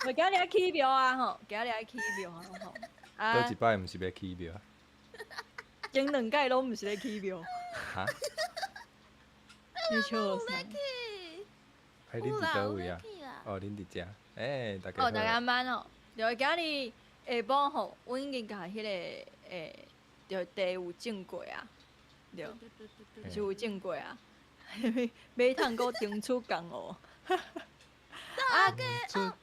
我今日愛起廟啊吼，今日愛起廟啊吼。啊，倒一擺毋是欲起廟？前兩擺攏毋是咧起廟。哈？你笑啥？欸，恁佇佗位啊？哦，恁佇遮。欸，大家哦，大家晚安哦。對，今日下晡吼，阮已經共彼个欸，著地有種過啊，對，是有種過啊。馬桶閣登出江湖。啊，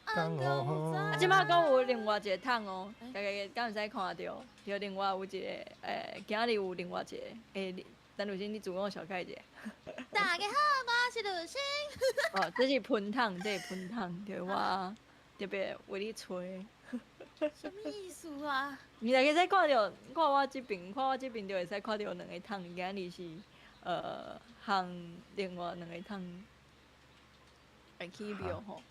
啊，這擺閣有另外一個桶哦，大家敢會使看著？對，另外有一個欸，今日有另外一個欸，陳汝心，你自我紹介一下。大家好，我是汝心。哦，這是噴桶，這是噴桶，對我特別為你揣。啥物意思啊？你大家使看著，看我這邊，看我這邊就會使看著兩个桶，今日是烘另外兩个桶來起廟吼。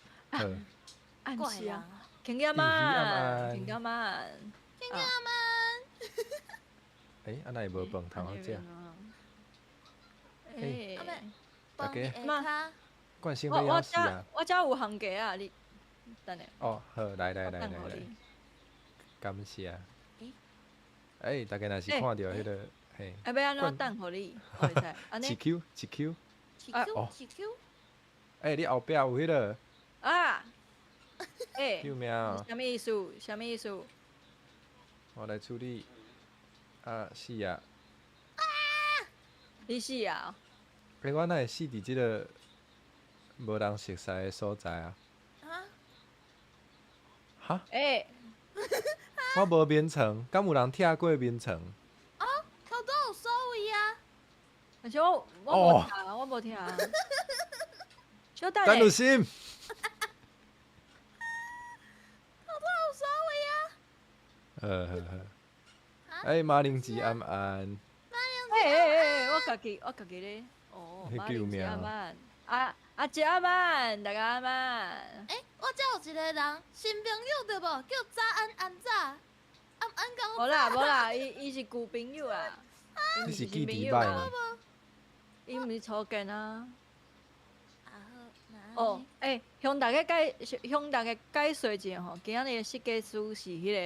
暗時啊，輕減慢，輕減慢，輕減慢。欸，啊，哪會無飯通好食？欸，大家，慣性欲枵死啊！我遮有烘雞啊，你等下。哦，好，來來來來來，感謝。欸，大家若是看著彼个，嘿。啊，欲按怎等予你？會使。一 Q 一 Q。一 Q 一 Q。欸，你後壁有彼个。啊！欸。救命！啥物意思？啥物意思？我來處理。啊，死啊！啊！你死啊！欸，我哪會死佇這个無人熟似的所在啊？啊？哈？欸！我無眠床，敢有人拆過眠床？哦，頭拄有所位啊！但是我我無聽，我無聽。小等陳汝心。頭拄有所位啊！好好好。欸，馬鈴薯安安。欸欸欸！我家己我家己咧。哦，馬鈴薯安安。啊阿姐安安，大家安安。欸，我遮有一个人新朋友對無？叫早安安早，安安講。無啦無啦，伊伊是舊朋友啊。你是記佇䆀呢？伊毋是初見啊。哦，欸，向大家解向大家解說一下吼，今仔日的設計師是彼个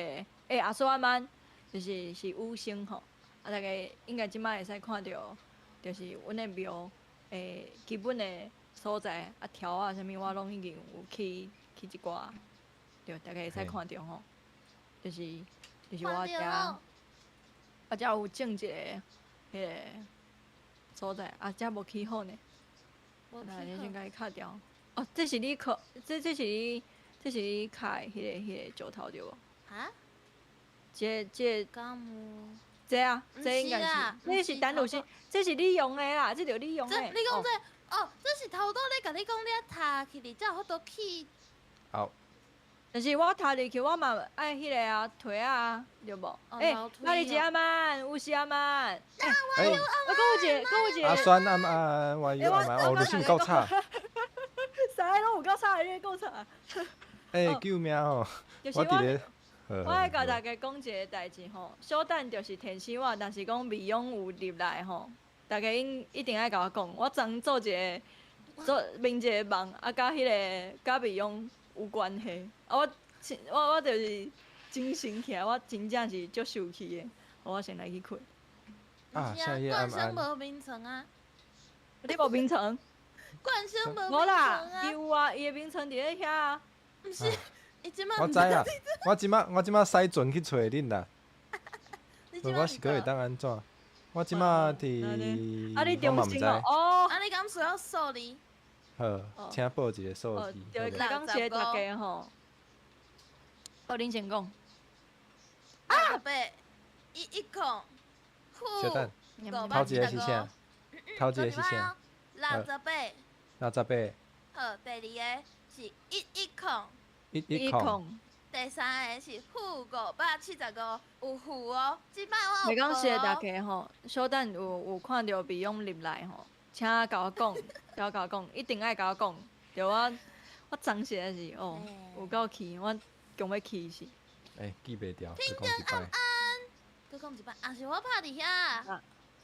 欸阿蘇阿曼，就是是五星吼。啊，大家應該這擺會使看著，就是阮的廟欸基本的所在啊，柱啊啥物，我攏已經有起起一寡，對，大家會使看著吼。就是就是我遮，我遮有種一个彼个所在，啊，遮無起好呢。來，你先共伊敲掉。哦，這是你敲，這這是你，這是你敲的彼个石頭對無？啊？這這。敢有？這啊，這應該是，這是陳汝心，這是你用的啦，這著你用的。這你講這，哦，這是頭拄咧共你講，你啊讀起來才有法度起。好。但是我讀入去，我嘛愛彼个啊，提啊，對無？欸，哪裡一阿曼，有是阿曼。欸，我閣有一個，閣有一個。阿酸阿曼，我有阿曼，哦，汝心有夠吵。三个攏有夠吵，你夠吵。欸，救命哦！我佇咧。我愛共大家講一个代誌吼，小等就是提醒我，若是講未勇有入來吼，大家應一定愛共我講。我昨做一个做明一个夢，啊，佮彼个佮未勇有關係。啊，我我我就是精神起來，我真正是足受氣的。我先來去睏。啊，冠生無眠床啊！你無眠床？冠生無眠床無啦，伊有啊，伊的眠床佇咧遐啊。毋是。我知啊，我這擺我這擺駛船去揣恁啦。我是閣會當按怎？我這擺佇，我嘛毋知。哦，啊，你敢需要數字？好，請報一个數字。對，感謝大家吼。好，恁先講。啊！八一一空，小等，頭一个是啥？頭一个是啥？68。68。好，第二个是一一空。一一空。第三个是負575，有負哦。這擺我有袂感謝大家吼，小等有有看著未勇入來吼，請共我講，請共我講，一定愛共我講。對我，我昨實在是哦，有夠氣，我強欲氣死。欸，記袂牢，閣講一擺。安，閣講一擺，也是我拍佇遐。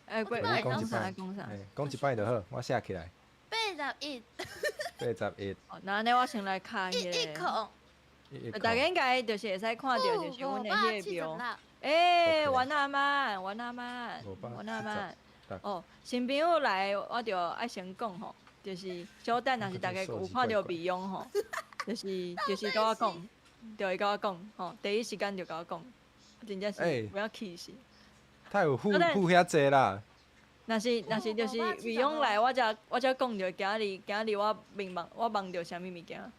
欸，講一擺，講啥？講一擺就好，我寫起來。81。81。哦，那按呢我先來敲彼個。一一空。大家應該就是會使看著，就是阮的彼個廟。欸，阮阿媽，阮阿媽，阮阿媽。哦，新朋友來，我就愛先講吼，就是小等，若是大家有看著美容吼，就是佮我講，就會佮我講吼，第一時間就佮我講，真正是不要氣死。他有付付遐濟啦。若是就是美容來，我才講著今日我明夢我夢著啥物物件。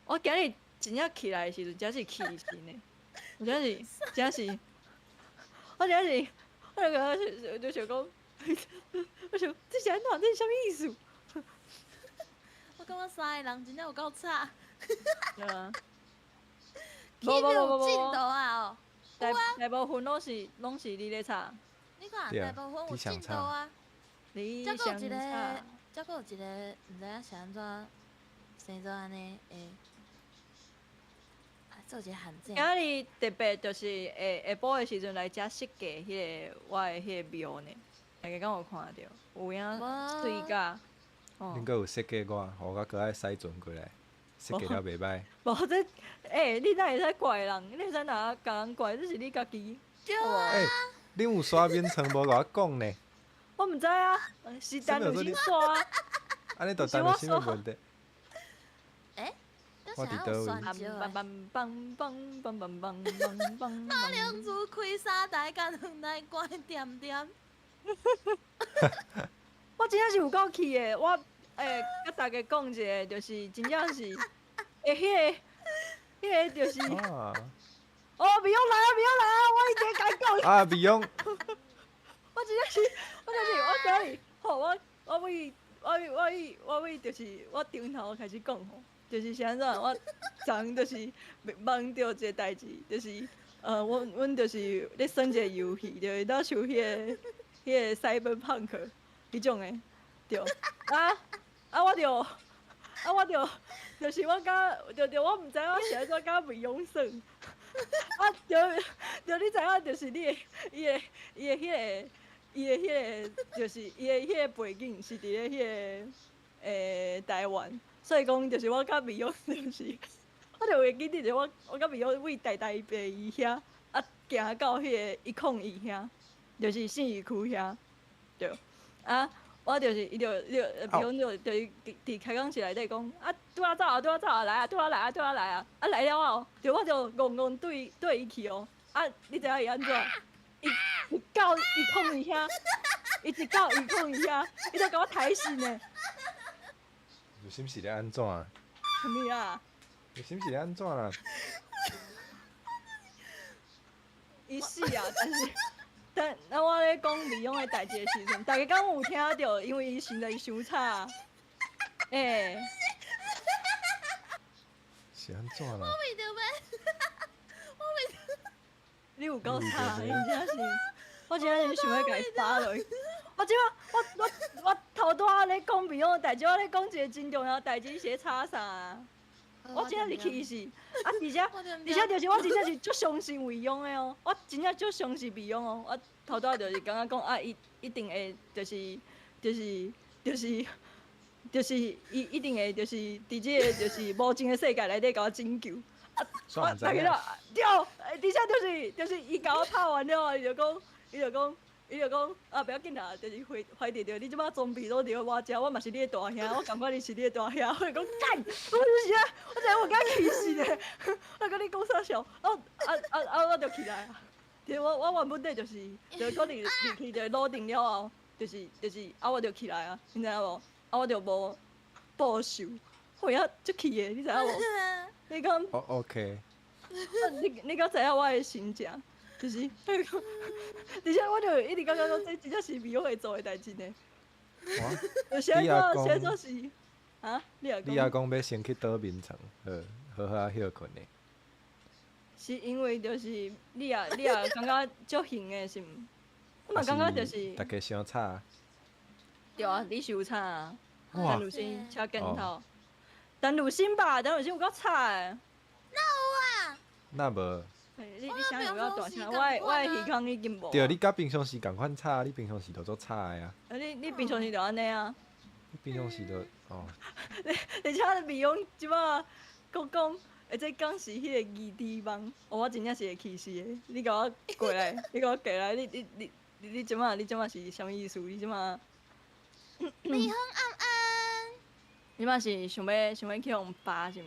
我今日真正起來的時陣，真是氣死呢！我真是真是，我真是，我就感覺就想講，我想這是按怎？這是啥物意思？我感覺三个人真正有夠吵。對啊。無無無無進度啊！大部分攏是你咧吵。你看，大部分有進度啊。你想吵。這閣有一個，毋知影是按怎生做按呢會。做一個陷阱。今日特別就是下晡的時陣來遮設計彼個我的彼個廟呢，大家敢有看著？有影媠甲。恁閣有設計我，予我閣愛駛船過來，設計了袂歹。無這，欸，你哪會使怪人？你會使哪共人怪？這是你家己。對啊。欸，恁有刷眠床無共我講呢？我毋知啊，是陳汝心刷啊。按呢就陳汝心的問題。欸？我佇佗位？馬鈴薯開三台，共兩台關恬恬。我真正是有夠氣的，我欸，佮大家講一下，就是真正是，欸，彼個就是。哦，美容來啊，美容來啊！我一直共伊講。啊，美容。我真正是，我就是我今日，吼，我為就是我頂頭開始講吼，就是是按怎，我昨昏就是夢著一个代誌，就是阮就是咧耍一个遊戲，就是當像彼個 cyberpunk 彼種的，對。啊啊！我就啊，我就就是我佮就我毋知我是按怎佮美容耍。啊，對對，你知影就是你的伊的彼個，就是伊的彼個背景是佇咧彼個台灣，所以講就是我佮美容就是，我就會記得就我佮美容為台大病院遐，啊行到彼個101遐，就是信義區遐，對，啊。我就是伊就伊就比如就就是佇開講室內底講啊，拄仔走啊，拄仔走啊，來啊，拄仔來啊，拄仔來啊，啊來了後，就我就戇戇對伊去哦，啊，你知影伊按怎？伊一到101遐，伊一到101遐，伊就共我抬死呢。有心是咧按怎？啥物啊？有心是咧按怎啦？伊死啊！但是。但那我咧講美容的代誌的時陣，大家敢有聽著？因為伊實在傷吵。欸，是按怎啦？我袂著欲，我袂著。你有夠吵，你真正是，我真正是想欲共伊打落去。我這擺，我頭拄仔咧講美容的代誌，我咧講一個真重要代誌，你是咧吵啥啊？我真正是氣死，啊！而且就是我真正是足相信美容的哦，我真正足相信美容哦。我頭拄仔就是感覺講啊，伊一定會就是伊一定會就是佇這個就是無情的世界內底共我拯救。啊！我大家了，對，而且就是伊共我拍完了後，伊就講啊，不要緊啦，就是懷著著你這擺裝備攏佇我遮，我嘛是你的大兄，我感覺你是你的大兄，我就講幹，我就是啊，我知影我敢氣死咧，我講你講啥笑，啊啊啊啊，我就起來啊，其實我原本底就是，就可能入去就老定了後，就是啊，我就起來啊，你知影無？啊，我就無報仇，我也足氣的，你知影無？你講，哦，OK，你敢知影我的心情？就是，而且我就一直感覺講，這真正是美容會做的代誌呢。哇！你阿公，是啊？你阿公欲先去倒眠床，好好仔歇睏呢。是因為就是你也感覺足興的是毋？我嘛感覺就是。大家傷吵。對啊，你傷吵啊！陳汝心車鏡頭，陳汝心吧，陳汝心有夠吵的。哪有啊？哪無？你聲有夠大聲，我的耳孔已經無。對，你佮平常時仝款吵，你平常時就足吵的啊。啊，你平常時就按呢啊？你平常時就哦。而且美容這擺閣講，欸，這敢是彼個魚豬網？哦，我真正是會氣死的！你共我過來，你共我過來，你你你你你這馬你這馬是啥物意思？你這馬美紅暗暗，你這馬是想欲去予扒是毋？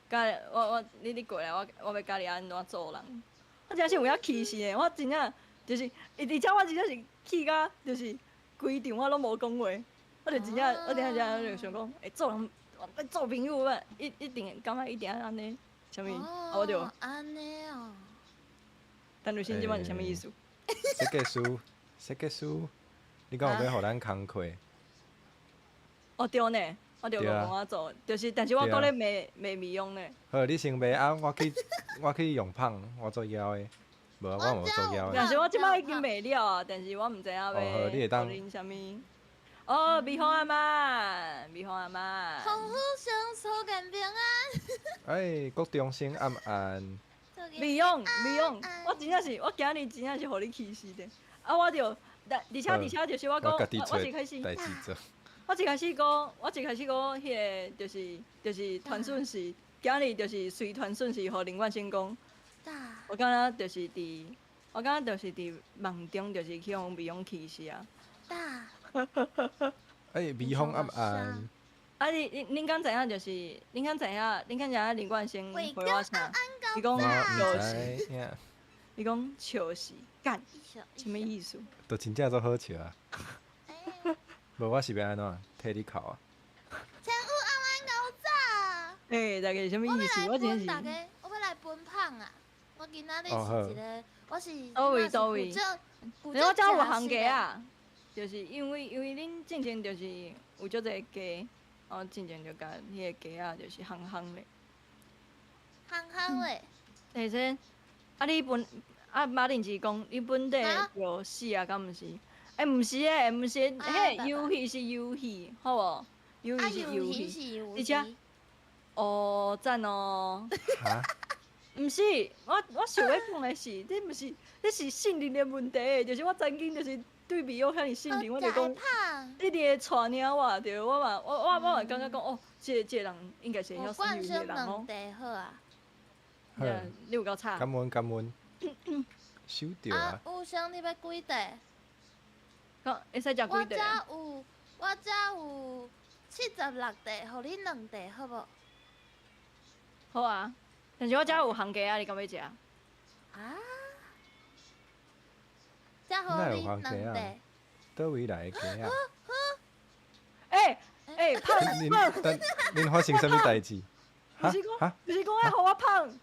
教我我你你過來，我欲教你按怎做人。我真正是有影氣死的，我真正就是，而且我真正是氣甲就是規場我攏無講話，我就真正我定定就想講，欸，做人做朋友啊，一定感覺一定愛按呢，啥物？啊我就按呢哦。陳如新這馬是啥物意思？設計師，設計師，你敢有欲予咱工課？哦對呢，我就無講我做，就是，但是我閣咧罵罵美容呢。好，你先罵啊，我去用胖，我做枵的，無我無做枵的。但是我這擺已經罵了啊，但是我毋知影欲予恁啥物。哦，美紅阿媽，美紅阿媽。洪虎生初見平安。哎，郭中生暗暗。美容，美容，我真正是，我今日真正是予你氣死的。啊，我就，但而且就是我講，我一開始，我一開始講，彼个就是傳訊息，今日就是隨傳訊息予林冠生講。我敢若就是佇夢中，就是去予美容氣死啊。哎，美紅暗暗。啊！你恁敢知影？就是恁敢知影？恁敢知影林冠生回我啥？伊講笑死，伊講笑死，幹，啥物意思？都真正足好笑啊！無，我是欲按怎替你哭啊？千有暗暗𠢕早。欸，大概是啥物意思？我真是。大家，我欲來分芳啊！我今仔日是一个，我是。佗位佗位？我遮有行家啊，就是因為恁進前就是有足濟雞，我進前就共彼个雞仔就是烘烘咧。烘烘咧。欸，這啊，你本啊馬鈴薯講，你本底就死啊，敢毋是？欸，毋是欸，毋是，彼遊戲是遊戲，好無？遊戲是遊戲，而且，哦，讚哦。哈？毋是，我想欲講的是，這毋是，這是信任的問題，就是我曾經就是對美玉遐爾信任，我就講，你佇咧帶領我，對，我嘛，我嘛感覺講，哦，這個人應該是會曉耍遊戲的人哦。好啊。你有夠慘。感恩感恩。收著啊。有聲你欲幾塊？會使食幾塊？我遮有76塊，予你兩塊，好無？好啊，但是我遮有烘雞仔，你敢欲食？啊？遮予你兩塊。佗位來的雞仔？欸欸，胖胖！恁發生啥物代誌？毋是講，毋是講愛予我胖。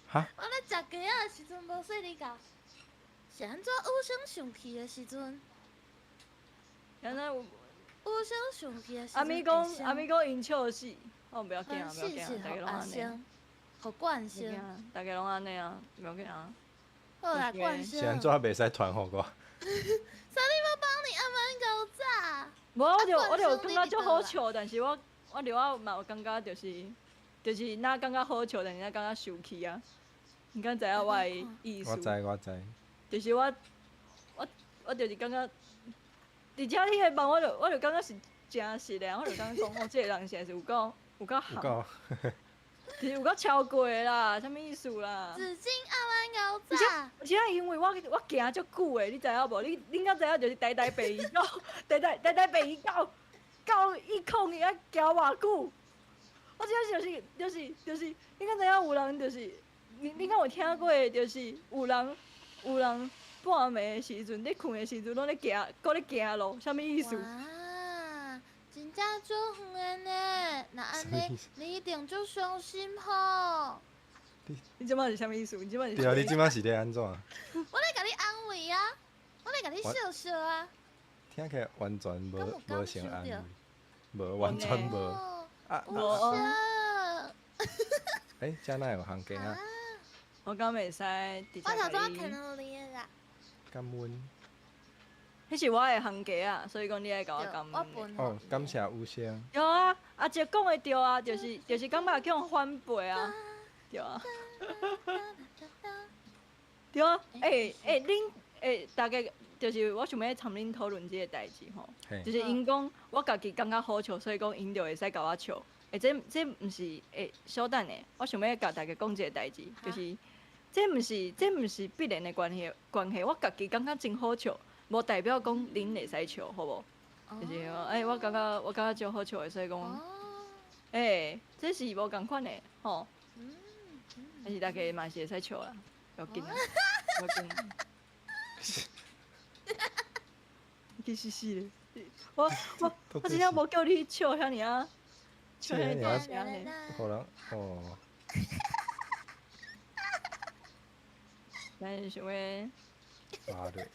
哈？我咧食雞仔的時陣無細膩共，是按怎有聲生氣的時陣？安怎有？有聲生氣的時陣。阿咪講，阿咪講，𪜶笑死，哦，不要驚，不要驚，大家攏按呢。予冠生。大家攏按呢啊，不要驚啊。好啦，冠生。是按怎袂使傳予我？啥你欲幫你阿媽𠢕早？無，我就感覺足好笑，但是我嘛有感覺就是若感覺好笑，但是若感覺生氣啊。你敢知影我的意思？我知我知。就是我就是感覺，而且彼个夢我就感覺是真實的，我就感覺講，哦，這个人實在是有夠憨，就是有夠超過的啦，啥物意思啦？紫金阿媽𠢕早。而且因為我行足久的，你知影無？你敢知影？就是台大病院到台大病院到101愛行偌久？我真正就是，你敢知影有人就是？你敢有聽過？就是有人半暝的時陣，咧睏的時陣，攏咧行，閣咧行路，啥物意思？哇，真正足遠的呢！若按呢，你一定足傷心吼。你這擺是啥物意思？你這擺是？對啊，你這擺是咧按怎？我咧共你安慰啊，我咧共你笑笑啊。聽起來完全無像安慰，無完全無。啊啊！欸，遮哪有烘雞仔？我敢袂使直接。我頭拄看到你的啦。感恩。彼是我的烘雞仔，所以講你愛共我感恩。哦，感謝有聲。對啊，阿杰講的對啊，就是感覺去予反背啊，對啊。對啊，欸欸，恁欸，大家就是我想欲參恁討論這个代誌吼，就是𪜶講我家己感覺好笑，所以講𪜶就會使共我笑。欸，這毋是欸，稍等下，我想欲共大家講一个代誌，就是這毋是必然的關係。我家己感覺真好笑，無代表講恁會使笑，好無？就是欸，我感覺足好笑的，所以講，欸，這是無仝款的，吼。但是大家嘛是會使笑啦，無要緊啊，無要緊。其實是咧，我真正無叫你笑遐爾啊，笑遐爾大聲咧。可能哦。咱是想欲。啊對。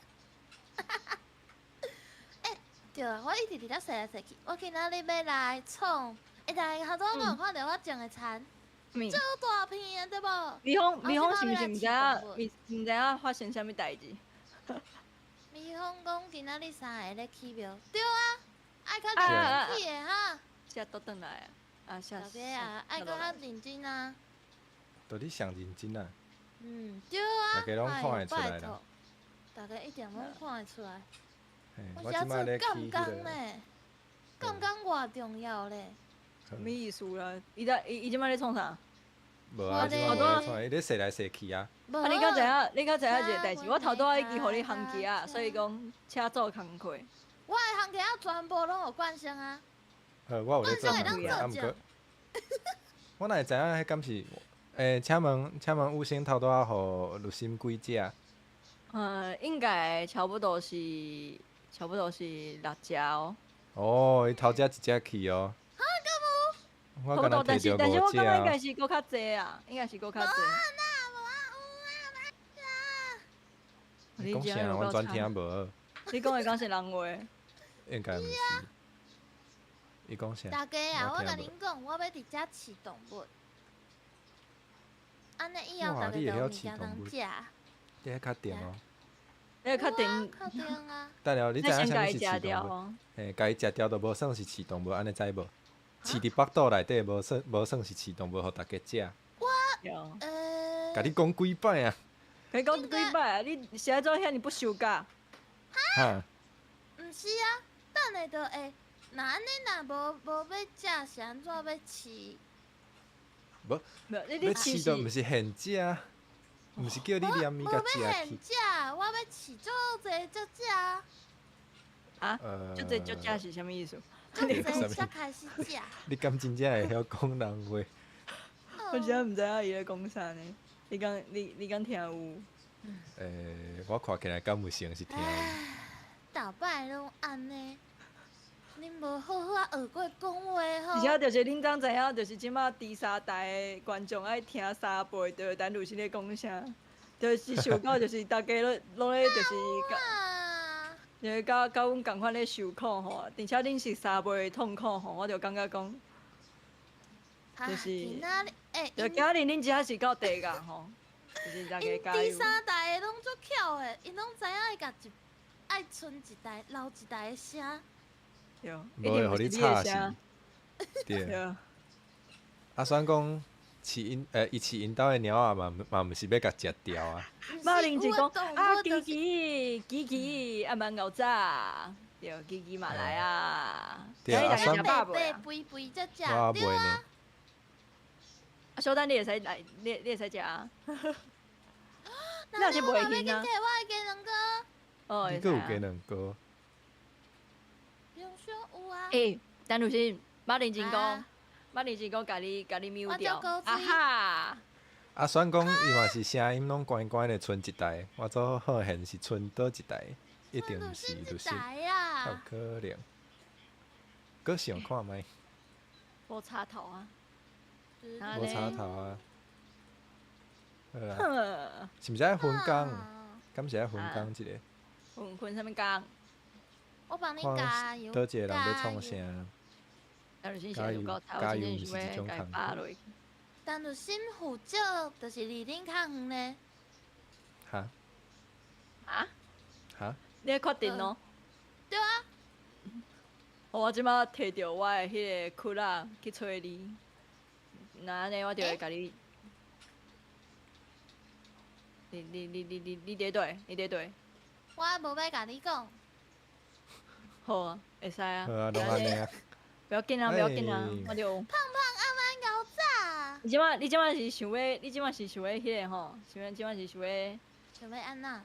欸，對啊，我一直佇遮踅來踅去，我今仔日欲來創，欸，大家頭拄仔敢有看著我種的田？足大片的對無？蜜蜂，蜜蜂是毋是毋知影？毋知影發生啥物代誌？蜜蜂講今仔日三个咧起廟，對啊，愛較認真起的哈。寫倒轉來啊！啊，寫。大家啊，愛閣較認真啊。著你上認真啊！嗯，對啊。大家攏看會出來啦。大家一定攏看會出來。我這擺咧起彼個。感覺偌重要咧。啥物意思啦？伊在伊伊這擺咧創啥？無啊，這擺無咧創，伊咧踅來踅去啊。啊！你敢知影？你敢知影一个代誌？我頭拄仔已經予你烘機啊，所以講請做工課。我的烘機仔全部攏有慣性啊。好，我有咧做工課啊，毋過我哪會知影？彼敢是？欸，請問五星頭拄仔予律心幾隻？應該差不多是六隻哦。哦，伊頭食一隻去哦。哈，敢有？我敢若但是摕著但是我五隻啊。感覺應該是閣較濟啊，應該是閣較濟。你講啥？完全聽無。你講的敢是人話？應該毋是。伊講啥？大家啊，我共恁講，我欲佇遮飼動物。按呢以後大家就有物件通食。你彼較定哦。你較定。較定啊。等下，你知影啥物是飼動物？嘿，共伊食掉就無算是飼動物，按呢知無？飼佇腹肚內底無算是飼動物，予大家食。我，共你講幾擺啊？共你講幾擺啊？你是按怎遐爾不守教？哈？毋是啊，等下就會，若按呢若無欲食，是按怎欲飼？無，欲飼都毋是現食，毋是叫你連伊共食去。無欲現食，我欲飼足濟足食。啊？足濟足食是啥物意思？足濟才開始食。你敢真正會曉講人話？我真正毋知影伊咧講啥呢？你敢聽有？欸，我看起來敢有成是聽有。逐擺攏按呢，恁無好好仔學過講話吼。而且就是恁敢知影，就是這馬第三代的觀眾愛聽三倍，就是陳汝心咧講啥，就是受到就是大家攏咧就是佮，就是佮阮仝款咧受苦吼，而且恁是三倍的痛苦吼，我就感覺講，就是，就今仔日恁遮是夠地獄吼，就是大家加油。𪜶第三代的攏足巧的，𪜶攏知影愛共一愛賰一代留一代的聲。對，無會予你吵死。對。啊，雖然講飼𪜶，伊飼𪜶兜的貓仔嘛毋是欲共食掉啊。馬鈴就講啊，琪琪，琪琪，啊蠻𠢕早，對，琪琪嘛來啊。對啊，食飽未？肥肥才食，對啊。啊，小等你會使來，你會使食啊。你若是袂去啊？我的雞卵糕。哦，你閣有雞卵糕？平常有啊。欸，陳汝心，馬認真講，馬認真講，共你 mute 掉。啊哈！啊，雖然講伊嘛是聲音攏懸懸的，賰一代，我做好現是賰佗一代，一定毋是汝心，較有可能。閣想看覓？無插頭啊！無插頭啊！好啊，是毋是愛分工？敢是愛分工一个？分啥物工？我幫你加油！佗一个人欲創啥？加油！加油！毋是一種工課。陳汝心負責就是離恁較遠咧。哈？啊？哈？你咧確定哦？對啊。我這擺提著我的彼个窟仔去揣你，若按呢我就會共你。你佇佗？你佇佗？我無欲共你講。好啊，會使啊。好啊，攏按呢啊。不要緊啊，不要緊啊，我就。胖胖你這擺是想欲，你這擺是想欲彼個吼？想欲這擺是想欲？想欲按怎？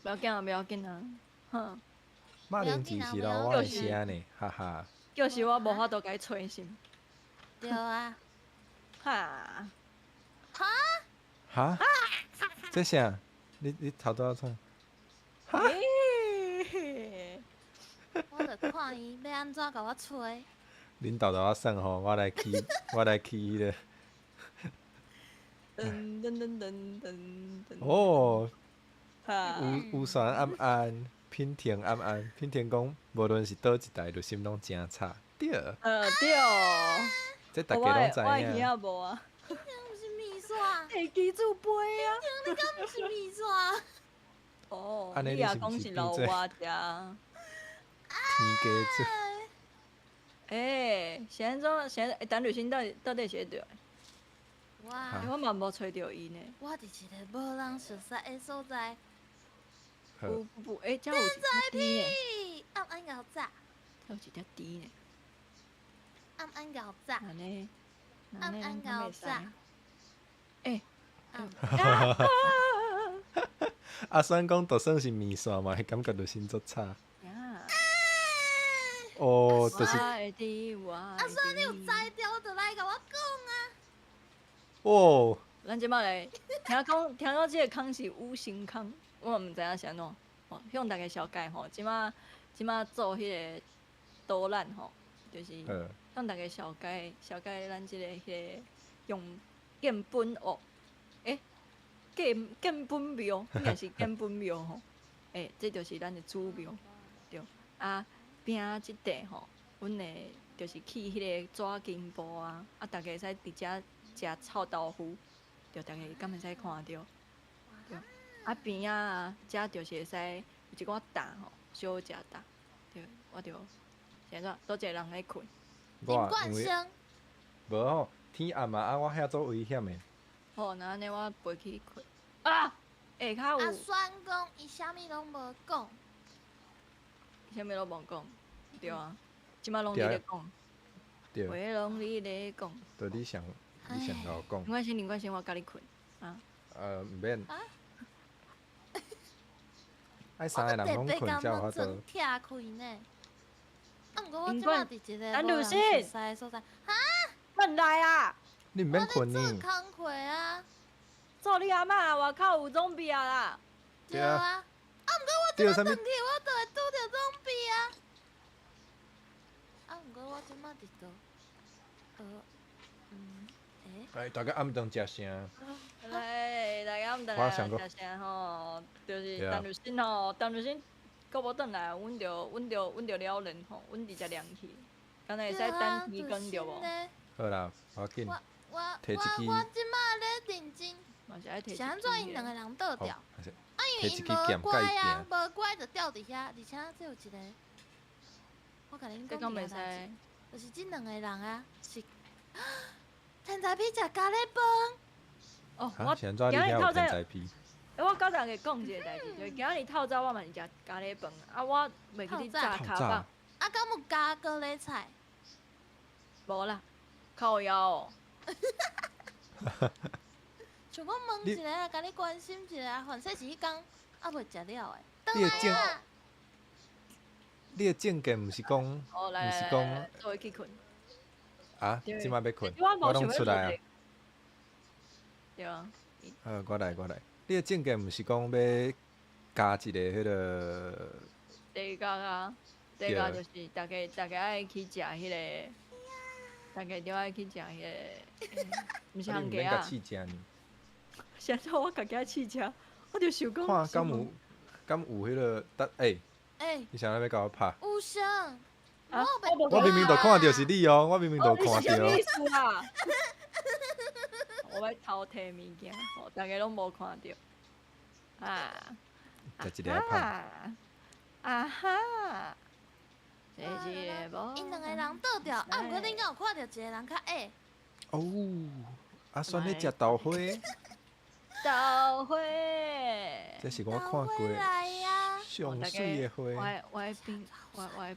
不要緊啊，不要緊啊，哼。馬鈴子是老我的聲呢，哈哈。就是我無法度共伊催心。對啊。哈。哈？哈？這啥？你頭拄仔創？哈？我就看伊欲按怎共我催。恁豆豆仔耍吼，我來去，我來去彼个。噔噔噔噔噔噔。哦。有有旋暗暗，品婷暗暗，品婷講，無論是佗一代，律心攏誠吵，對。對。這大家攏知影。我的耳仔無啊。品婷毋是面線。會記住杯啊！品婷，你敢毋是面線？哦，你也講是老我食。天雞子。欸，是按怎？是按陳律師到底是佇佗？我我嘛無揣著伊呢。我佇一个無人熟似的所在。不不不，欸，遮有一隻豬呢。暗暗𠢕早。遮有一隻豬呢。暗暗𠢕早。按呢，暗暗𠢕早。欸。阿酸講，就算是麵線嘛，會感覺就先足吵。哦，就是。阿酸，你有才調就來共我講啊！哦。咱這擺來聽講，聽講這個空是五星空，我嘛毋知影是按怎。哦，向大家紹介吼，這擺做彼個導覽吼，就是向大家紹介紹介咱這個彼個用建本屋，欸，建本廟，應該是建本廟吼。欸，這就是咱的主廟，對。啊，邊仔這塊吼，阮會就是去彼個紙巾埔啊，啊，大家會使佇遮食臭豆腐，就大家敢會使看著。對。啊，邊仔啊，遮就是會使有一寡搭吼，小食搭，對，我就，是按怎？佗一个人咧睏？我因為無吼，天暗啊，啊，我遐足危險的。好，那按呢我飛去睏。啊！下跤有。阿酸講伊啥物攏無講。啥物攏無講，對啊，這擺攏你咧講，對，話攏你咧講。對，你上你上𠢕講。沒關係，沒關係，我佮你睏。啊。毋免。愛三個人攏睏才有法度。拆開呢。啊，毋過我這擺佇一個無人熟似的所在。哈？轉來啊！你毋免睏呢。我咧做工課啊。做你阿嬤，外口有裝備啊啦。對啊。啊，毋過我這擺轉去，我就會拄著裝備啊。啊，毋過我這擺佇佗？欸。哎，大家暗頓食啥？來，大家暗頓來食啥吼？就是陳律師吼，陳律師閣無轉來，阮就了然吼，阮佇遮涼去，敢若會使等天光著無？好啦，無要緊。我我我這擺咧認真。是按怎𪜶兩个人倒掉？啊，因為𪜶無乖啊，無乖就吊佇遐，而且這有一個，我共恁講一個代誌，就是這兩個人啊，是天才皮食咖喱飯。哦，我今日透早，欸，我佮大家講一个代誌，就是今日透早我嘛是食咖喱飯，啊，我袂記得炸跤肉。啊，敢有加高麗菜？無啦，靠腰哦。像講問一下，共你關心一下，反正是彼工猶未食了的。轉來啊！你的證件毋是講，毋是講。做伙去睏。啊！這擺欲睏，我攏出來啊。對啊。好，我來，我來。你的證件毋是講欲加一個彼个？第二啊，第二就是大家大家愛去食彼个，大家著愛去食彼个，毋是烘雞啊。是按怎我家己愛試食，我就想講。看敢有敢有彼个得欸？欸。你啥欲共我拍？有啥？我明明就看著是你哦，我明明就看著。什麼意思啊？我欲偷提物件，吼，大家攏無看著。啊！食一个拍。啊哈！這一个無。𪜶兩个人倒掉，啊，毋過恁敢有看著一個人較矮？哦，阿酸咧食豆花。豆花。這是我看過上媠的花。我的我的我的我的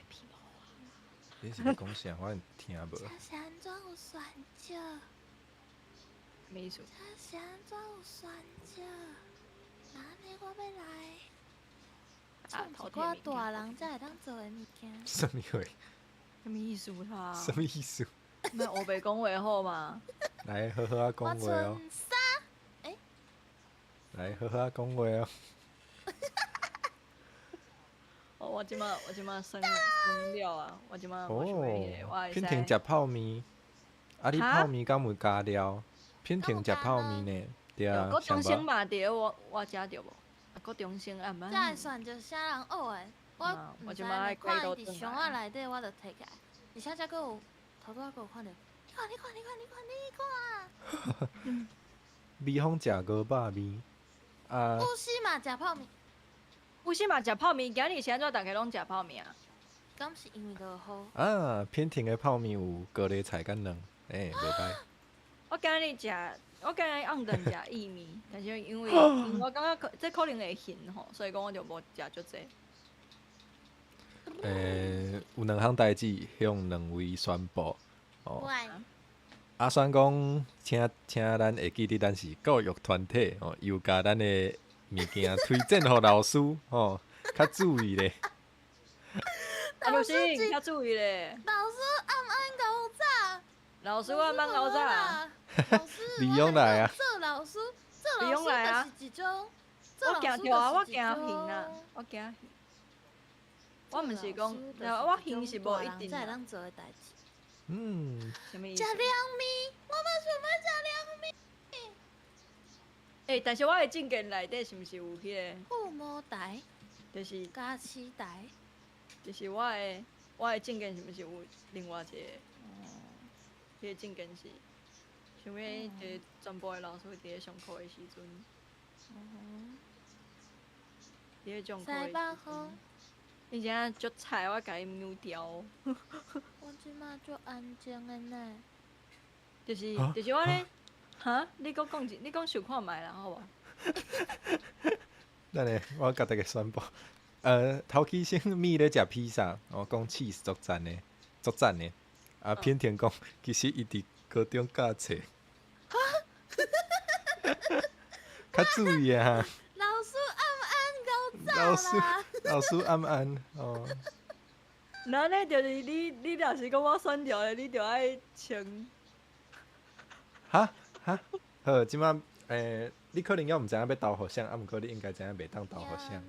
皮毛啊！你是咧讲啥？我听无。这是按怎有选择？啥意思？这是按怎有选择？那按呢我欲来啊，创一寡大人才会当做的物件。啥物话？啥物意思啦？啥物意思？莫乌白讲话好吗？来，好好仔讲话哦。欸。来，好好仔讲话哦。哦，我这马算算了啊！我这马无想欲彼个，我会品婷食泡面，啊，你泡面敢有加料？品婷食泡面呢？对啊。高中生嘛伫我食著无？啊，高中生啊，这会选择啥人学的？我毋知呢，看伊伫箱仔内底，我就提起来，而且这阁有头拄仔阁有看著，你看，你看，你看，你看，你看。美凤食五肉面，啊。有时嘛食泡面。有时嘛食泡面，今日是按怎逐家拢食泡面啊？敢是因为落雨？啊，品婷的泡面有高丽菜佮卵，欸，袂歹。我今日食，我今日暗顿食薏米，但是因为我感觉可这可能会咸吼，所以讲我就无食足济。欸，有两项代志向两位宣布哦。阿宣讲，请咱会记得咱是教育团体哦，又共咱的物件推荐予老师吼，较注意咧。老师较注意咧。老师暗暗𠢕早。老师暗暗𠢕早。老师，利用来啊！做老师，做老师就是一种。我惊著啊！我惊眩啊！我惊眩。我毋是讲，我眩是无一定。才会当做的代志。啥物意思？食凉面，我嘛想欲食凉面。欸，但是我的证件内底是毋是有彼个？富摩台，就是加持台，就是我的证件是毋是有另外一个？哦，彼个证件是，想欲一个全部的老师伫咧上课的时阵，伫咧上课的时阵，你真正足菜，我共你扭掉。我这马足安静的呢。就是我咧。哈？你阁讲一，你讲想看觅啦，好无？等下，我共大家宣布，头起先咪咧食披萨，哦，讲 cheese 足赞的，足赞的。啊，品婷讲，其实伊伫高中教册。哈？较注意啊！老师暗暗𠢕早老师，老师暗暗哦。那呢，就是你，你若是讲我选著的，你就爱穿。哈？哈，好，这马你可能犹毋知影欲投予啥，啊，毋过你应该知影袂当投予啥。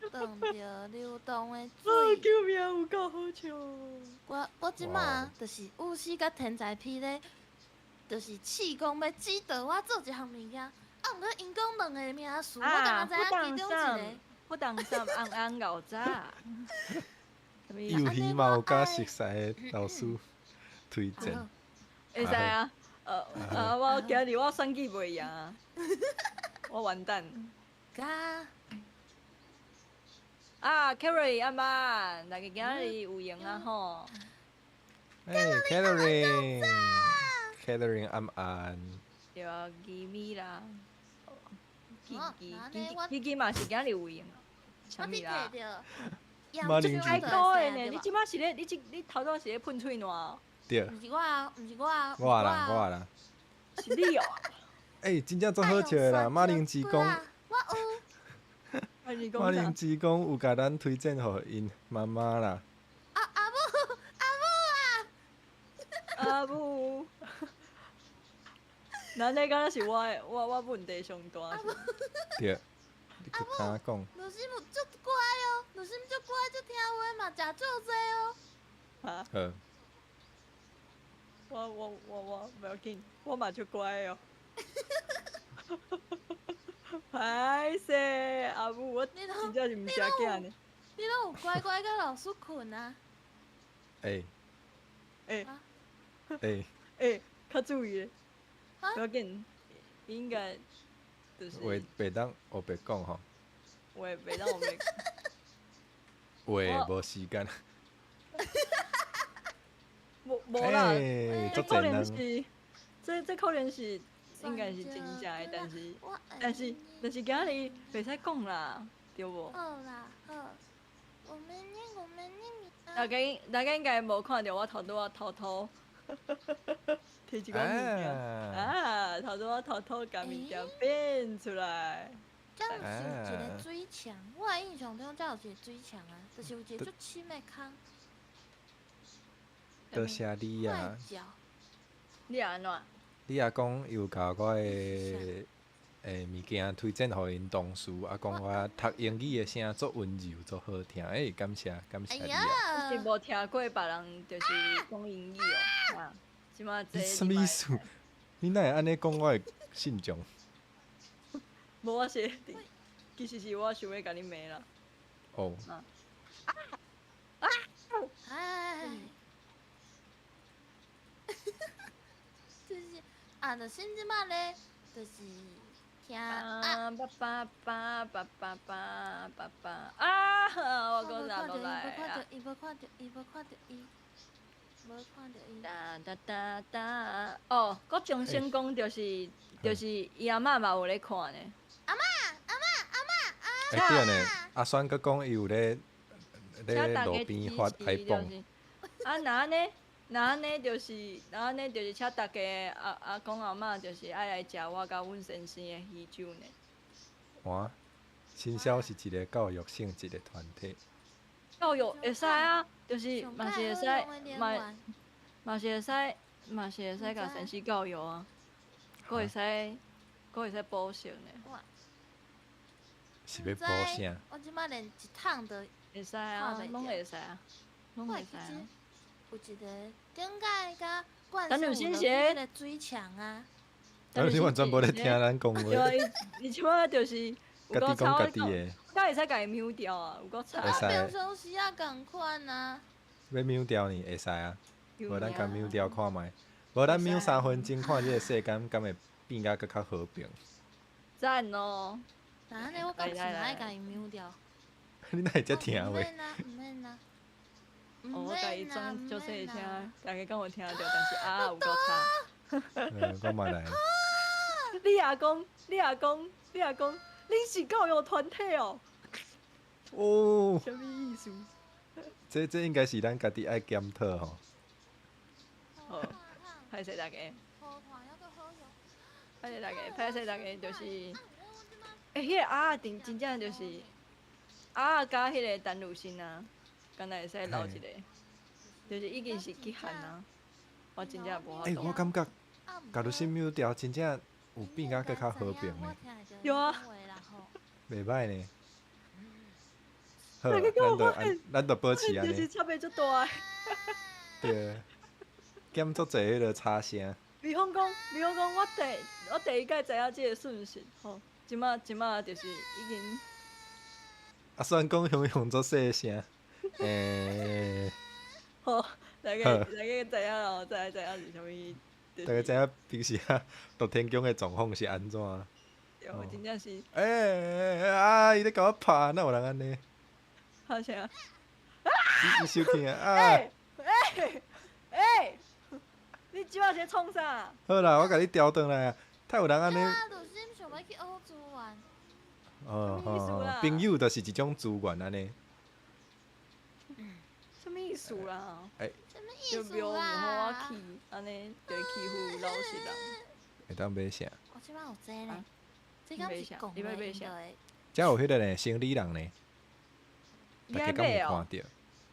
挡著流动的水。救命！有够好笑。我这马就是有时共天才批咧，就是试讲欲指导我做一项物件，啊，毋过𪜶讲两个名词，我敢若知影其中一个。不当三暗暗𠢕早。有希望有佮熟似的老师推荐。会使啊。啊！我今日我选举袂赢，我完蛋。加啊，Carrie 阿妈，大家今日有闲啊吼。哎，Catherine，Catherine 暗暗。对啊，吉米啦，吉吉吉吉吉嘛是今日有闲。啥物啦？马铃爱高的呢？你这马是咧？你头拄是咧喷喙澜？对。毋是我啊，毋是我啊。我啦，我啦。是你哦。欸，真正足好笑的啦！马铃薯讲，我有。马铃薯讲有共咱推荐予𪜶妈妈啦。啊阿母，阿母啊！阿母。那你敢若是我的，我问题上大。对。你去敢讲。露心有足乖哦，露心足乖，足听话嘛，食足济哦。啊。好。我无要紧，我嘛足乖哦。歹势，阿母，我真正是毋食囝呢。你拢有乖乖佮老师睏啊？欸。欸。欸。欸，较注意咧。无要紧，应该就是。话袂当乌白讲吼。话袂当乌白。话无时间。无无啦，这可能是，这可能是应该是真正的，但是今日袂使讲啦，对无？好啦好，我们念我们念啊。大家應該無看著我頭拄仔偷偷提一寡物件啊，頭拄仔偷偷共物件變出來。這毋是有一個水牆？我的印象中，這有一個水牆啊，就是有一個足深的空。多謝你啊！你按怎？你阿講又共我的物件推薦予𪜶同事，啊講我讀英語的聲足溫柔，足好聽，欸，感謝感謝你啊！是無聽過別人就是講英語哦，啊，這馬這你啥物意思？你哪會按呢講我會信眾？無，我是，其實是我想欲共你罵啦。哦。啊！啊！哎！就是啊，就先這馬咧，就是聽啊！叭叭叭叭叭叭叭叭啊！我閣落落來啊！伊無看著，伊無看著，伊無看著伊。噠噠噠噠！哦，郭長生講就是伊阿嬤嘛有咧看呢。阿嬤，阿嬤，阿嬤，阿嬤。欸對呢，阿選閣講伊有咧路邊發 iPhone。啊，若按呢？若按呢就是，若按呢就是，請逐家阿公阿嬤就是愛來食我佮阮先生的魚酒呢。哇，新銷是一個教育性質的團體。教育會使啊，就是嘛是會使，嘛嘛是會使，嘛是會使共先生教育啊，閣會使，閣會使補習呢。是欲補啥？我這擺連一桶都會使啊，攏會使啊，攏會使啊。有一個頂蓋佮灌水有迄個水牆啊。陳汝完全無咧聽咱講話。對啊，伊這擺就是家己講家己的。敢會使共伊 mute 掉啊？有夠吵。會使。平常時也仝款啊。欲 mute 掉呢？會使啊。無咱共 mute 掉看覓，無咱 mute 3分鐘，看這個世間敢會變甲閣較和平。讚哦！那按呢，我敢是愛共伊 mute 掉。你哪會遮聽話？毋免啊，毋免啊。哦，我共伊裝足細聲，大家敢有聽著？但是啊，有夠吵。我嘛來。你阿公，你阿公，你阿公，恁是教育團體哦。哦。啥物意思？這應該是咱家己愛檢討吼。好，歹勢大家。歹勢大家，歹勢大家，就是，欸，彼個鴨仔真正就是鴨仔佮彼個陳汝心啊。敢若會使留一個，就是已經是極限啊！我真正無法度。欸，我感覺共汝心 mute 掉，真正有變甲閣較和平呢。有啊。袂歹呢。好，咱就保持按呢。就是差別足大。對，減足濟彼个吵聲。比方講，我第一擺知影這個訊息吼，這馬就是已經。啊，雖然講雄雄足細聲。欸，好，大家知影哦，知影是啥物。大家知影平時啊，露天宮的狀況是按怎？對，真正是。欸啊！伊咧共我拍，哪有人按呢？拍啥？伊生氣啊！欸欸欸！你這馬是咧創啥？好啦，我共你調轉來啊！太有人按呢。就是想欲去學資源。哦哦，朋友就是一種資源按呢。啥物意思啦？欸，啥物意思就毋啦？予我去，按呢就欺負老實人。會當買啥？我這擺有這呢，這敢是講你欲買啥？遮有彼個呢，生理人呢？大家敢有看著？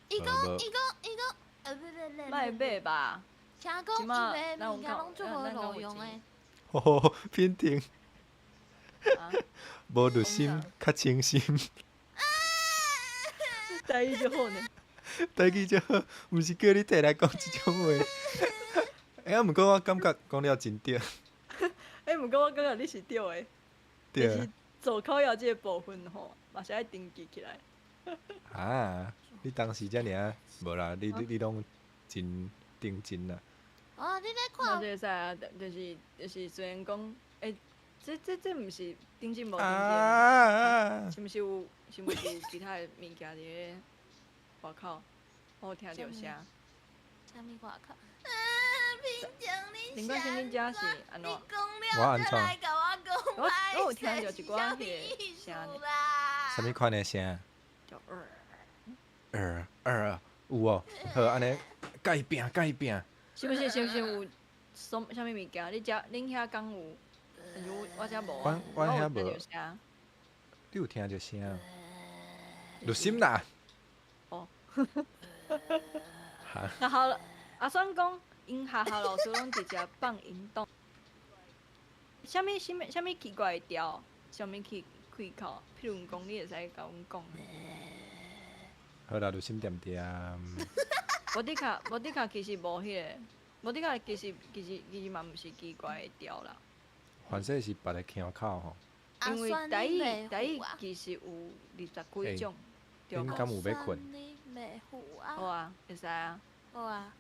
伊講伊講伊講，不不不，莫買吧？聽講伊賣的物件攏足無路用的。吼，品婷，無濾心，較清新。台語就好呢。台語就好，毋是叫你提來講這種話。欸，啊，毋過我感覺講了真對。欸，毋過我感覺你是對的。對。就是做口業這個部分吼，嘛是愛登記起來。啊！你當時遮爾啊，無啦，你攏真認真啦。哦，你咧看。嘛是會使啊，就是雖然講，欸，這毋是認真無認真，是毋是有其他的物件佇咧外口？我有聽著聲。啥物外口？林冠生，恁遮是按怎？我按怎？我有聽著一寡彼个聲呢。啥物款的聲？有哦，好按呢，共伊拼，共伊拼。是毋是？是毋是有啥啥物物件？你遮恁遐敢有？但是我我遮无啊。阮遐无。你有听著声？录心啦。哦。学校阿选讲，𪜶学校老师拢直接放𪜶挡。啥物啥物啥物奇怪的调，啥物去开口？譬如讲，你会使共阮讲。好啦，录心恬恬。无的确，无的确，其实无彼个，无的确，其实其实其实嘛毋是奇怪的调啦。反正是别个腔口吼。因为台语台语其实有二十几种。恁敢有欲睏？好啊，会使啊。好啊。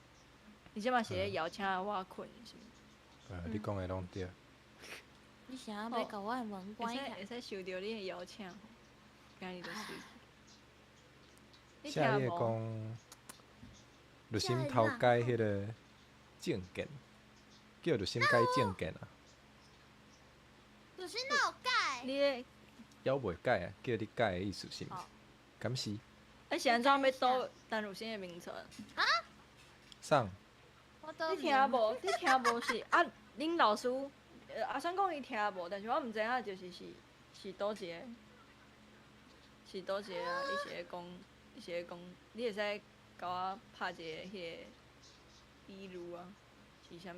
你这马是咧邀请我睏是？你讲的拢对。你想欲共我的门关起来？会使受著你的邀请，今日就随。你听无？讲，律师头改彼个证件，叫律师改证件啊。律师哪有改？你咧？犹未改啊，叫你改的意思是毋是？敢是？你是按怎欲倒陈汝心的名册？啊？啥？你听无？你听无是啊？恁老师阿选讲伊听无，但是我毋知影就是是是佗一个，是佗一个啊？你是咧讲，你是咧讲，你会使共我拍一个彼个比喻啊？是啥物？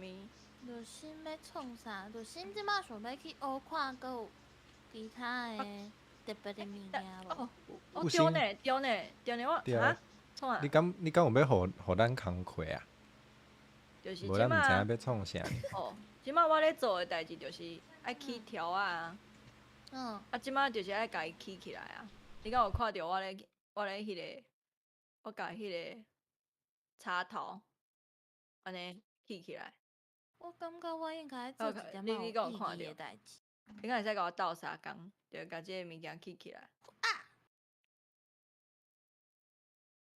律师欲创啥？律师这马想欲去学看，阁有其他的特别的物件无？哦，哦对呢，对呢，对呢，我啊，创啊？你敢有欲予予咱工课啊？就是无咱毋知影欲创啥。哦，这马我咧做的代志就是爱起条仔。啊，这马就是爱共伊起起来啊！你敢有看著我咧彼个，我共彼个插头按呢起起来？我感觉我应该做一点仔有意义的代志。你敢会使共我斗相共，就共这个物件起起来。啊！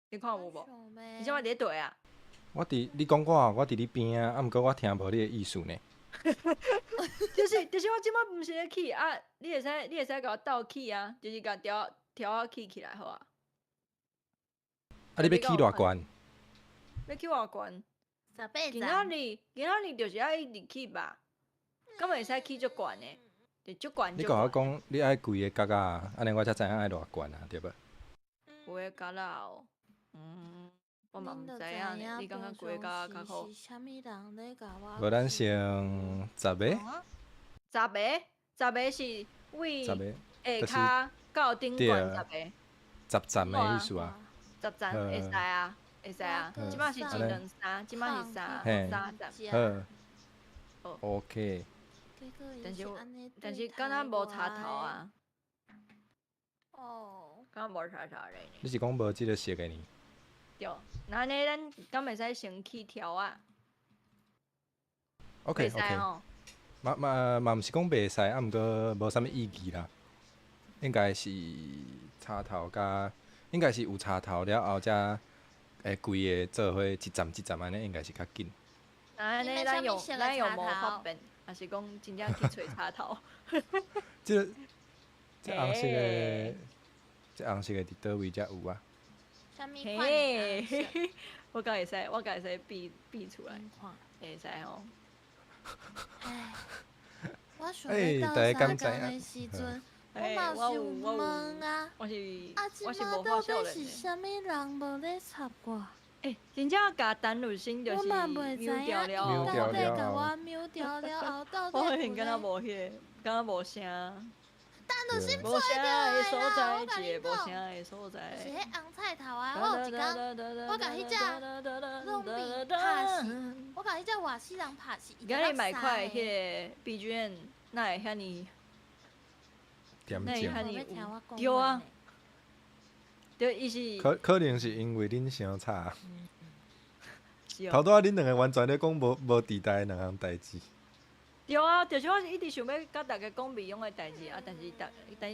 你看有无？你这马伫咧佗啊？我伫你讲我，我伫你边仔，啊，毋过我听无你的意思呢。就是我这马毋是咧起啊，你会使共我斗起啊，就是共条条仔起起来好啊。啊，你欲起偌悬？欲起偌悬？十八今仔日今仔日就是爱一直起吧？敢会使起足悬的？就足悬。你共我讲，你爱规个角仔，按呢我才知影爱偌悬啊，对无？规个角仔哦，我嘛毋知影呢，你感觉规个角仔较好？无咱先十个。十个，十个是位下跤到顶悬十个。十层的意思啊？十层会使啊，会使啊。这马是一两三，这马是三三层。好。OK。但是敢若无插头啊？哦。敢若无插头咧？你是讲无这个色的呢？对，那按呢，咱敢会使先起条仔？OK OK。嘛嘛嘛，毋是讲袂使，啊，毋过无啥物意义啦。应该是插头佮，应该是有插头了后，才会规个做伙一层一层按呢，应该是较紧。那按呢，咱用魔法变，抑是讲真正去揣插头？这红色的，这红色的伫佗位才有啊？嘿，我敢会使，我敢会使变变出来，会使吼。我想欲斗相共的时阵，我嘛是有问啊。我是啊，这马到底是啥物人无咧插我？欸，真正共陈汝心就是我嘛袂知影，伊到底共我 mute 掉了后，到底我发现敢若无彼个，敢若无声。陈汝心无声的所在，我一个无声的所在。就是彼红菜头啊！我有一工，我共彼只拢比拍死，我共彼只外星人拍死。今日买块彼个 BGM，哪会遐尔？哪会遐尔有？对啊。对，伊是。可能是因为恁伤吵。头拄仔恁两个完全咧讲无伫台两项代志。对啊，就是我一直想欲共大家讲袂用的代志啊，但是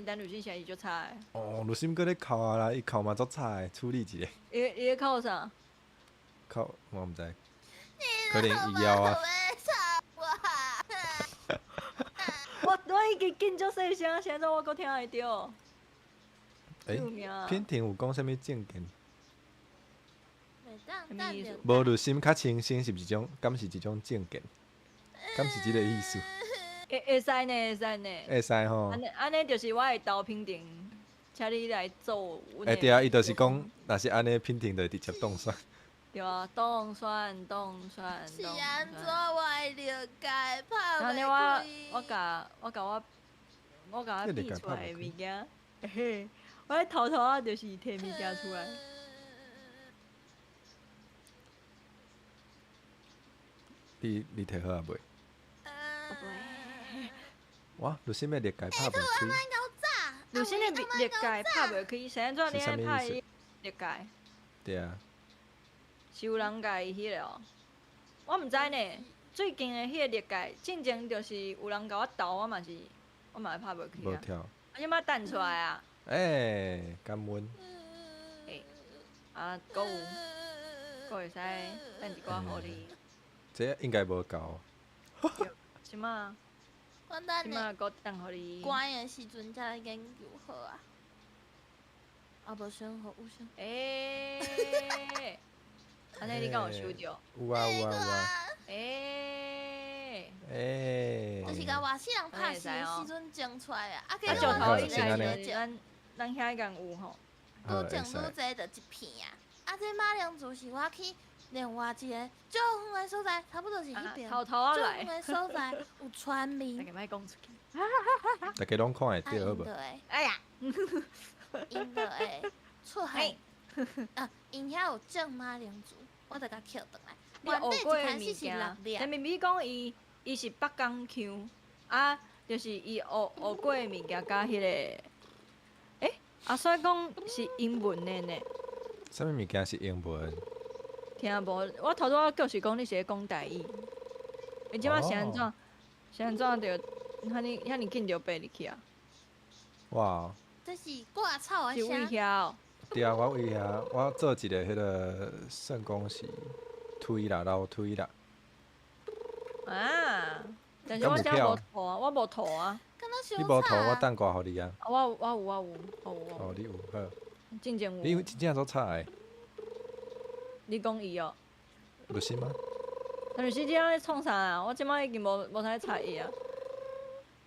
陈汝心声伊足吵的。哦，汝心阁咧哭啊啦，伊哭嘛足吵的，处理一下。伊咧哭啥？哭，我毋知。可能伊枵啊。我已经紧足细声，现在我阁听会著。欸，品婷有讲啥物证件？袂当等什么意思无滤芯较清新是毋是一种？敢是一种政见？敢是这个意思？会使呢，会使呢。会使吼。按呢按呢，就是我会投品定，请你来做。欸对啊，伊就是讲，若是按呢，品婷就直接当选。对啊，当选当选。是按怎我的绿界拍按呢袂开？我共我变出来的物件，嘿嘿，我咧偷偷仔就是提物件出来。你提好啊未？袂。哇，律师的绿界拍袂开。律师的绿界拍袂开，是按怎你爱拍伊绿界？对啊。是有人共伊彼个哦，我毋知呢。最近的彼个绿界，进前就是有人共我投，我嘛是，我嘛会拍袂开啊。无跳。啊，这摆弹出来啊！欸，感恩。欸，啊，阁有，阁会使等一寡予你。这应该无够。什么？我等这摆阁等予你。关的时阵才来研究好啊。啊，无先予有先。欸。按呢你敢有收著？有啊有啊有啊。欸。欸。就是共外省人拍死的时阵种出来的，啊，啊，石头应该是咱遐敢有吼。愈种愈济就一片啊！啊，这马铃薯是我去另外一个足远的所在，差不多是彼边。偷偷足远的所在有村民。大家莫讲出去。大家拢看会著好无？哎呀！𪜶就会出现，啊，𪜶遐有种马铃薯，我就共捡转来。你学过的物件，但明明讲伊是北港腔，啊，就是伊学过的物件佮彼个，欸，阿帅讲是英文的呢。啥物物件是英文？听无，我头拄仔就是讲你是咧讲台语，伊这摆是按怎？是按怎就遐尔遐尔紧就爬入去啊？哇！这是割草的是声。为遐哦。对啊，我为遐，我做一个彼个算讲是推啦，楼梯啦。啊！但是我这无图啊，我无图啊。你无图，我等挂予你啊。啊，我有，我有，我有，我有。哦，你有好。进前有。你真正做吵的。你讲伊哦。律师吗？律师这咧创啥啊？我这摆已经无啥睬伊啊。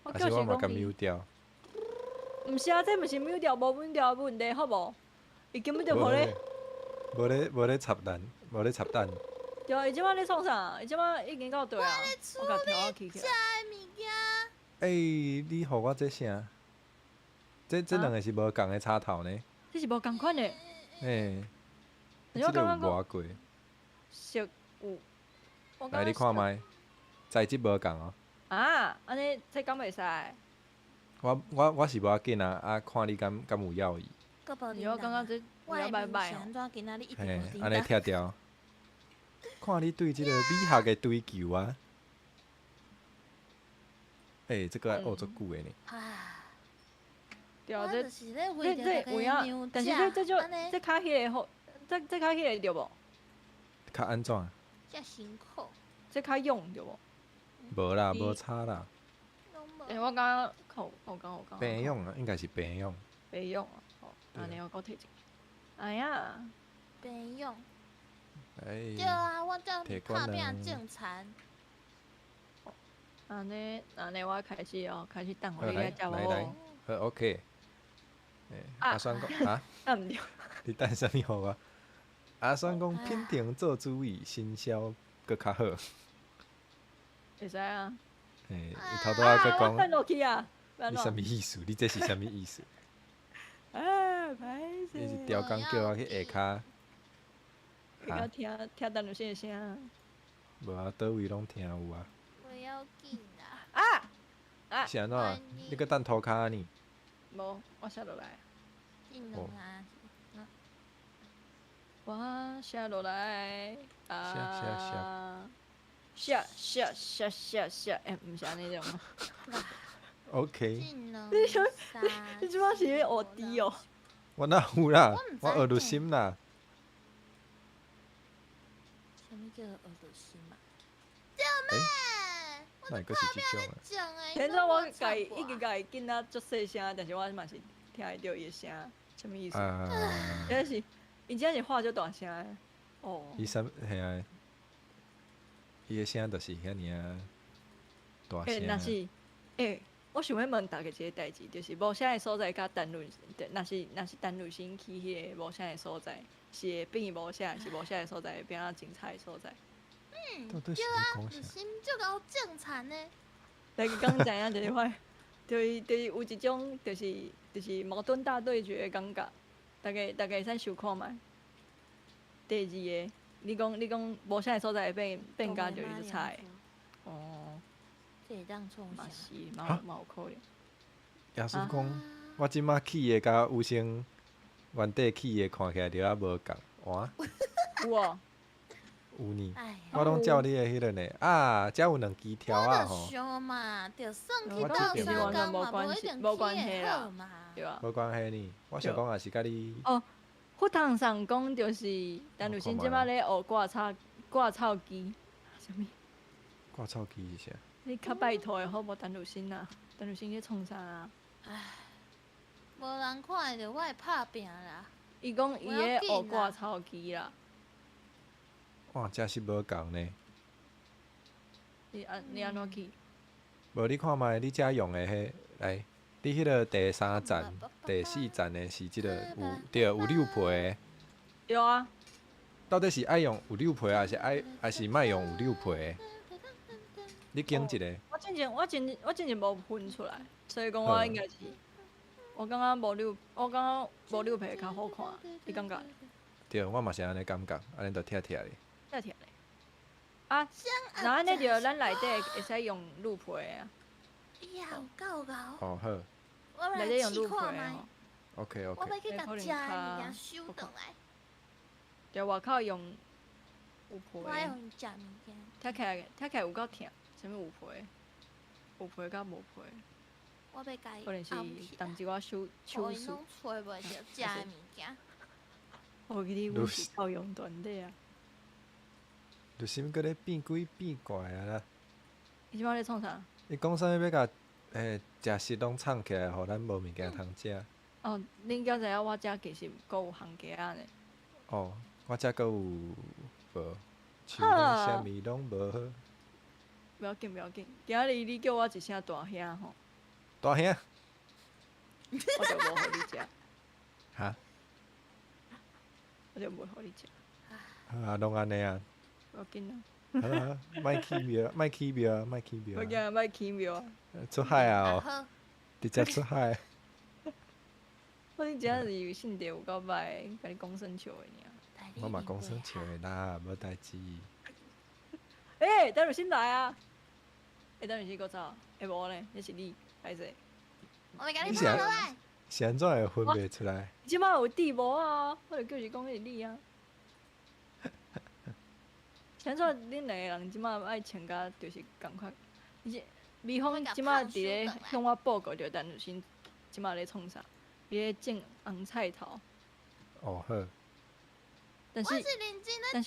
我是我嘛共 mute 掉。毋是啊，这毋是 mute 掉无 mute 掉的问题，好无？伊根本就无咧。无咧插咱，无咧插咱。对啊，伊这摆咧创啥？伊这摆已经到对啊。我共调起来。食的物件。欸，你予我这啥？这两个是无仝的插头呢？这是无仝款的。欸。这个有磨过。色有。来，你看觅，材质无仝哦。啊，按呢这敢袂使？我是无要紧啊，啊，看你敢有要伊。我感觉这有影歹歹哦。嘿，按呢拆掉。看你对这个美学的追求啊。欸，这个爱学足久的呢。对啊，这有影，但是这就这较彼个好，这较彼个对无？较按怎？遮辛苦。这较勇对无？无啦，无差啦。欸，我刚刚靠，我刚。白用啊，应该是白用。白用啊，好，按呢我阁提一个。哎呀，白用。对啊，我这拍拼种田。按呢，按呢，我开始哦，开始等予你来食来来，好 OK。阿双讲啊？等毋著。你等啥物予我？阿双讲品婷做主意，行销阁较好。会使啊。欸，伊头拄仔阁讲。等落去啊！你啥物意思？你这是啥物意思？啊，歹势。你是刁工叫我去下跤。下跤听听陈律师的声。无啊，佗位拢听有啊。不要紧啦。啊啊！是按怎？你阁等涂跤呢？无，我写落来。我写落来。啊。写写写写写，欸，毋是按呢种吗？OK。你想，你这摆是咧学猪哦？我哪有啦？我学律心啦。啥物叫学律心啊？救命！那阁是这种啊？现在我共伊已经共伊紧啊足细声，但是我嘛是听会著伊的声，啥物意思？真是，伊真是喊足大声的。哦。伊啥嘿啊？伊的声就是遐爾仔大欸，若聲。是，欸，我想欲問大家一个代誌，就是無聲的所在佮陳瑞，若是陳瑞新去彼个無聲的所在，是會變無聲，是無聲的所在會變較精彩的所在？嗯，到底是對啊，咧講啥？律師足𠢕種田的。大家敢知影？就是我，就是有一種就是矛盾大對決的感覺。大家會使想看覓。第二个，你講無聲的所在會變變甲就是菜。哦。這會當創啥？嘛是，嘛有可能。耶穌講，我這馬起的佮有聲原底起的看起來著猶無仝，哇！有哦。有呢，我攏照你的彼個呢。啊，遮有兩支條仔吼。我就想嘛，就算去鬥相共嘛，無一定起會好嘛。對啊。無關係呢，我想講也是佮你。哦，佛堂上講就是陳汝心這擺咧學割草機，啥物？割草機是啥？你較拜託的好無？陳汝心啊，陳汝心咧創啥啊？唉，無人看會著我的拍拚啦。伊講伊咧學割草機啦。哇，真是無仝呢。你按怎去？無你看覓，你遮用的彼來，你彼个第三層、第四層的是這个有對有柳皮的。對啊。到底是愛用有柳皮，還是莫用有柳皮的？你揀一个。我之前無分出來，所以講我應該是，我感覺無柳皮較好看，你感覺？對，我嘛是按呢感覺，按呢就拆拆咧。拆拆咧。啊，若按呢著咱內底會使用鹿皮啊。哎呀，有夠𠢕。哦好。我來試看覓。 OK OK。我欲去共食的物件收轉來。對，外口用有皮。我愛用食物件。聽起來有夠疼，啥物有皮？有皮佮無皮。我欲共伊可能是動一寡手術。攏揣袂著食的物件。我記得阮是教養團體啊。律師閣咧變鬼變怪啊啦！伊這擺咧創啥？伊講啥物欲共食食攏藏起來，予咱無物件通食。哦，恁敢知影我遮其實閣有番茄仔呢？哦，我遮閣有無？樹頂啥物攏無好。不要緊，不要緊，今仔日你叫我一聲大兄吼。大兄。我就無予你食。哈？我就無予你食。好啊，攏按呢啊。無要緊啊。好啊，莫起廟，莫起廟，莫起廟。無驚，莫起廟啊！出海啊！哦，直接出海。我真正是性格有夠歹，共你講耍笑的爾。我嘛講耍笑的啦，無代誌。欸，陳汝心來啊！欸，陳汝心閣走？欸，無呢，彼是你，歹勢。我欲共你拍落來。是按怎會分袂出來？這擺有戴帽啊，我就叫伊講彼是你啊。是按怎恁兩个人這擺愛穿甲就是仝款？而且美鳳這擺佇咧向我報告著陳汝心這擺咧創啥？伊咧種紅菜頭。哦好。但是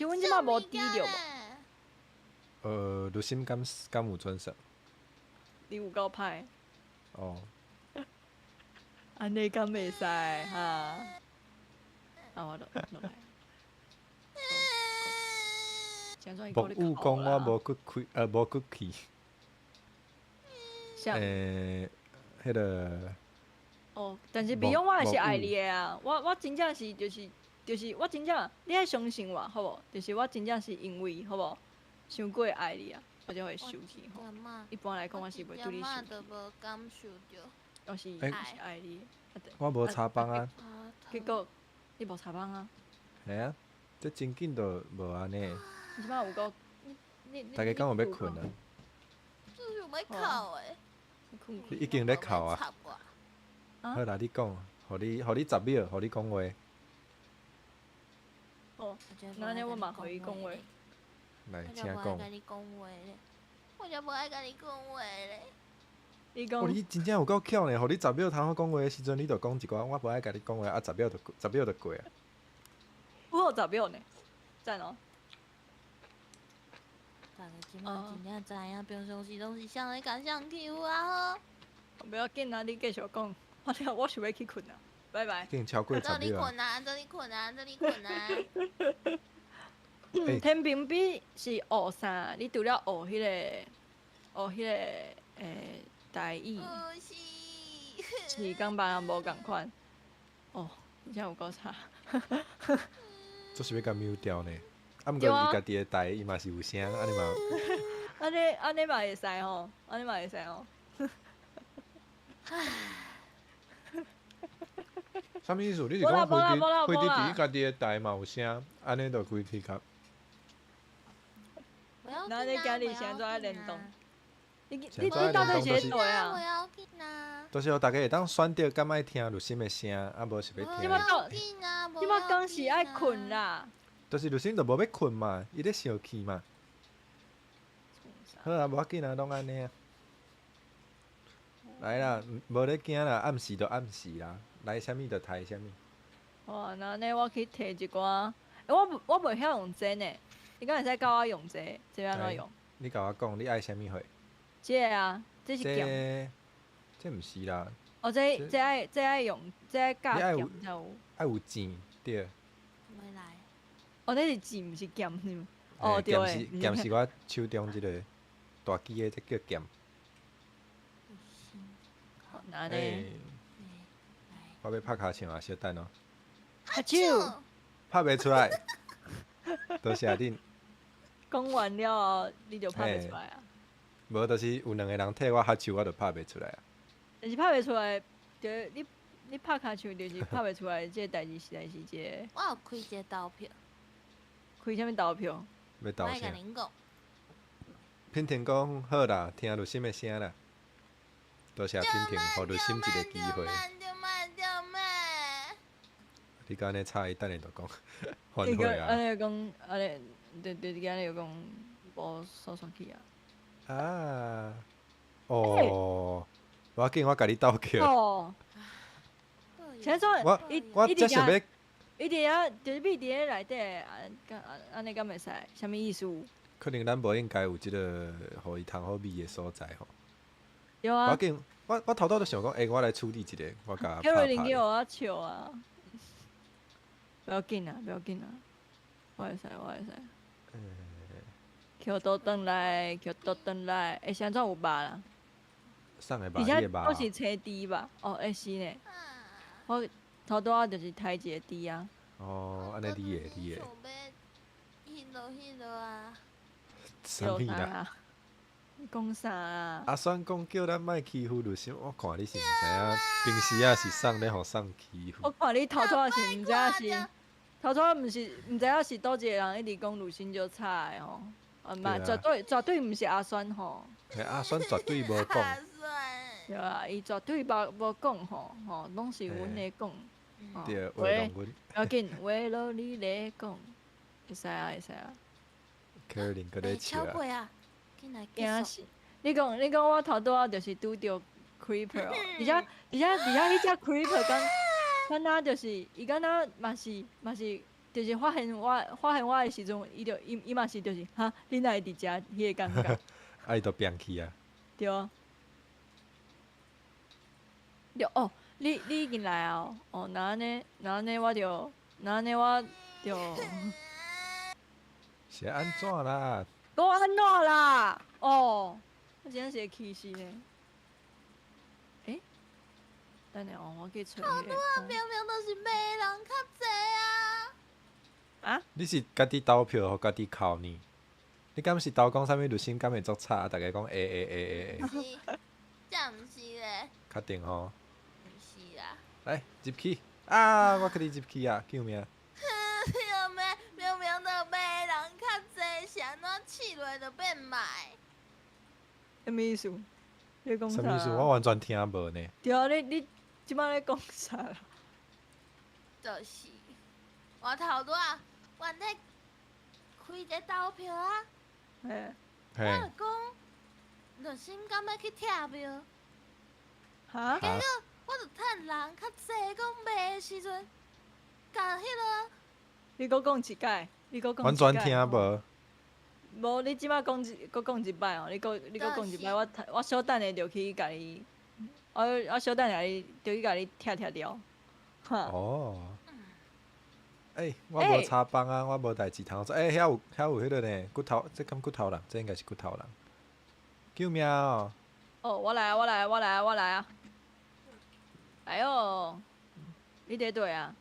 阮這擺無滴著無？汝心敢有準算？你有夠歹。哦。按呢敢袂使哈？啊，我落落來。木有講我無骨氣，無骨氣。欸，彼个。哦，但是美容我還是愛你的啊！我真正是就是我真正，你愛相信我，好無？就是我真正是因為，好無？傷過愛你啊，我才會生氣吼。一般來講，我是袂對你生氣。我是愛你。我無插枋啊。結果你無插枋啊？嘿啊，這真緊就無按呢。你這擺有夠？大家敢有欲睏啊？這是欲哭的。你已經咧哭啊？好啦，你講，予你10秒，予你講話。哦，那按呢我嘛予伊講話。來，請講。我才無愛共你講話咧。你講。哦，你真正有夠巧呢！予你十秒通好講話的時陣，你就講一寡，我無愛共你講話，啊，十秒就過啊。有予十秒呢，讚哦。大家這擺真正知影，平常時攏是啥咧共誰欺負啊好。不要緊啊，你繼續講。我想欲去睏啊，拜拜。已經超過十秒。做你睏啊，做你睏啊，做你睏啊。天平比是學啥？你除了學彼個台語，是佮別人無仝款。哦，真正有夠差。做是欲共 mute 掉呢？啊，毋過伊家己的台，伊嘛是有聲，按呢嘛。按呢嘛會使吼，按呢嘛會使吼。啥物意思？你是講飛機佇伊家己的台嘛有聲，按呢就開去較。那你今日是按怎聯動？你到底是佗啊？就是予逐家會當選擇，敢愛聽錄音的聲，啊無是欲聽。這擺講是愛睏啦。就是錄音就無欲睏嘛，伊咧小氣嘛。好啊，無要緊啊，攏按呢啊。來啦，無咧驚啦，暗時就暗時啦，來啥物就刣啥物。哇，那按呢我去提一寡，我袂曉用這呢，你敢會使教我用這個？這按怎用？你共我講，你愛啥物貨？這個啊，這是劍。這毋是啦。哦，這愛用，這愛教劍才有。愛有錢，對。哦，那是錢，毋是劍是毋？哦，對。劍是我手中這個大支的，這叫劍。那呢？我欲拍尻槍啊，小等哦。拍手。拍袂出來。多謝恁。講完了後，你就拍袂出來啊？無，就是有兩個人替我拍手，我就拍袂出來啊。但是拍袂出來，就你拍尻槍就是拍袂出來，這個代誌實在是一個。我有開一個投票。開啥物投票？欲投啥？品婷講好啦，聽錄音的聲啦。多謝品婷，予錄音一個機會。你敢按呢吵伊，等下就講反悔啊！按呢講，按呢對對，按呢講無煞煞去啊！啊！哦，無要緊，我共你鬥票。哦。我這想欲。伊佇遐就是秘佇咧內底，按按呢敢會使？啥物意思？可能咱無應該有這個予伊通好秘的所在吼。對啊。無要緊，我頭拄就想講，欸，我來處理一下，我共拍拍。叫我笑啊！不要緊啊，不要緊啊，我會使，我會使。抾倒轉來，抾倒轉來，欸，是按怎有肉啦？送的肉，而且你的肉。都是青豬吧？哦，欸是呢。我頭拄仔就是刣一個豬啊。哦，按呢你的，你的。彼落彼落啊！啥物啦？你講啥啊？阿選講叫咱莫欺負女生，我看你是毋知影，平時啊是送咧予送欺負。我看你頭拄仔是毋知影是，頭拄仔毋是毋知影是佗一個人一直講女生足吵的吼，啊嘛絕對絕對毋是阿選吼。欸，阿選絕對無講。對啊，伊絕對無講吼，吼，攏是阮咧講。對，話攏阮。不要緊，話攏你咧講，會使啊，會使啊。可能閣咧笑啊。驚死！你講我頭拄仔就是拄著 creeper 哦，而且彼隻 creeper 敢若就是伊敢若嘛是，就是發現我的時陣，伊就伊嘛是就是哈，你哪會佇遮？彼個感覺。啊！伊就變去啊。對啊。對哦，你已經來啊？哦，那按呢，那按呢，我就，那按呢，我就。是按怎啦？講按怎啦？哦，我真正是會氣死呢。欸？等下哦，我去揣彼個。明明就是罵人較濟啊！啊？你是家己投票，予家己哭呢？你敢是投講啥物律師敢會足吵？啊，逐家講欸欸欸欸欸。是，這毋是咧。確定吼？毋是啦。來入去啊！我予你入去啊！救命！明明就罵人較濟，是按怎試落就變歹？啥物意思？你講啥？啥物意思？我完全聽無呢。對啊，你這擺咧講啥啦？就是我頭拄仔，原咧開一個投票啊。嘿。我就講，律師敢欲去拆廟？哈？結果我就趁人較濟講罵的時陣，共彼落。你閣講一擺，你閣講一擺。完全聽無。無，你這擺講一，閣講一擺哦。你閣講一擺，我小等下就去共伊，我小等下伊就去共你拆拆掉。哈。哦。欸，我無插枋啊，我無代誌通做。欸，遐有彼个呢，骨頭，這敢骨頭人，這應該是骨頭人。救命哦！哦，我來啊，我來啊，我來啊，我來啊！哎喲，你佇佗啊？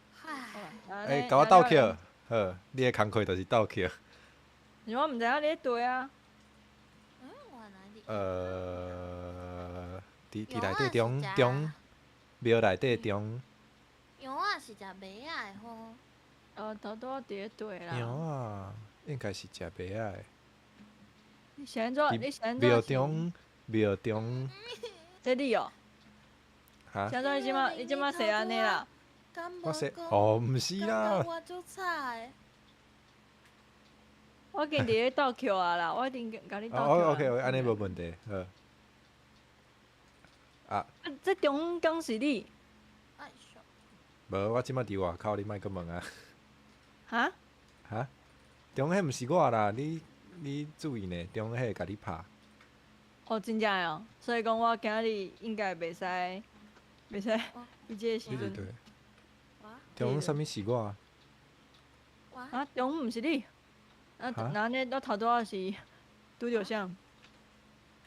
欸，共我鬥捡，好，你的工課就是鬥捡。是我毋知影你佇佗啊。嗯，我哪裡？佇內底中中廟內底中。羊仔是食麥仔的吼。哦，頭拄仔佇咧對啦。羊仔應該是食麥仔的。你是按怎？你是按怎？廟中廟中。這你哦。哈？是按怎？你這馬你這馬說按呢啦？我說哦，毋是啦。我足慘的。我已經佇咧鬥抾啊啦，我已經共你鬥抾。哦，OK，按呢無問題，好。啊。這中間是你？無，我這馬佇外口，你莫閣問啊。哈？哈？中彼毋是我啦，你注意呢，中彼會共你拍。哦，真正的哦，所以講我今日應該袂使，袂使，伊這個時陣。中啥物是我？啊，中毋是你。啊，那按呢，我頭拄仔是拄著啥？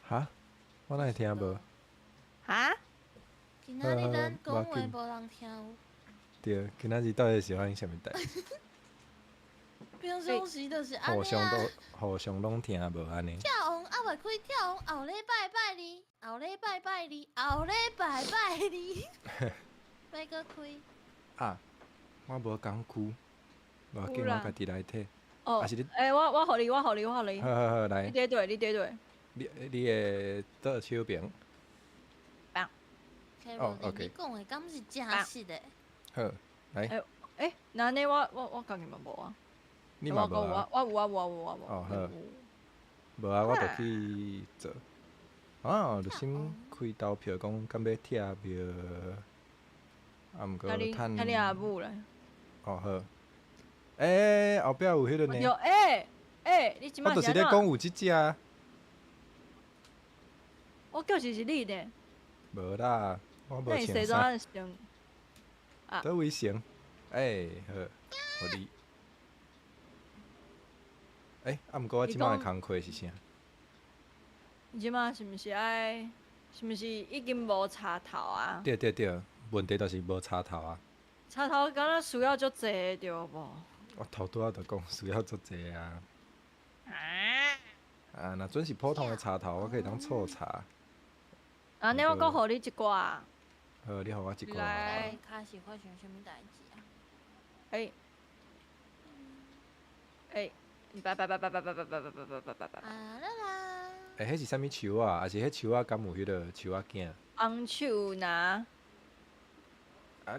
哈？我哪會聽無？哈？今仔日咱講話無人聽有。對，今仔日到底是發生啥物代誌？平常時就是按呢啊。互相攏聽無按呢。跳王猶未開，跳王後禮拜拜二，後禮拜拜二，後禮拜拜二，欲閣開。啊！我無工具，無要緊，我家己來提。哦。欸，我予你，我予你，我予你。好好好，來。你佇佗？你佇佗？你的左手邊。哦，OK。你講的敢是真實的？好，來。欸欸，那按呢我家己嘛無啊。你嘛無啊？我有啊，有啊，有啊，哦，好。無啊，我就去做。啊，就先開投票，講敢欲拆廟。啊，毋過趁。趁你阿母來。哦，好。欸，後壁有彼个呢。有欸欸，你這馬我就是咧講有這隻。我就是你呢。無啦，我無穿衫。佗位成？欸，好，予你。欸，啊，毋過我這馬的工課是啥？你這馬是毋是愛？是毋是已經無插頭啊？對對對，問題就是無插頭啊。插頭敢若需要足濟對無？我頭拄仔就講需要足濟啊。啊，若準是普通的插頭，我可以當錯插。按呢，我閣予你一寡。好，你予我一寡。來。卡是發生啥物代誌啊？欸。欸。拜拜拜拜拜拜拜拜拜拜拜拜拜。啊啦啦！欸，彼是啥物樹仔？抑是彼樹仔敢有彼个樹仔囝？紅樹林。啊！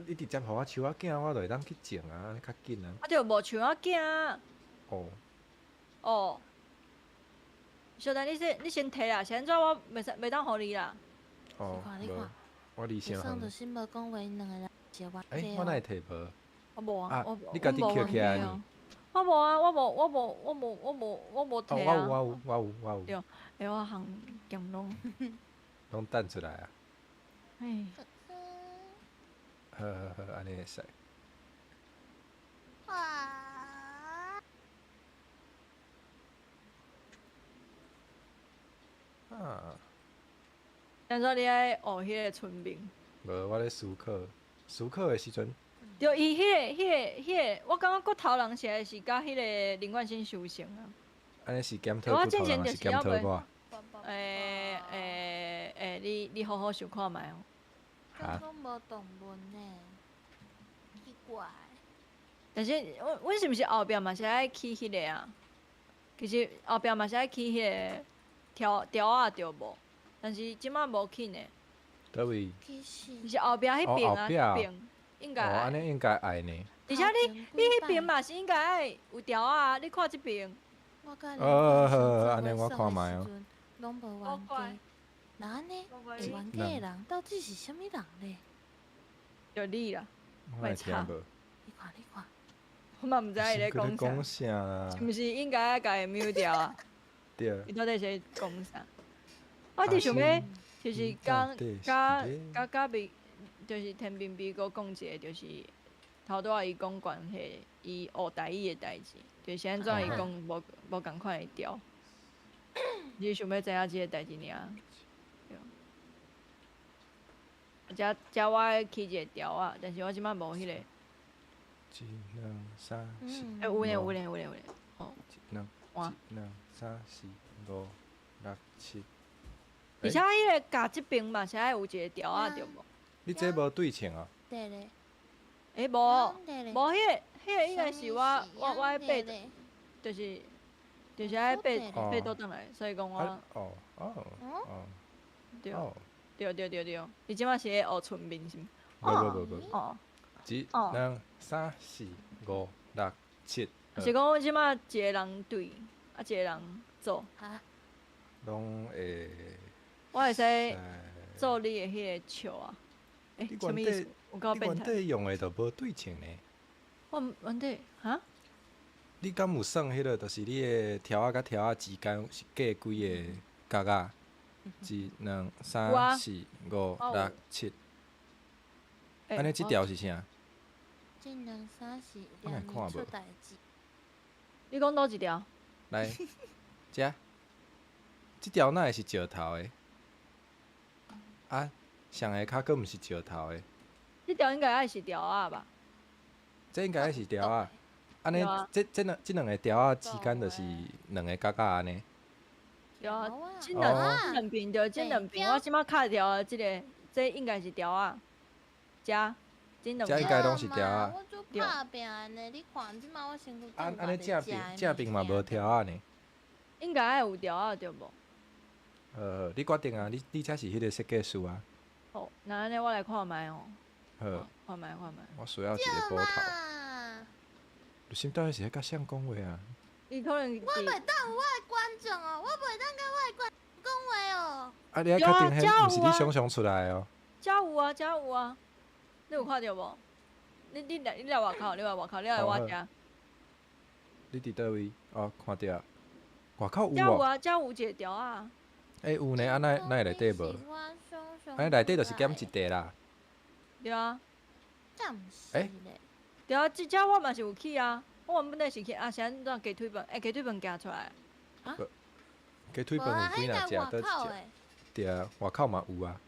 你直接予我樹仔囝，我就會當去種啊，按呢較緊啊。啊，著無樹仔囝。哦。哦。小等你先提啦，是按怎我袂使袂當予你啦。哦，無，我離傷遠。欸，我哪會提無？我無啊，我你家己抾起來呢？我無啊，我無，我無，我無，我無，我無提啊。哦，我有，我有，我有，我有。對，欸，我項劍攏。攏擲出來啊！欸。好好好，按呢會使。哇！啊！按怎你愛學彼个村民？無，我咧思考，思考的時陣。對，伊彼个，我感覺骨頭人實在是佮彼个林冠星相像啊。按呢是檢討骨頭人，還是檢討我？欸，你好好想看覓哦。哈？攏無動物呢，奇怪。但是，阮是毋是後壁嘛是愛起彼个啊？其實後壁嘛是愛起彼个條條仔對無？但是這馬無起呢。佗位？是後壁彼邊啊，彼邊應該。哦，按呢應該愛呢。而且你彼邊嘛是應該愛有條仔，你看這邊。哦，好，按呢我看覓哦。攏無冤家，那按呢？會冤家的人到底是啥物人咧？就你啦，我會聽無。你看，你看。我嘛毋知伊咧講啥，是毋是應該愛共伊 mute 掉啊？對。伊到底是咧講啥？我佇想欲，就是講佮佮佮比，就是天平比閣講一个，就是頭拄仔伊講關係伊學台語的代誌，就是按怎伊講無無仝款的調。你想欲知影這个代誌爾。對。遮遮我愛起一个調仔，但是我這擺無彼个。一兩三四。欸，有呢有呢有呢有呢。哦。一兩。一兩三四五六七。而且彼个共這爿嘛是愛有一个條仔對無？你這無對稱啊？對咧。欸，無，無彼个應該是我愛爬，就是愛爬爬倒轉來，所以講我。哦哦哦。對對對對對，伊這擺是咧學春面是毋？無無無無。哦。一、兩、三、四、五、六、七。是講阮這擺一个人對，啊一个人做。攏會。我會使做你的彼個笑啊！欸，啥物意思？有夠變態。你原底用的就無對稱呢。我原底哈？你敢有算彼个？就是你的條仔佮條仔之間是隔幾个角仔？一、兩、三、四、五、六、七。按呢，這條是啥？一、兩、三、四，兩年出代誌。你講佗一條？來，遮，這條哪會是石頭的？啊，上下跤閣毋是石頭的。這條應該愛是條仔吧？這應該愛是條仔。按呢，這兩個條仔之間就是兩个角仔按呢。對啊，這兩邊對，這兩邊我這擺敲條這个，這應該是條仔。遮，這兩這應該攏是條仔。我做拍拚的呢，你看這擺我身軀。按按呢正爿正爿嘛無條仔呢。應該愛有條仔對無？你決定啊！你才是彼个設計師啊！好，那按呢我來看覓哦。好。看覓看覓。我需要一个斧頭。你心到底是咧佮誰講話啊？伊可能。我袂當有我的觀眾哦，我袂當佮我的觀眾講話哦。啊！你愛確定彼毋是你想像出來的哦？遮有啊，遮有啊，你有看著無？你來外口，你來外口，你來我遮。你佇佗位？哦，看著。外口有遮有啊，遮有一个條仔。欸，有呢，啊，哪會內底無？按呢內底就是減一塊啦。對啊。欸？對啊，這遮我嘛是有去啊，我原本底是去啊，是按怎雞腿飯？欸，雞腿飯寄出來。啊？雞腿飯有幾若食？佗一隻？對啊，外口嘛有啊。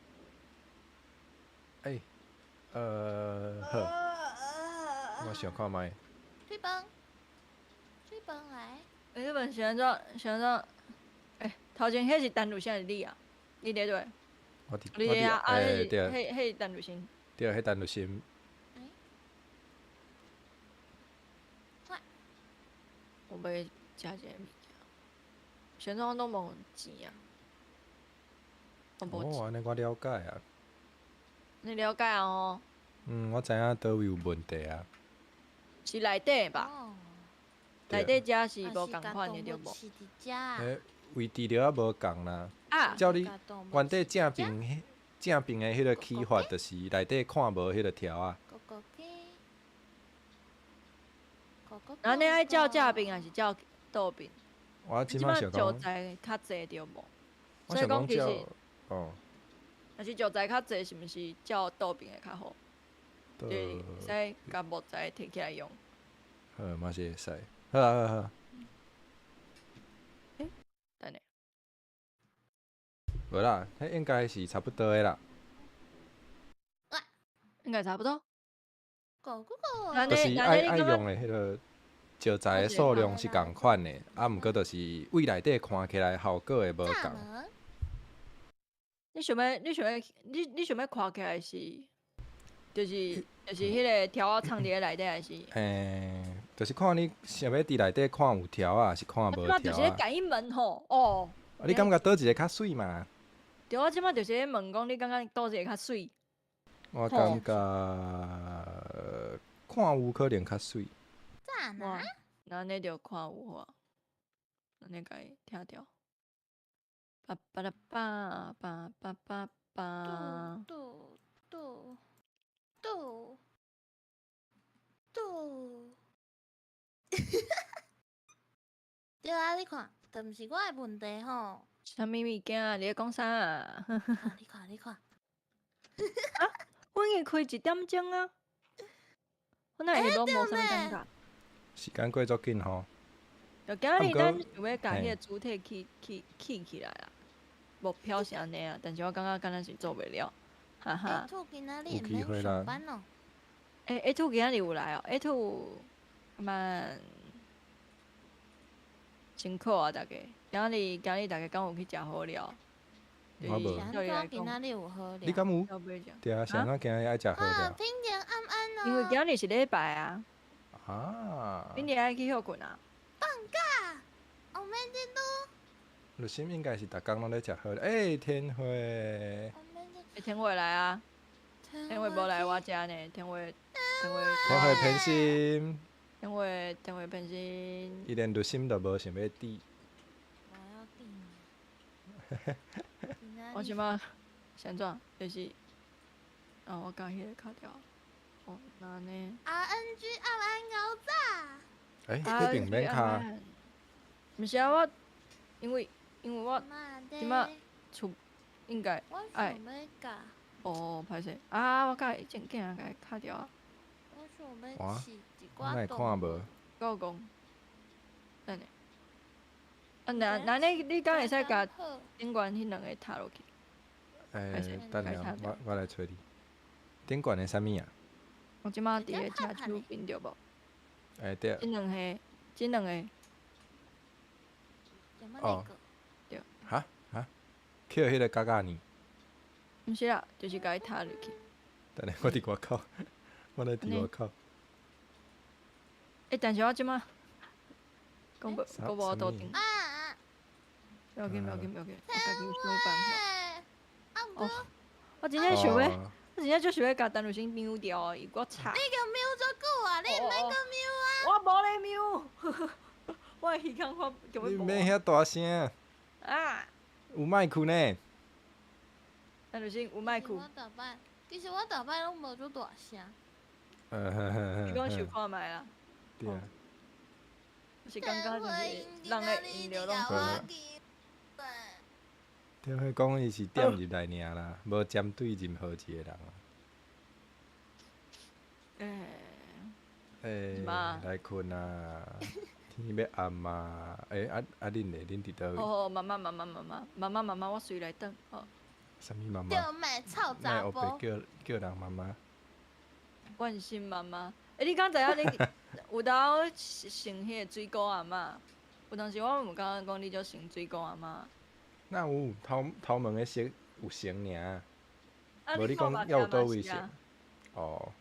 欸，好，我想看覓。腿飯，腿飯來。欸，這飯是按怎？是按怎？欸，頭前彼是陳汝生還是你啊？你佇佗？我佇，你佇啊？欸，對。彼是陳汝生。對，彼陳汝生。我欲食一个物件，啥怎攏無錢啊？哦，按呢我了解啊。你了解啊？吼。嗯，我知影佗位有問題啊。是內底吧？內底遮是無仝款的對無？欸，位置著猶無仝啦。啊！照你原底正爿正爿的彼个起法，就是內底看無彼个條仔。那你愛照正爿還是照倒爿？我這擺想講，石材較濟對無？我想講照哦。若是石材較濟，是毋是照倒爿會較好？就是會使共木材提起來用。好，嘛是會使。好啊好啊。欸，等下。無啦，彼應該是差不多的啦。應該差不多。就是愛用的彼个石材的數量是仝款的，啊，毋過就是位內底看起來效果會無仝。你想欲看起來是，就是彼个條仔藏佇咧內底，還是？欸，就是看你想欲佇內底看有條仔，還是看無條仔。就是咧感應門吼，哦。啊，你感覺佗一个較媠嘛？對，我這擺就是咧問講，你感覺佗一个較媠？我感覺看有可能較媠。哇，那按呢就看有啊，按呢共伊拆掉。叭叭啦叭叭叭叭叭。嘟嘟嘟嘟。對啊，你看，就毋是我的問題吼。啥物物件？你咧講啥啊？你看，你看。啊！阮已經開一點鐘啊！我哪會攏無啥物感覺？時間過足緊吼。就今日咱想欲共彼个主體起起來啊，目標是按呢啊，但是我感覺敢若是做袂了，哈哈。 A two 今仔日毋免上班哦。欸，A two 今仔日有來哦，A two 蠻辛苦啊，大家。今日大家敢有去食好料？我無。是按怎今仔日有好料？你敢有？對啊，是按怎今日愛食好料？平平安安哦。因為今日是禮拜啊。啊。明日愛去歇睏啊。放假，おめでとう。律心應該是逐工攏咧食好料。欸，天慧。欸，天慧來啊！天慧無來我遮呢，天慧，天慧。天慧偏心。天慧，天慧偏心。伊連律心都無想欲佇。我要佇。我這擺是按怎？就是，哦，我共彼个敲掉。哦，那按呢？RNG 暗暗𠢕早。欸，彼邊免敲。毋是啊，我因為我這擺厝應該愛。哦，歹勢啊！我共伊竟然共伊敲掉啊！我想欲飼一寡我看無。我講，等下。啊，那你敢會使共頂懸彼兩个踢落去？欸，等下，我來揣你。頂懸的啥物啊？我這擺佇咧車手邊對無？欸，對。這兩个，這兩个。哦。對。哈哈，捡彼个角角呢？毋是啦，就是共伊踢落去。等下，我佇外口，我咧佇外口。欸，但是我這擺講無，講無倒轉。不要緊，不要緊，不要緊，我家己有想辦法。哦，我真正想欲，我真正足想欲共陳律師瞄掉，伊閣吵。你共瞄足久啊！你毋免閣瞄啊！我無咧瞄，我的耳孔我就欲。你毋免遐大聲。啊！有麥克呢。陳律師有麥克。其實我逐擺攏無足大聲。你講想看覓啦？對啊。我是感覺就是人的音量攏。聽彼講伊是點入來爾啦，無針對任何一個人啊。欸，來睏啊！天欲暗啊！欸，啊啊恁咧？恁佇佗位？哦，媽媽媽媽媽媽媽媽媽媽，我隨來轉哦。啥物媽媽？叫賣臭查埔。莫黑白叫人媽媽。關心媽媽。欸，你敢知影你有當成彼個水果阿嬤？有當時我毋感覺講你足像水果阿嬤。哪有頭毛的色有成爾，無你講猶有佗位成？哦，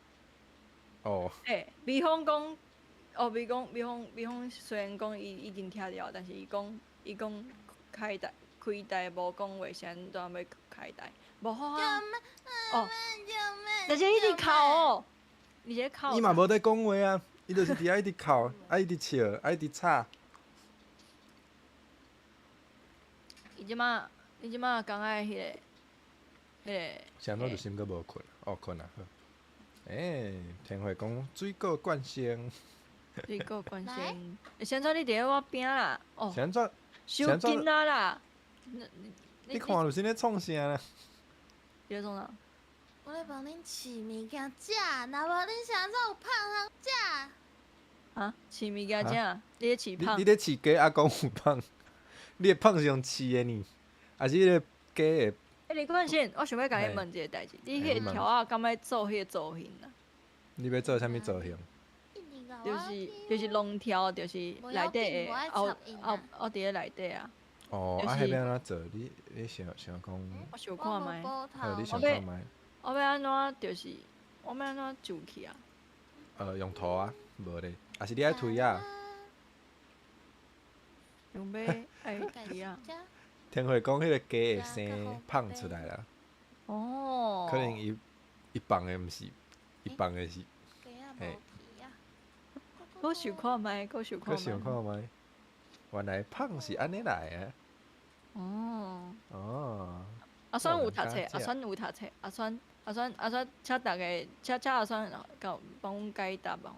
哦。欸，美鳳講，哦，美鳳美鳳美鳳雖然講伊已經拆了，但是伊講開台無講話，是按怎欲開台？無好啊。哦。但是一直哭哦，而且哭。伊嘛無咧講話啊，伊就是佇遐一直哭，啊一直笑，啊一直吵。伊這馬剛愛彼个，彼个。是按怎就心閣無睏？哦，睏啊好。欸，天慧講水果罐生。水果罐生，欸，是按怎你佇咧我邊啦？哦。是按怎？收緊啊啦！你看有啥咧創啥啦？你咧創啥？我咧幫恁飼物件食，若無恁是按怎有胖通食？啊？飼物件食？你咧飼胖？你咧飼雞啊？講有胖？你的胖是用飼的呢，還是彼个雞的？欸，李冠先，我想欲共你問一个代誌，你彼个柱仔敢欲做彼个造型啊？你欲做啥物造型？就是龍柱，就是內底的後後後佇咧內底啊。哦，啊，彼欲按怎做？你想想講。我想看覓。好，你想看覓。我欲按怎？就是我欲按怎上去啊？用塗啊，無咧，還是你愛推啊？用欲愛推啊？聽會講彼个雞會生胖出來啦。哦。可能伊放的毋是，伊放的是，嘿。閣想看覓，閣想看覓。閣想看覓，原來胖是按呢來的。哦。哦。阿酸有讀冊，阿酸有讀冊，阿酸阿酸阿酸，請逐家，請阿酸到幫阮解答哦。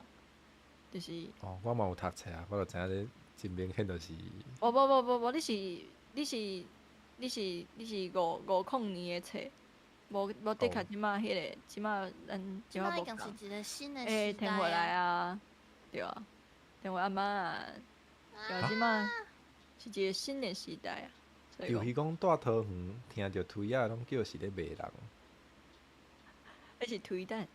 就是。哦，我嘛有讀冊啊，我就知影這真明顯就是。無無無無無，你是五五零年的冊，無無的確，這馬彼個，這馬咱這馬無共。是一個新的欸，天回來啊，對啊，天回阿媽啊，對啊，這馬是一個新的時代啊。尤其講蹛桃園，聽著推仔攏叫是咧罵人。彼是推蛋，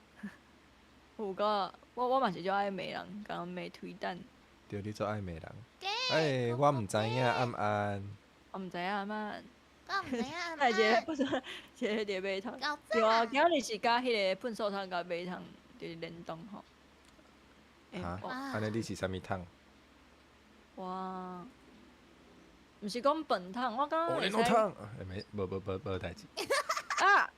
有個我嘛是足愛罵人，共人罵推蛋。對，你足愛罵人。欸，我毋知影暗暗。我毋知影暗暗。我毋知影暗暗。一个不是，一个伫马桶。對啊，今日是佮彼個糞掃桶佮馬桶就是連動吼。哈？按呢你是啥物桶？我，毋是講糞桶，我感覺會使。桶，欸，沒，無無無無代誌。啊！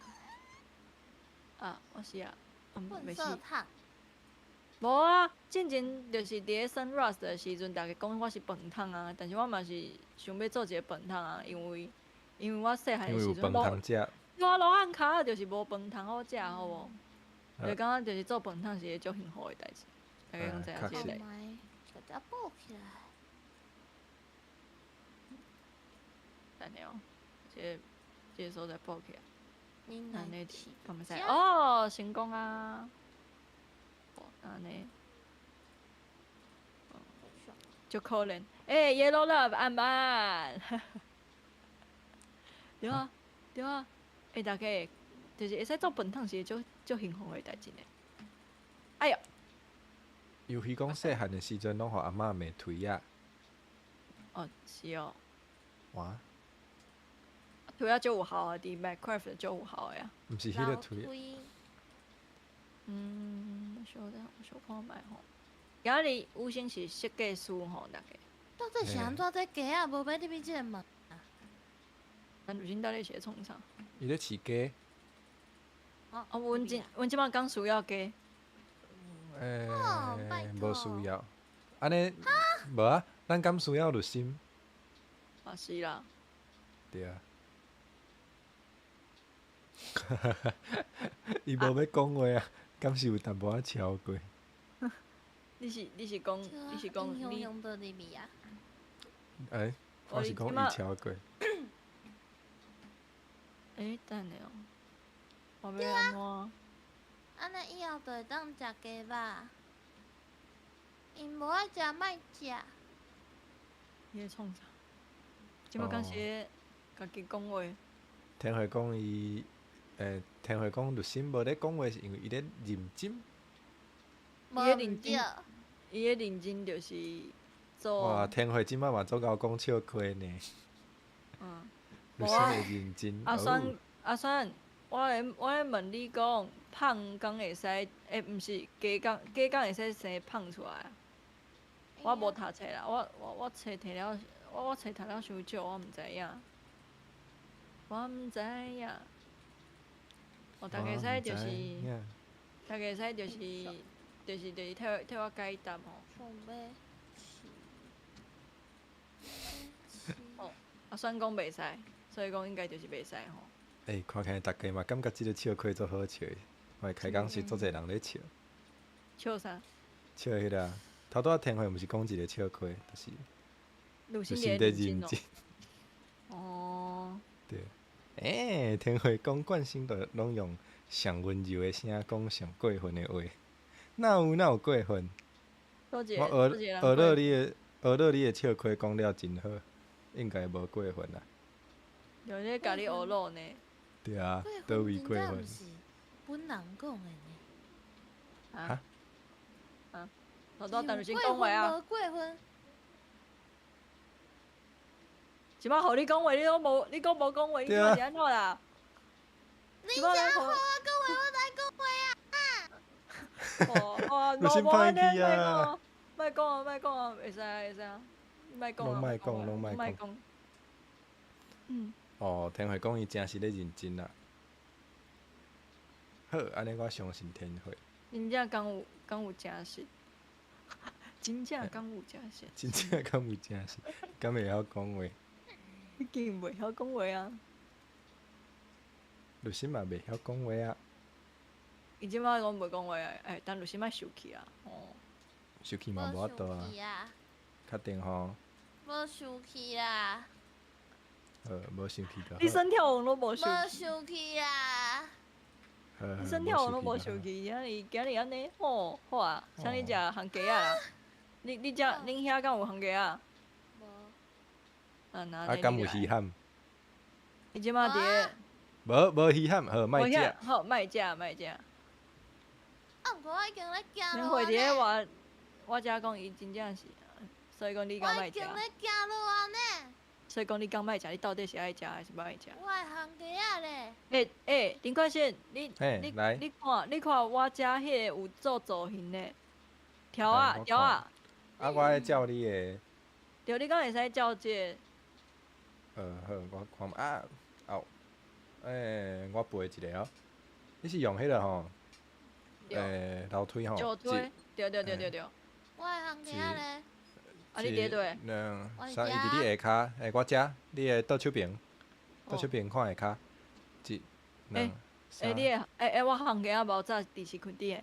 啊，我是啊，糞掃桶。無啊，進前就是佇咧耍 Rust 的時陣，逐家講我是糞桶啊，但是我嘛是想欲做一個糞桶啊，因為我細漢的時陣無，對啊，羅漢跤就是無飯通好食，好無？就感覺就是做糞桶是一個足幸福的代誌，大家攏知影這個。給它補起來。等下哦，這個所在補起來。按呢，敢會使？哦，成功啊！按呢，足可憐。欸，Yellow Love 按按。對啊，對啊。欸，大家，就是會使做糞桶是足足幸福的代誌呢。哎喲！尤其講細漢的時陣，攏予阿嬤罵推仔。哦，是哦。哇！推仔足有效啊，佇 Minecraft 足有效的啊。毋是彼個推。嗯，小等我小看覓吼。今日有先是設計師吼，大家。到底是按怎這雞仔無欲入去這个門啊？咱如今到底是咧創啥？伊咧飼雞。哦，阮這擺敢需要雞？欸，無需要。按呢，無啊，咱敢需要濾芯？啊是啦。對啊。伊無欲講話啊，敢是有淡薄仔超過。你是講你？欸，我是講伊超過。欸，等下哦，我欲按怎？按呢以後就會當食雞肉。𪜶無愛食，莫食。你咧創啥？這擺敢是咧家己講話？天慧講伊，天慧講律師無咧講話，是因為伊咧認真。伊咧認真，伊咧認真就是做。哇！天慧這擺嘛足𠢕講笑話呢。嗯。律師會認真。阿酸阿酸，我咧問你講，胖敢會使？欸，毋是雞敢雞敢會使生胖出來啊？我無讀冊啦，我冊摕了，我冊讀了傷少，我毋知影。我毋知影。哦，大家會使就是，大家會使就是，就是替我解答吼。哦，阿選講袂使，所以講應該就是袂使吼。欸，看起來逐家嘛感覺這个笑話足好笑的，我開講時足濟人咧笑。笑啥？笑彼个，頭拄仔天慧毋是講一個笑話，就是律師咧認真。哦。對。欸，天慧講慣性都攏用上溫柔的聲講上過分的話，哪有哪有過分？我學學你的學你的笑話講了真好，應該無過分啦。有咧共你學落呢？對啊，佗位過分？是本人講的呢。啊？啊？頭拄仔陳律師講話啊？無過分。這擺予你講話，你攏無，你閣無講話，你這擺是按怎啦？你先予我講話，我才講話啊！哦，無無按呢，莫講，莫講啊，莫講啊，會使啊，會使啊，莫講啊，攏莫講，攏莫講。嗯。哦，天慧講伊誠實咧認真啦。好，按呢我相信天慧。真正敢有敢有誠實？真正敢有誠實？真正敢有誠實？敢會曉講話？你竟然袂曉講話啊！律師嘛袂曉講話啊！伊這擺攏袂講話啊！欸，但律師莫生氣啊！哦。生氣嘛無法度啊！確定吼？無生氣啦！無生氣就好。你耍跳舞攏無生氣。無生氣啊！你身跳我拢无生气，今日今日按呢，吼，好啊，请你食番茄仔啦。你食恁遐敢有番茄仔？无。啊，那啊，敢有鱼蚶？你这马伫咧？无鱼蚶，好，莫食。好，莫食，莫食。啊，毋过我已经咧行落。恁会伫咧我我遮讲伊真正是，所以讲你敢莫食。我已经咧行落啊呢。所以讲你敢莫食，你到底是爱食还是无爱食？我爱番茄仔咧。欸欸，林冠宪，你你你看我遮彼个有做造型的，条仔条仔。啊，我爱照你的。对，你敢会使照这个？好，我看啊，哦，欸，我背一个哦。你是用彼个吼？欸，楼梯吼。石梯，对对对对对。我的番茄仔咧。啊，你伫佗？两、三，伊伫你下跤，欸，我遮，你的倒手边，倒手边看下跤，一、两、三。欸，你的，欸欸，我番茄仔无早伫是困伫的，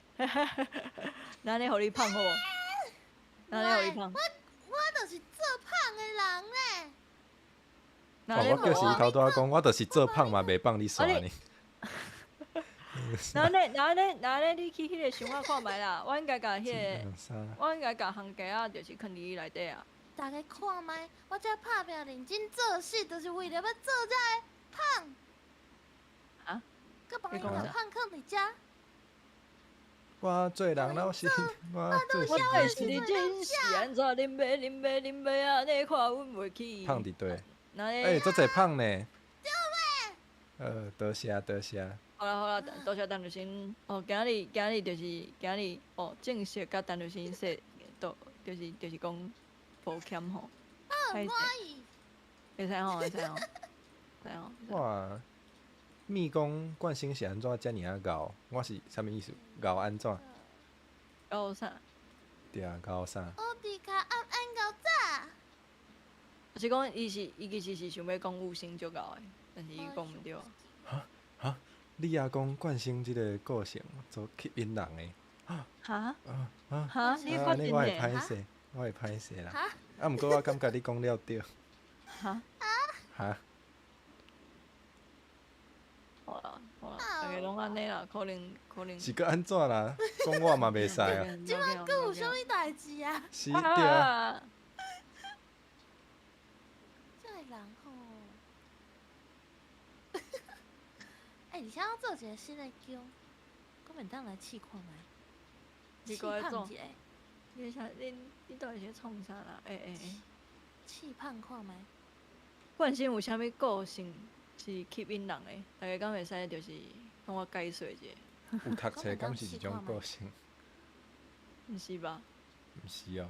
那呢，予你胖好无？那呢，予你胖。我就是做胖的人咧。哦，我就是伊头拄仔讲，我就是做胖嘛，袂放你煞呢。那呢，那呢，那呢，你去彼个想我看觅啦，我应该共彼个，我应该共番茄仔，就是囥伫伊内底啊。逐家看觅，我遮拍拼认真做事，就是为了欲做这个胖。啊？阁帮伊共胖囥伫遮。我做人老实，我做我是认真是按怎恁欲恁欲恁欲按呢看阮袂起。胖伫佗？欸，足济胖呢。对袂？多谢多谢。好啦好啦，多谢陈律师。哦，今日今日就是今日哦，正式共陈律师说，都就是讲抱歉吼。好满意。会使吼，会使吼，会使吼。哇，秘讲冠生是按怎遮尔仔𠢕？我是啥物意思？𠢕按怎？𠢕啥？对啊，𠢕啥？乌伫跤暗按𠢕早。是讲伊是伊其实是想欲讲有生足𠢕的，但是伊讲毋著。哈哈，你也讲冠生这个个性足吸引人的。哈？啊啊！哈？你发现我会歹势，我会歹势啦。啊，毋过我感觉你讲了对。哈？哈？好啦好啦，逐家拢按呢啦，可能可能。是阁按怎啦？讲我嘛袂使啊。这摆阁有啥物代志啊？是，对啊。这个人吼，欸，而且我做一个新的姜，阁袂当来试看觅。你过来做？你啥？你到底是咧创啥啦？欸欸欸！试胖看觅。冠生有啥物个性是吸引人的？逐家敢会使就是共我解说一下？有读册敢是一种个性？毋是吧？毋是哦。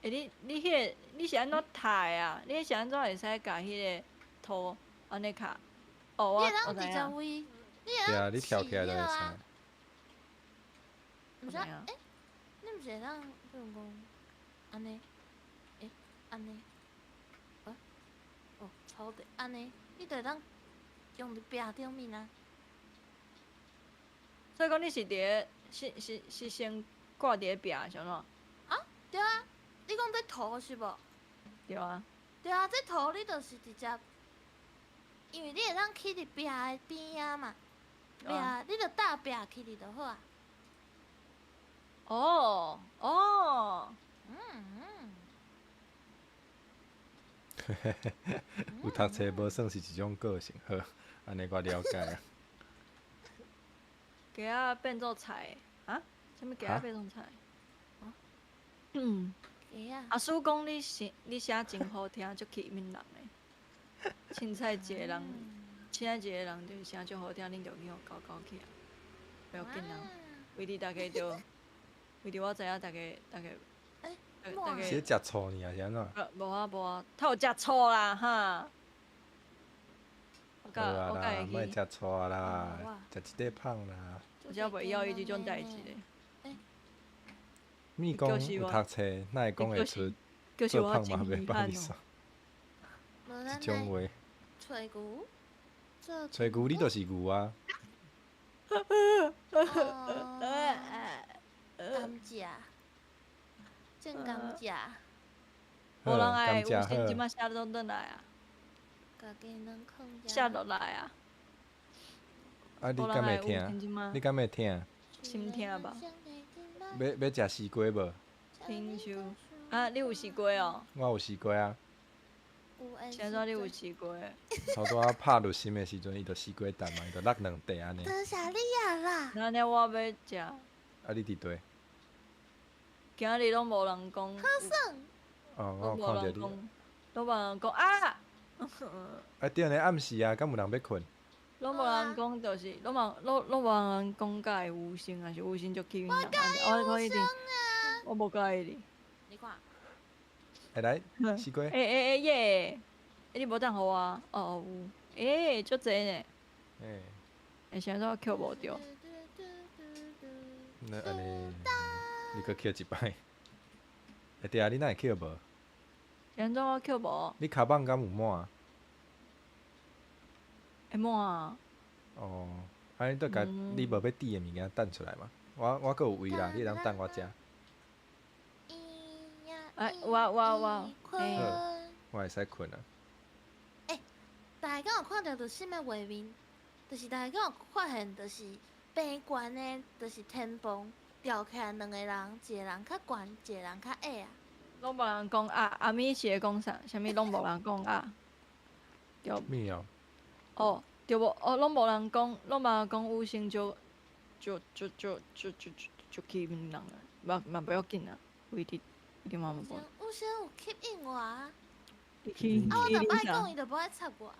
欸，你彼个你是按怎读的啊？你是按怎会使共彼个图按呢卡？哦，我我知影。对啊，你跳起来就会使。毋是，欸，你毋是会当，比如讲，按呢，欸，按呢，啊，哦，草地，按呢，你就会当用伫壁顶面啊。所以讲你是伫咧，是先挂伫咧壁是按怎？啊，对啊，你讲这图是无？对啊。对啊，这图你就是直接，因为你会当起伫壁的边仔嘛，壁，你就搭壁起伫就好啊。哦哦。有读册无算是一种个性，好，按呢我了解啊。鸡仔变做菜啊？啥物鸡仔变做菜？啊？鸡仔。阿叔讲你声你声真好听，足吸引人的。凊彩一个人，凊彩一个人就是声足好听，恁就去予𠢕𠢕去啊。不要紧啊，为伫逐家就，为伫我知影逐家逐家，逐家。是咧食醋尔，是按怎？无啊无啊，他有食醋啦哈。好啊啦，莫食醋啦，食一块胖啦。我才袂晓伊这种代志咧。咪讲有读册，哪会讲会出做胖嘛袂放你煞？这种话。揣牛。揣牛，你就是牛啊。甘蔗，种甘蔗。无人爱，有先这摆写拢转来啊。家己能囥写落来啊。啊，你敢會聽？你敢會聽？心疼吧。欲食西瓜無？聽說啊，你有試過哦？我有試過啊。啥怎你有試過？頭拄仔拍入心的時陣，伊就西瓜蛋嘛，伊就落兩塊按呢。多謝你啊啦！那呢，我欲食。啊，你佇佗？今日攏無人講。好耍。哦，我有看著你。攏無人講啊！啊對呢，暗時啊，敢有人欲睏？攏無人講，就是攏無攏攏無人講佮意有聲，還是有聲足吸引人。我佮意有聲啊！我無佮意你。你看。欸來，西瓜。欸欸欸耶！欸你無當予我？哦哦有。欸，足濟呢。欸。欸，啥怎我抾無著？那按呢，你閣抾一擺。欸對啊，你哪會抾無？啥怎我抾無？你跤蠓敢有滿？會滿啊。哦，啊你著共你無欲佇的物件擲出來嘛？我閣有位啦，你會當等我食。哎，我我我，好，我會使睏啊。欸，大家敢有看著著啥物畫面？就是大家敢有發現，就是平懸的，就是天棚吊起來兩個人，一個人較懸，一個人較矮啊。攏無人講啊，阿咪是咧講啥？啥物攏無人講啊？對。咩哦？哦，對無？哦，攏無人講，攏無人講，有聲就就就就就就就吸引人啊，嘛嘛不要緊啊，為佇。你嘛無？有聲有吸引我啊！啊，我若無愛講，伊就無愛插我。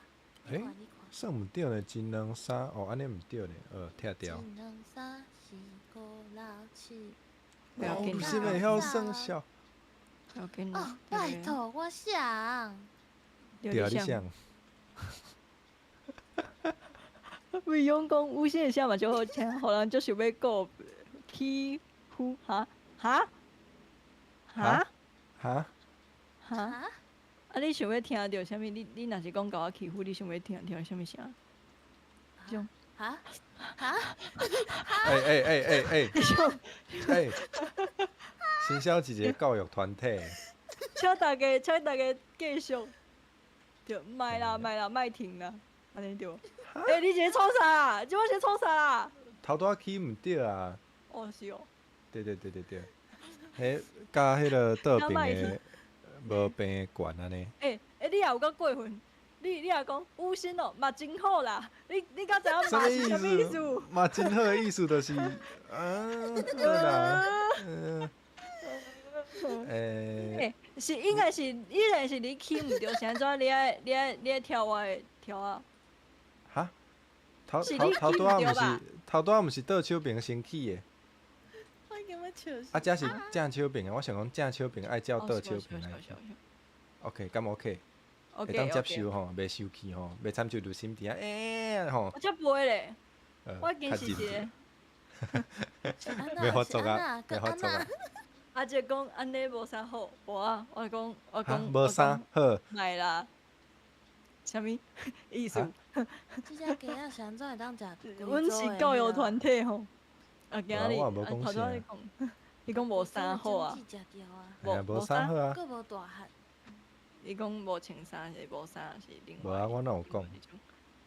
欸，算毋對呢，一兩三，哦，按呢毋對呢，拆掉。一兩三四五六七。不要緊，是袂曉算數。不要緊。哦，拜託，我想。對啊，你想。魏勇講，有聲的聲嘛足好聽，予人足想欲顧欺負，哈哈哈哈哈！啊！你想欲聽著啥物？你若是講共我欺負，你想欲聽著啥物聲？種哈哈！欸欸欸欸欸！欸！行銷一個教育團體。請大家，請大家繼續。對，莫啦，莫啦，莫停啦，按呢對。欸，你是咧創啥啊？這擺是咧創啥啊？頭拄仔起毋對啊！哦，是哦。對對對對對。彼佮彼个倒爿的無平懸按呢。欸欸，你也有夠過分！你也講有心哦，嘛真好啦！你敢知影嘛是啥物意思？嘛真好的意思就是，啊，好啦，嗯，欸，欸，是應該是依然是你起毋對，是按怎你愛你愛你愛跳我的跳啊？哈？頭頭頭拄仔毋是頭拄仔毋是倒手爿先起的。啊，這是正手爿的，我想講正手爿愛照倒手爿來。OK，敢 OK？會當接受吼，袂生氣吼，袂參像女心佇遐欸吼。我才袂咧，我已經是一个。袂發作啊，袂發作啊。阿姐講按呢無啥好，無啊，我講我講。無啥好。莫啦。啥物意思？這隻雞仔是按怎會當食？阮是教育團體吼。啊，今日啊，頭拄仔你講，你講無衫好啊？無衫好啊？閣無大漢。你講無穿衫是無衫是另外。無啊，我哪有講？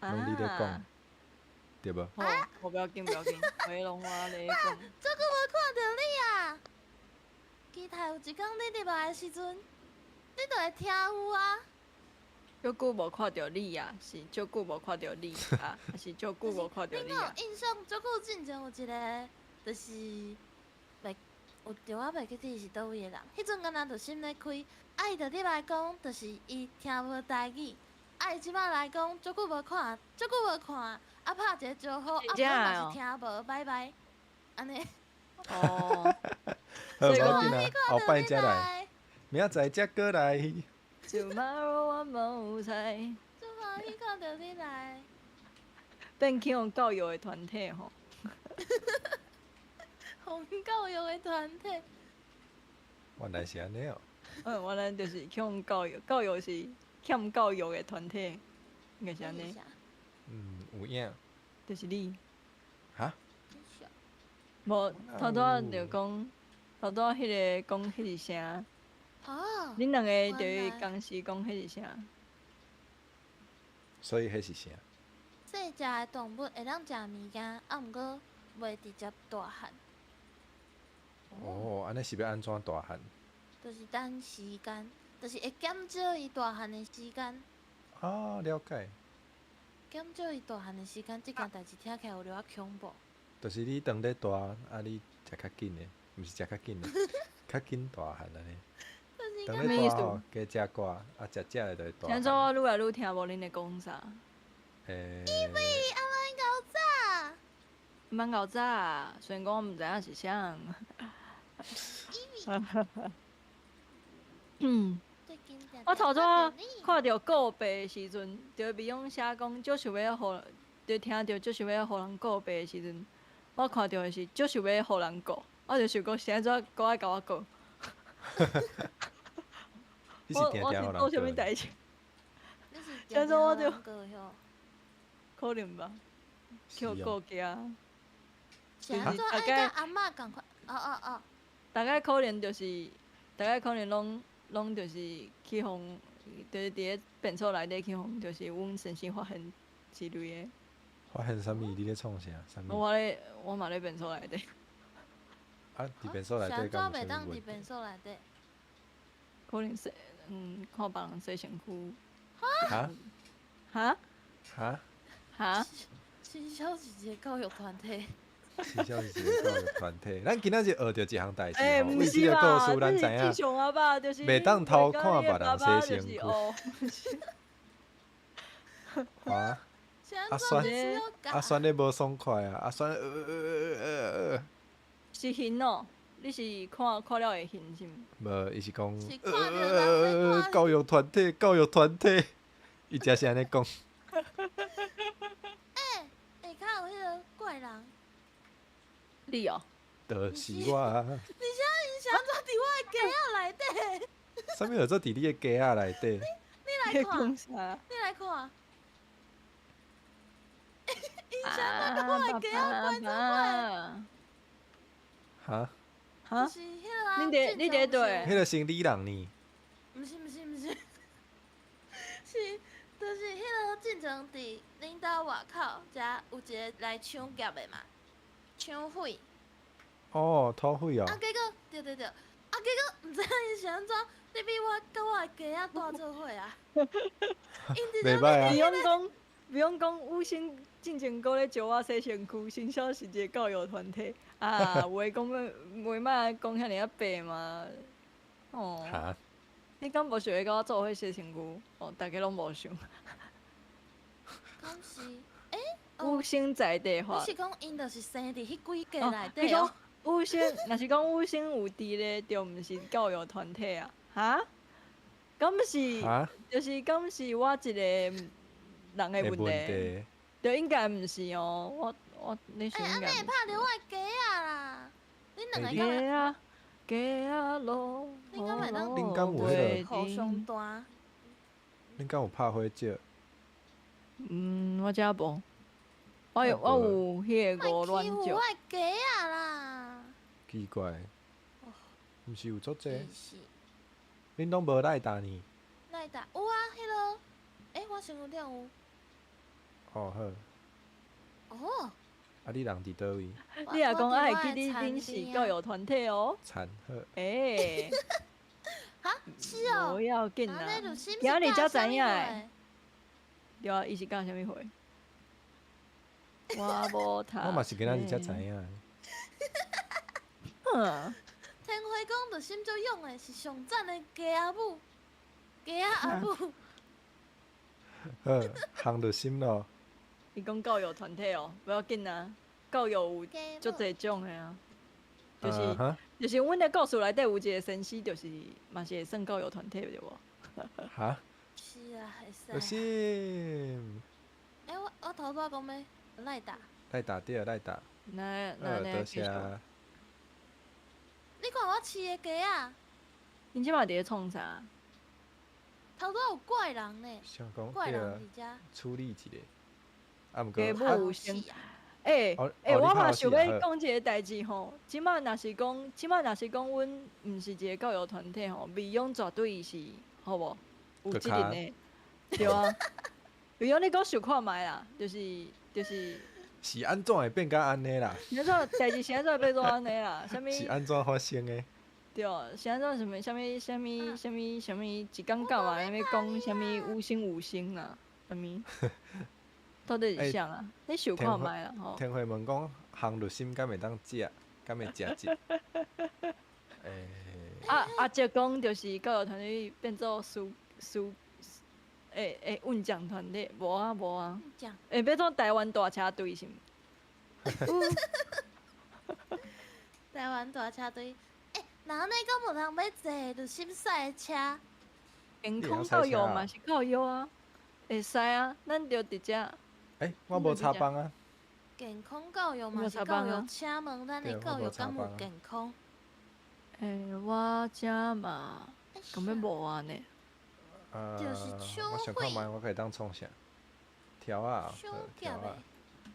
攏你咧講，對無？好，無要緊，無要緊，回攏我咧講。足久無看著你啊！期待有一工你入來的時陣，你就會聽有啊。足久無看著你啊，是足久無看著你啊，還是足久無看著你啊？你有印象足久進前有一個，就是袂有著我袂記得是佗位的人，彼陣敢若就心咧開，啊伊就入來講，就是伊聽無台語，啊伊這擺來講足久無看，足久無看，啊拍一個招呼，啊我嘛是聽無，拜拜，按呢。哦。好，無要緊啊，後擺才來，明仔載才過來。 Tomorrow 我無在。足歡喜看著你來。變去予教育的團體吼。予教育的團體。原來是按呢哦。嗯，原來就是去予教育，教育是欠教育的團體，應該是按呢。嗯，有影。就是你。哈？無，頭拄仔就講，頭拄仔彼个講彼是啥？哦。恁兩个就是同時講彼是啥？所以彼是啥？细只的动物会当食物件，啊，毋过袂直接大汉。哦，按呢是欲按怎大汉？就是等时间，就是会减少伊大汉的时间。啊，了解。减少伊大汉的时间，这件代志听起来有了恐怖。就是你当咧大，啊你食较紧的，毋是食较紧的，较紧大汉按呢。当咧大吼，加食寡，啊食食的就会大汉。像我愈来愈听无恁咧讲啥。欸。伊为阿曼𠢕早。阿曼𠢕早，虽然讲我毋知影是啥。嗯，我头拄仔看著告白的时阵，就美容写讲，足想欲予，就听著足想欲予人告白的时阵，我看著的是足想欲予人告，我就想讲是按怎阁爱共我告？我我是做啥物代志？是怎我就可能吧，去予告惊。是按怎爱佮阿嬷仝款？哦哦哦。大概可能就是，大概可能拢就是去予，就是伫咧便所内底去予，就是阮先生发现之类的。发现啥物？你咧创啥？啥物？我咧，我嘛咧便所内底。啊，伫便所内底敢有啥物问题？伫便所内底。可能洗，看别人洗身躯。哈？哈？哈？哈？新销是一个教育团体。新销是一个教育团体。咱今仔日学著一项代志吼，为这个故事，咱知影。袂当偷看别人洗身躯。啊？阿酸，阿酸咧无爽快啊！阿酸，是眩哦，你是看看了会眩是毋？无，伊是讲，教育团体，教育团体，伊才是按呢讲。欸，下跤有彼个怪人。你哦。就是我啊。而且伊是按怎伫我的家仔内底？啥物叫做伫你的家仔内底？你来看，你来看。伊是按怎佮我的家仔关做伙？哈？哈？就是彼个啊。你伫佗？彼个生理人呢？毋是毋是毋是，是就是彼个进前伫恁兜外口遮有一个来抢劫的嘛，抢匪。哦，土匪哦。啊，结果对对对，啊，结果毋知影伊是按怎，你比我佮我的家仔蹛做伙啊。袂歹啊。比方讲，比方讲，有先进前阁咧招我洗身躯，新销是一个教育团体啊，话讲欲袂莫讲遐尔仔白嘛。哦。哈？你敢无想欲佮我做伙洗身躯？哦，逐家拢无想。敢是？欸？有生在地化。你是讲𪜶就是生伫彼几间内底哦？你讲有生，若是讲有生有伫咧，就毋是教育团体啊？哈？敢是？就是敢是我一个人的问题？对，应该毋是哦。我你想应该。欸，按呢会拍著我的鸡仔啦！恁两个敢？鸡仔，鸡仔路。恁敢会当？恁敢有彼个？互相弹。恁敢有拍火石？我遮无。我有彼个鹅卵石。我的鸡仔啦！奇怪，毋是有足济？恁拢无赖打呢？赖打有啊，彼个，欸，我身躯顶有。哦好。哦。啊，你人伫佗位？你若讲爱记你恁是教育团体哦。惨好。欸。哈？是哦。无要紧啦。今仔日才知影的。对啊，伊是教啥物会？我无读。我嘛是今仔日才知影。哼。天花讲著心足勇的，是上赞的鸡仔母，鸡仔阿母。好，烘著心咯。伊讲教育团体哦，无要紧啊，教育有足济种的啊，就是就是阮的故事内底有一个先生，就是嘛是会算教育团体对无？哈？是啊，会使。有心。欸，我头拄仔讲欲赖打。赖打对，赖打。那那多谢。你看我饲的鸡仔。恁这摆伫咧创啥？头拄有怪人呢。怪人伫遮。处理一下。啊，毋过。鸡母有先。欸欸，我嘛想欲讲一个代志吼。这摆若是讲，这摆若是讲，阮毋是一个教育团体吼，美容绝对是，好无？有责任的，对啊。有用你講想看覓啦，就是。是按怎會變甲按呢啦？是按怎代誌是按怎會變做按呢啦？啥物？是按怎發生的？對，是按怎啥物啥物啥物啥物啥物一工到晚咧講啥物五星五星啊？啥物？到底是啥啊？你想看覓啦吼？天慧問講，烘濾心敢會當食？敢會食一？啊阿叔講就是教育團隊變做輸輸。會運將團體，無啊無啊，會變做台灣大車隊是毋？台灣大車隊，欸，若按呢敢無人欲坐濾芯賽的車？健康教育嘛是教育啊，會使啊，咱就佇遮。欸，我無插枋啊。健康教育嘛是教育，請問咱的教育敢有健康？欸，我遮嘛，敢欲無啊呢？就是我想看覓，我可以當創啥？條仔，條仔。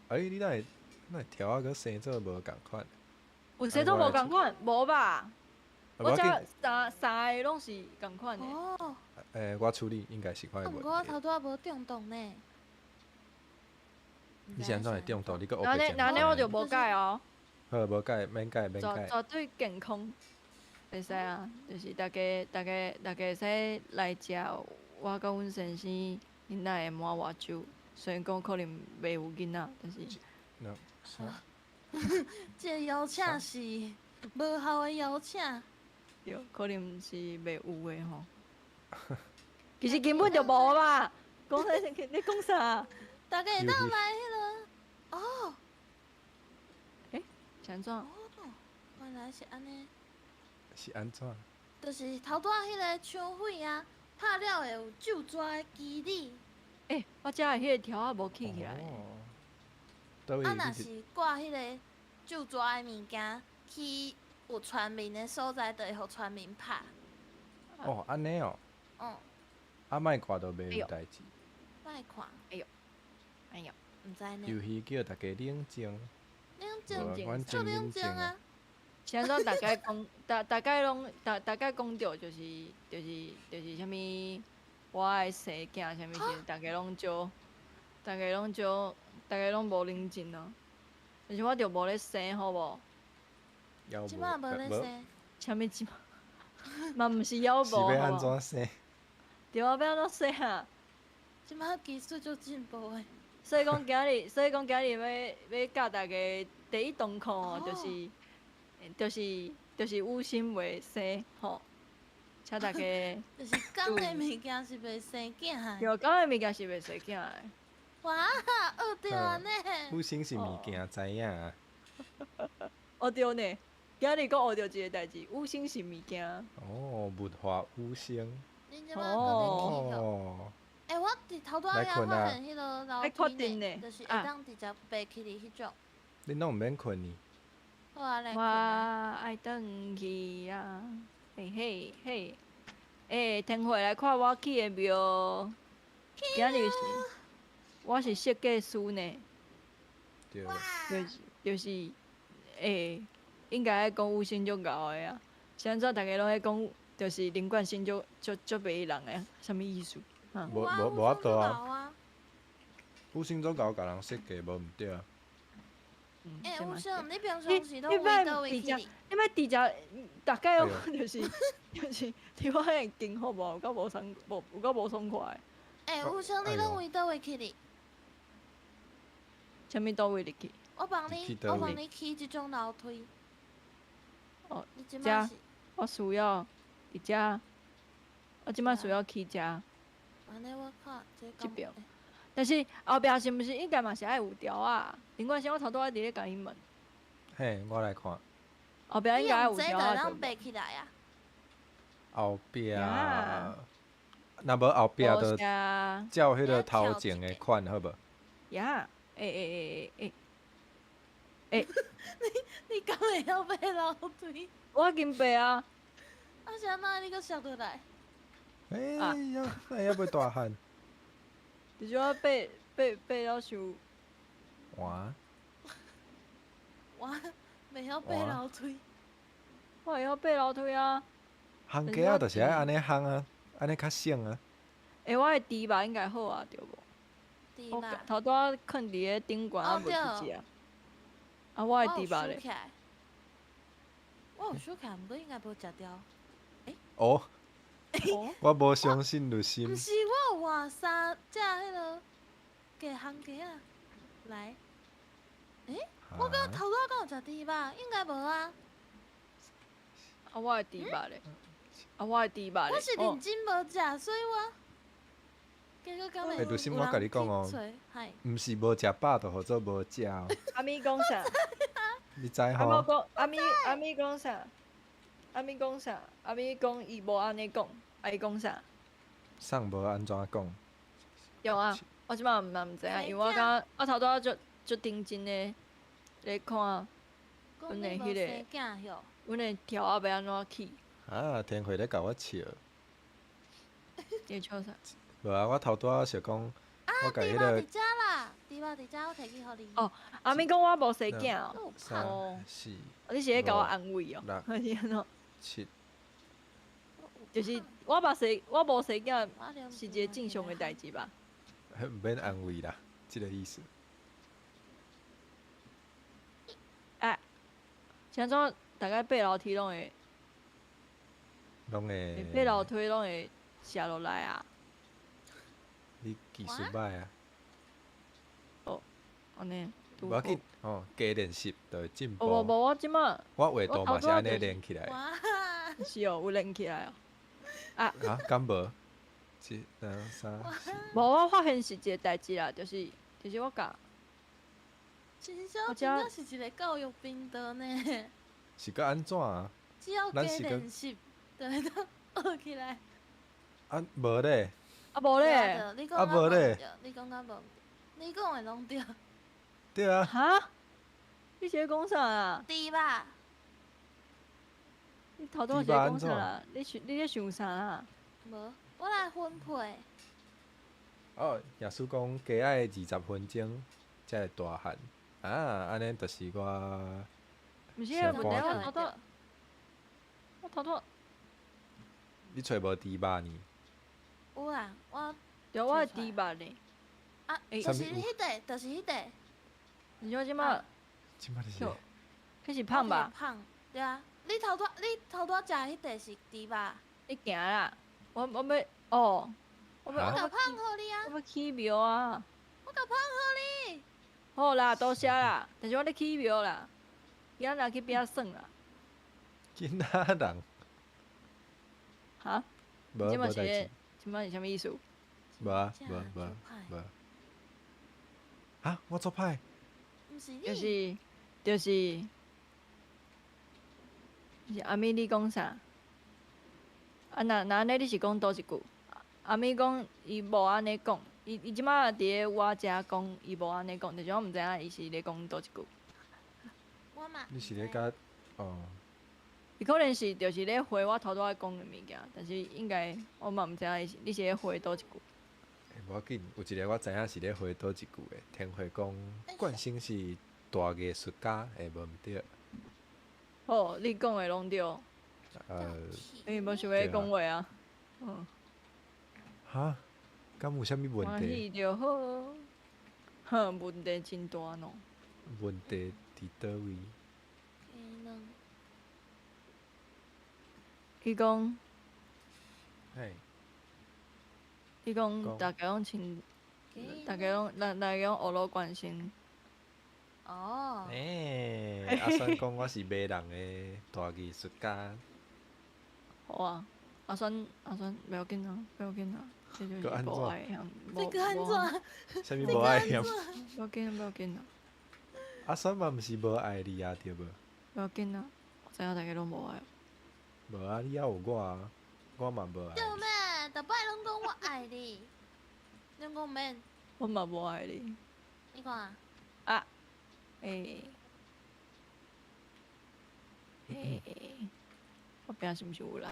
欸，你哪會哪會條仔閣生做無仝款？有生做無仝款？無吧？我遮三三个攏是仝款的。哦。欸，我處理應該是看。毋過我頭拄仔無中毒呢。你是按怎會中毒？你閣那呢？那呢？我就無改哦。好，無改，免改，免改。絕對健康，會使啊，就是大家、大家、大家會使來食。我佮阮先生囡仔的滿外酒，雖然講可能袂有囡仔，但是。這個邀請是無效的邀請。對，可能是袂有的吼。其實根本就無吧？講啥？你講啥？大家會當來彼个哦。欸？是按怎？哦，原來是按呢。是按怎？就是頭拄仔彼個搶火啊，拍了會有咒紙的機理。欸，我遮的彼個條仔無起起來。哦。啊，若是掛彼個咒紙的物件去有村民的所在，就會予村民拍。哦，按呢哦。嗯。啊，莫看就袂有代誌。莫看。哎喲。哎喲，毋知呢。遊戲叫大家冷靜。冷靜，足冷靜啊！是按怎？大概講，大大概攏大大概講著就是啥物，我愛生囝啥物時，大家攏少，大家攏少，大家攏無冷靜啊。但是我著無咧生，好無？這擺無咧生。啥物這擺？嘛毋是猶無。是欲按怎生？對啊，欲按怎生啊？這擺技術足進步的。所以講今日，所以講今日欲教大家第一堂課哦，就是有心袂生吼，請大家。就是講的物件是袂生囝的。對，講的物件是袂生囝的。哇，學著按呢。有心是物件，知影。學著呢，今日閣學著一個代誌，有心是物件。哦，物化有心。哦。欸，我佇頭拄仔遐發現彼个樓梯呢，就是會當直接爬起來彼種。你攏毋免睏呢。好啊，來我愛轉去啊！嘿嘿嘿，欸，天慧來看我起的廟。今日是，我是設計師呢。對。就是，欸，應該愛講有心足𠢕的啊！是按怎逐家攏咧講，就是林冠星足足足袂人的，啥物意思？無無無法度啊！有心足𠢕共人設計無毋對啊。欸，有心，你平常時攏為佗位去？你莫直接，逐概就是，佇我遐經好無？有夠無爽，無有夠無爽快。欸，有心，你攏為佗位去哩？啥物佗位入去？我幫你起這種樓梯。哦，遮，我需要佇遮，我這擺需要起遮。按呢我看這邊，但是後壁是毋是應該嘛是愛有條仔？林冠生，我頭拄仔佇咧共伊問。嘿，我來看。後壁應該愛有條仔。你用這個爬起來啊？後壁，若無後壁就照彼個頭前的款，好無？呀，欸欸欸欸欸！你敢會曉爬樓梯？我已經爬啊。啊，是按怎你閣摔落來？欸呀，哪會猶大漢？就是我爬爬爬了傷。哇！我袂曉爬樓梯。我會曉爬樓梯啊。烘雞仔就是愛按呢烘啊，按呢較省啊。欸，我的豬肉應該好啊，對無？我头拄仔囥佇咧顶悬，啊无去食。啊，我的猪肉咧？我有收起來，毋過應該無食著。欸？哦。我無相信律師。毋是，我有換三隻彼个雞烘雞仔來。欸？我剛頭拄仔敢有食豬肉？應該無啊。啊，我的豬肉咧？啊，我的豬肉咧？我是認真無食，所以我。結果敢會欸，律師，我共你講哦，毋是無食飽就號做無食哦。阿咪講啥？你知吼？阿咪講啥？阿咪講啥？阿咪講伊無按呢講，啊伊講啥？啥無按怎講？有啊，我這擺嘛毋知影，因為我剛我頭拄仔足足認真的咧看，阮的彼个，阮的條仔欲按怎起？啊，天慧咧共我笑。你笑啥？無啊，我頭拄仔想講，我共彼個。豬肉佇遮啦，豬肉佇遮，我提去予你。哦，阿咪講我無生囝哦。三四。你是咧共我安慰哦？還是按怎？七。就是我無生，我無生囝，是一個正常的代誌吧？毋免安慰啦，這個意思。啊，像怎大概爬樓梯攏會，攏會。爬樓梯攏會斜落來啊？你技術歹啊！哦，按呢。無要緊，吼，加練習就會進步。無無無，我這擺我畫圖嘛是按呢連起來。是哦，有連起來哦。啊！啊，敢無？一、兩、三、四。無，我發現是一個代誌啦，就是我共。真正真正是一個教育頻道呢。是閣按怎啊？只要加練習，就會當學起來。啊，無咧。啊無咧，啊無咧，你講較無，你講的攏對。對啊。哈？你是咧講啥啊？豬肉。你頭拄仔是咧講啥啊？你想你咧想啥啊？無，我來分配。哦，耶穌講加愛20分鐘才會大漢，啊，按呢就是我。毋是啊，問題我頭拄，我頭拄。你揣無豬肉呢？有啊，我。對，我的豬肉呢？啊，就是彼個，就是彼個。你說這擺？這擺就是。彼是胖吧？胖，對啊。你頭拄你頭拄食彼塊是豬肉。你行啦，我欲哦，我欲我共胖予你啊！我欲起廟啊！我共胖予你。好啦，多謝啦。但是我咧起廟啦，囡仔人去邊仔耍啦。囡仔人。哈？無無代誌。這擺是啥物意思？無啊，無無無。啊！我做歹。毋是你。就是就是阿咪，你講啥？啊，若若按呢，你是講佗一句？阿咪講伊無按呢講，伊這擺佇咧我遮講，伊無按呢講，但是我毋知影伊是咧講佗一句。我嘛。你是咧共哦？伊可能是就是咧回我頭拄仔講的物件，但是應該我嘛毋知影伊是你是咧回佗一句。欸，無要緊，有一個我知影是咧回佗一句的。天慧講，冠生是大藝術家，欸，無毋對。好，你講的攏對。欸，無想欲講話啊。嗯。哈？敢有啥物問題？歡喜就好。哼，問題真大喏。問題佇佗位？伊講。嘿。伊講，逐家攏親，逐家攏，逐家攏學羅關心。哦。欸，阿選講我是迷人的大藝術家。好啊，阿選阿選，袂要緊啊，袂要緊啊，這就是無愛嫌。這閣按怎？啥物無愛嫌？袂要緊，袂要緊啊。阿選嘛毋是無愛你啊，對無？袂要緊啊，我知影逐家攏無愛。無啊，你猶有我啊，我嘛無愛。對咩？逐擺攏講我愛你，你講免。我嘛無愛你。你看。啊，欸，欸，我邊是毋是有人？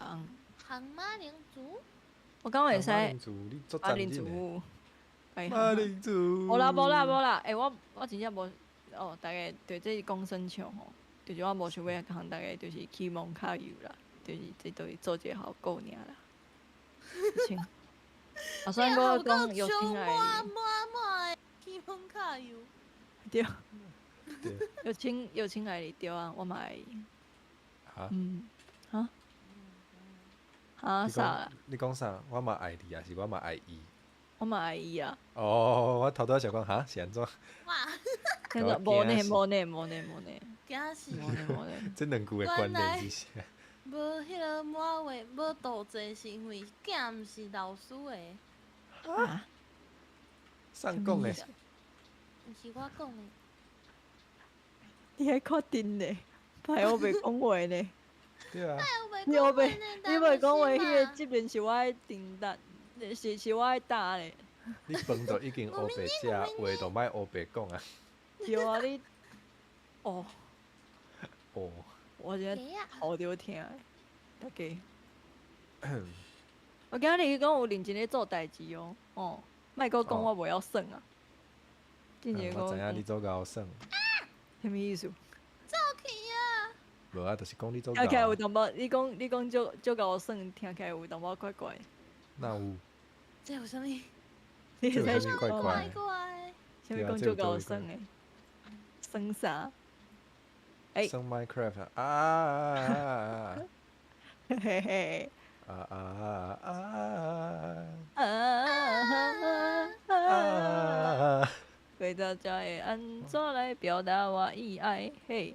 烘馬鈴薯。我感覺會使。馬鈴薯，你足馬鈴薯。馬鈴薯。無啦無啦無啦，欸，我真正無哦，逐家對這講耍笑吼，就是我無想欲共逐家就是期望較幼啦，就是這都是做一個效果爾啦。啊，所以我講有親愛滿滿滿的起風卡油。對。有親有親愛你對啊，我嘛愛伊。哈？嗯。哈？哈啥？你講啥？我嘛愛你，還是我嘛愛伊？我嘛愛伊啊。哦，我頭拄仔想講哈，是按怎？哇！無呢無呢無呢無呢。驚死！無呢無呢。這兩句的關聯是啥？無彼个滿月無度祭，是因為囝毋是老師的。啊？啥講的？毋是我講的。你愛確定呢？歹我袂講話呢。對啊。你袂你袂講話，彼个責任是我愛承擔，是我愛擔咧。你飯都已經烏白食，話都莫烏白講啊。對啊，你哦。哦。我真頭著疼，大家。我今日講有認真咧做代誌哦，哦，莫閣講我袂曉耍啊。我知影你做𠢕耍。啥物意思？走去啊！無啊，就是講你做。聽起來有淡薄，你講足足𠢕耍，聽起來有淡薄怪怪。哪有？這有啥物？你會使怪怪。啥物講足𠢕耍的？耍啥？欸。耍 Minecraft 啊啊啊！嘿嘿。啊啊啊啊啊啊！回到家會按怎來表達我意愛？嘿，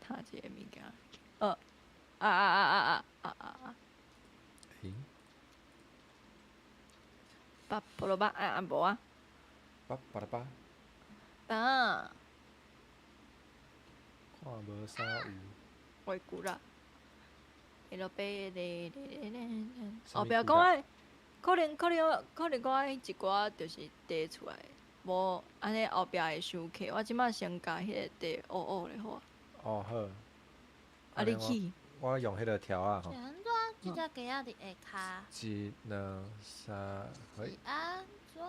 他這个物件，啊啊啊啊啊啊啊！欸？巴菠蘿巴啊啊無啊！巴巴拉巴。啊！看無啥有。回骨啦！哦，不要講我。可能我愛一寡就是地出來，無按呢後壁會傷客。我這擺先共彼个地烏烏咧好啊。哦好。啊你去。我用彼个條仔吼。是按怎？這隻雞仔佇下跤。一、兩、三，是按怎？一、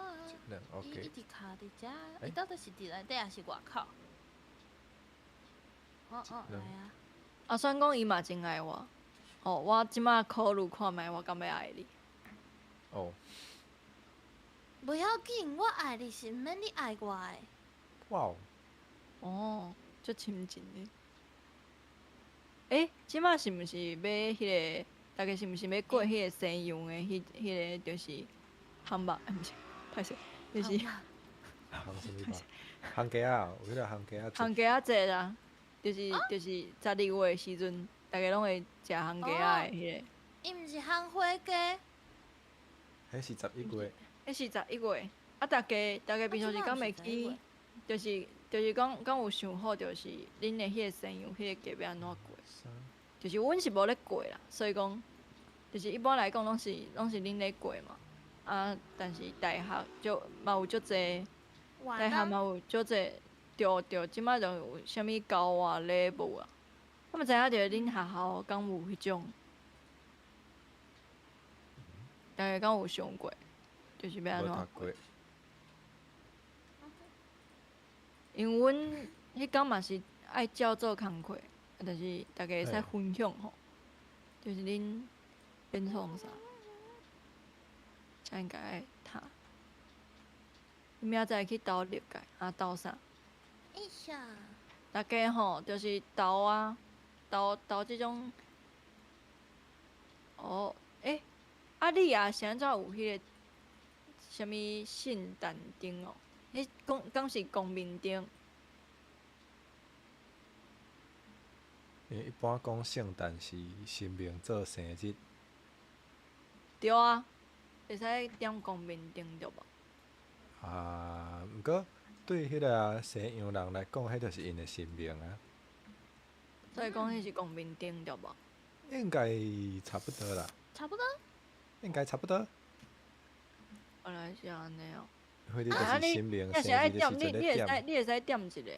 兩，OK。伊一直跤佇遮，伊到底是佇內底抑是外口？哦哦，來啊。啊，算講伊嘛真愛我。哦，我這擺考慮看覓，我敢欲愛你。哦，袂要緊，我愛你是毋免你愛我的。哇哦，足親近的。欸，這擺是毋是欲彼个？大家是毋是欲過彼个西洋的？彼个就是烘肉，毋是，歹勢，就是。烘啥物肉？烘雞仔，有彼个烘雞仔。烘雞仔節啦，就是12月的時陣，大家攏會食烘雞仔的彼个。伊毋是烘火雞。彼是11月。彼是11月，啊！逐家平常時敢會記，就是講，敢有想好，就是恁的彼個西洋彼個節欲按怎過？就是阮是無咧過啦，所以講，就是一般來講攏是恁咧過嘛。啊，但是大學就嘛有足濟，大學嘛有足濟，對對，這擺就有啥物交換禮物啊。我嘛知影，著恁學校敢有彼種？大家敢有想過，就是欲按怎過？因為阮彼工嘛是愛照做工課，但是大家會使分享吼，就是恁變創啥，才應該愛讀。明仔載去投歷屆，啊投啥？大家吼，就是投啊，投這種。哦，欸。啊！你也是按怎有彼个啥物聖誕燈哦？彼講敢是光明燈？因為一般講聖誕是神明做生日。對啊，會使點光明燈對無？啊，毋過對彼个西洋人來講，彼就是𪜶的神明啊。所以講彼是光明燈對無？應該差不多啦。差不多。應該差不多。原來是按呢哦。啊，你若是愛點，你會使點一个，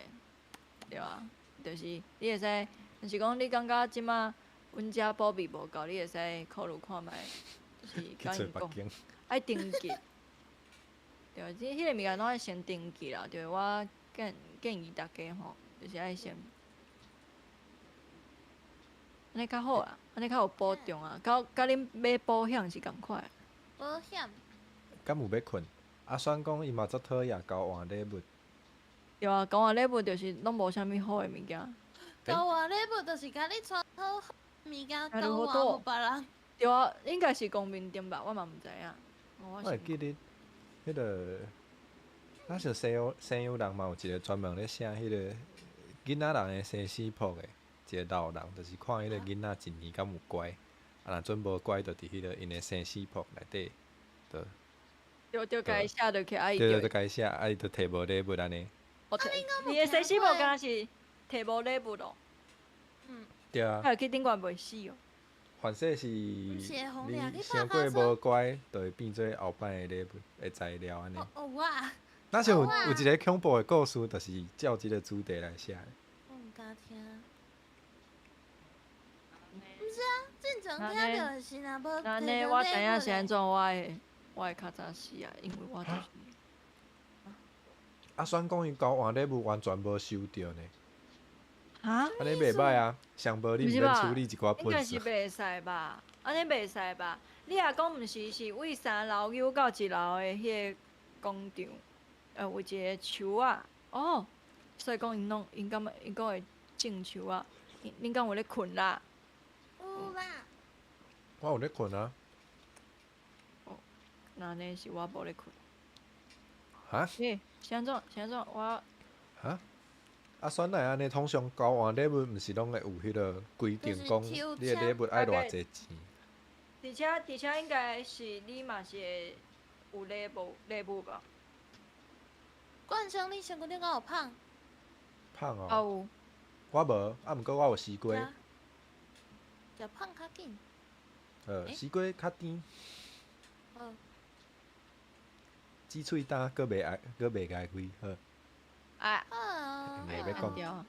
對啊，就是你會使，就是講你感覺這馬阮遮保密無夠，你會使考慮看覓，就是共𪜶講愛登記。對，這彼个物件攏愛先登記啦。對，我建議大家吼，就是愛先。按呢較好啊，按呢較有保障啊，佮恁買保險是仝款。保險。敢有欲睏？阿選講伊嘛足討厭交換禮物。對啊，交換禮物就是攏無啥物好的物件。交換禮物就是共你穿好物件交換予別人。對啊，應該是公平點吧，我嘛毋知影。我會記得，彼個，若像西洋人嘛有一個專門咧寫彼個囡仔人的生死簿的一個老人，就是看彼個囡仔一年敢有乖，啊若準無乖，就佇彼個𪜶的生死簿內底，就。就就共伊寫落去，啊伊對對，就共伊寫，啊伊就提無禮物按呢。你的生死簿敢若是提無禮物咯？嗯。對啊。啊，去頂懸袂死哦。凡說是你傷過無乖，就會變做後擺的禮物的材料按呢。哦哇！若像有一個恐怖的故事，就是照這個主題來寫的。我毋敢聽。毋是啊，進前聽著的是若無。那呢，我知影是按怎，我會較早死啊，因為我就是。阿選講伊交換禮物完全無收著呢。哈？按呢袂䆀啊，上無你毋免處理一寡應該是袂使吧？按呢袂使吧？你若講毋是是位三樓游到一樓的彼個廣場，有一個樹仔，哦，所以講𪜶攏𪜶感覺𪜶講會種樹仔，恁敢有咧睏啦？有啦。我有咧睏啊。哦，那按呢是我無咧睏。哈？欸，是按怎？是按怎？我。哈？啊，選來按呢，通常交換禮物，毋是攏會有彼個規定，講你的禮物愛偌濟錢。而且應該是你嘛是會有禮物吧？冠生，你身軀頂敢有麭？麭哦。啊有。我無，啊，毋過我有西瓜。食麭較緊。西瓜較甜。好。雞喙焦，閣袂愛，閣袂共開，好。啊！袂欲講。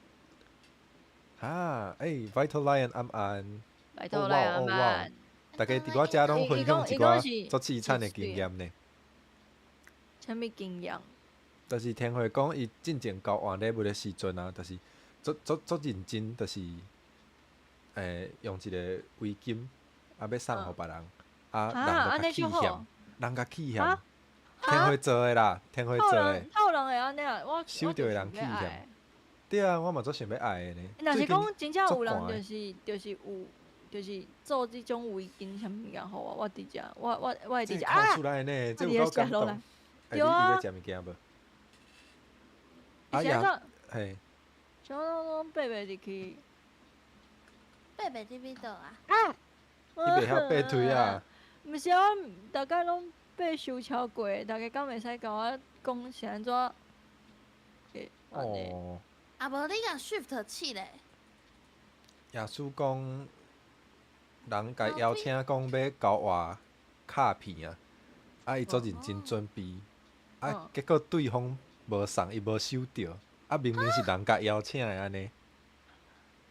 哈，欸，Vital Lion 暗暗。 Vital Lion 暗暗。大家佇我遮攏分享一寡足凄慘的經驗呢。啥物經驗？就是天慧講，伊進前交換禮物的時陣啊，就是足足足認真，就是用一個圍巾啊，欲送予別人，啊，人就共氣嫌，人共氣嫌。天慧做的啦，天慧做的。有人會按呢啊？我收著的人氣嫌。對啊，我嘛足想欲愛的呢。若是講真正有人，就是有，就是做這種圍巾啥物件予我，我直接，我會直接啊！出來呢，這有夠感動。對啊。你欲食物件無？啊呀，嘿。啥攏爬袂入去。爬袂入去佗啊？啊！你袂曉爬梯啊？毋是啊，大概攏爬傷超過，大家敢會使共我講是按怎？哦。啊無你共 shift 試咧。耶穌講，人共邀請講欲交換卡片啊，啊伊足認真準備，啊結果對方無送，伊無收著，啊明明是人共邀請的按呢。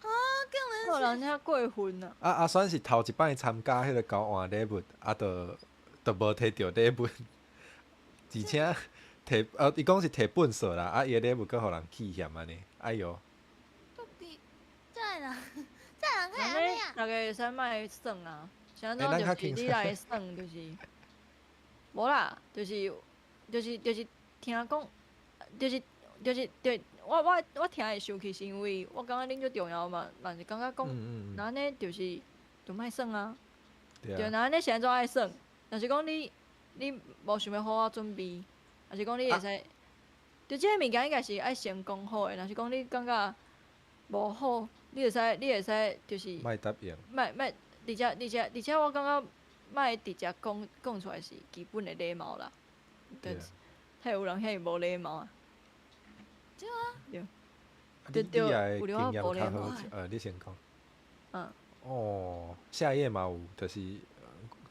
啊，竟然有人遐過分啊！啊阿選是頭一擺參加彼個交換禮物，啊就無提著禮物，而且提伊講是提糞掃啦，啊伊的禮物閣予人氣嫌按呢，哎喲！到底這个人，這个人會按呢啊？大家會使莫耍啊，是按怎就是你來耍就是，無啦，就是聽講，就是對，我聽會生氣是因為我感覺恁足重要嘛，人是感覺講，若按呢就是就莫耍啊，對，若按呢是按怎愛耍？若是講你無想欲好好準備，抑是講你會使，就這个物件應該是愛先講好的。若是講你感覺無好，你會使就是。莫答應。莫莫，而且我感覺莫直接講講出來是基本的禮貌啦。對。太有人遐爾無禮貌啊。對啊。對。對對，有經驗較好，你先講。嗯。哦，下頁嘛有，就是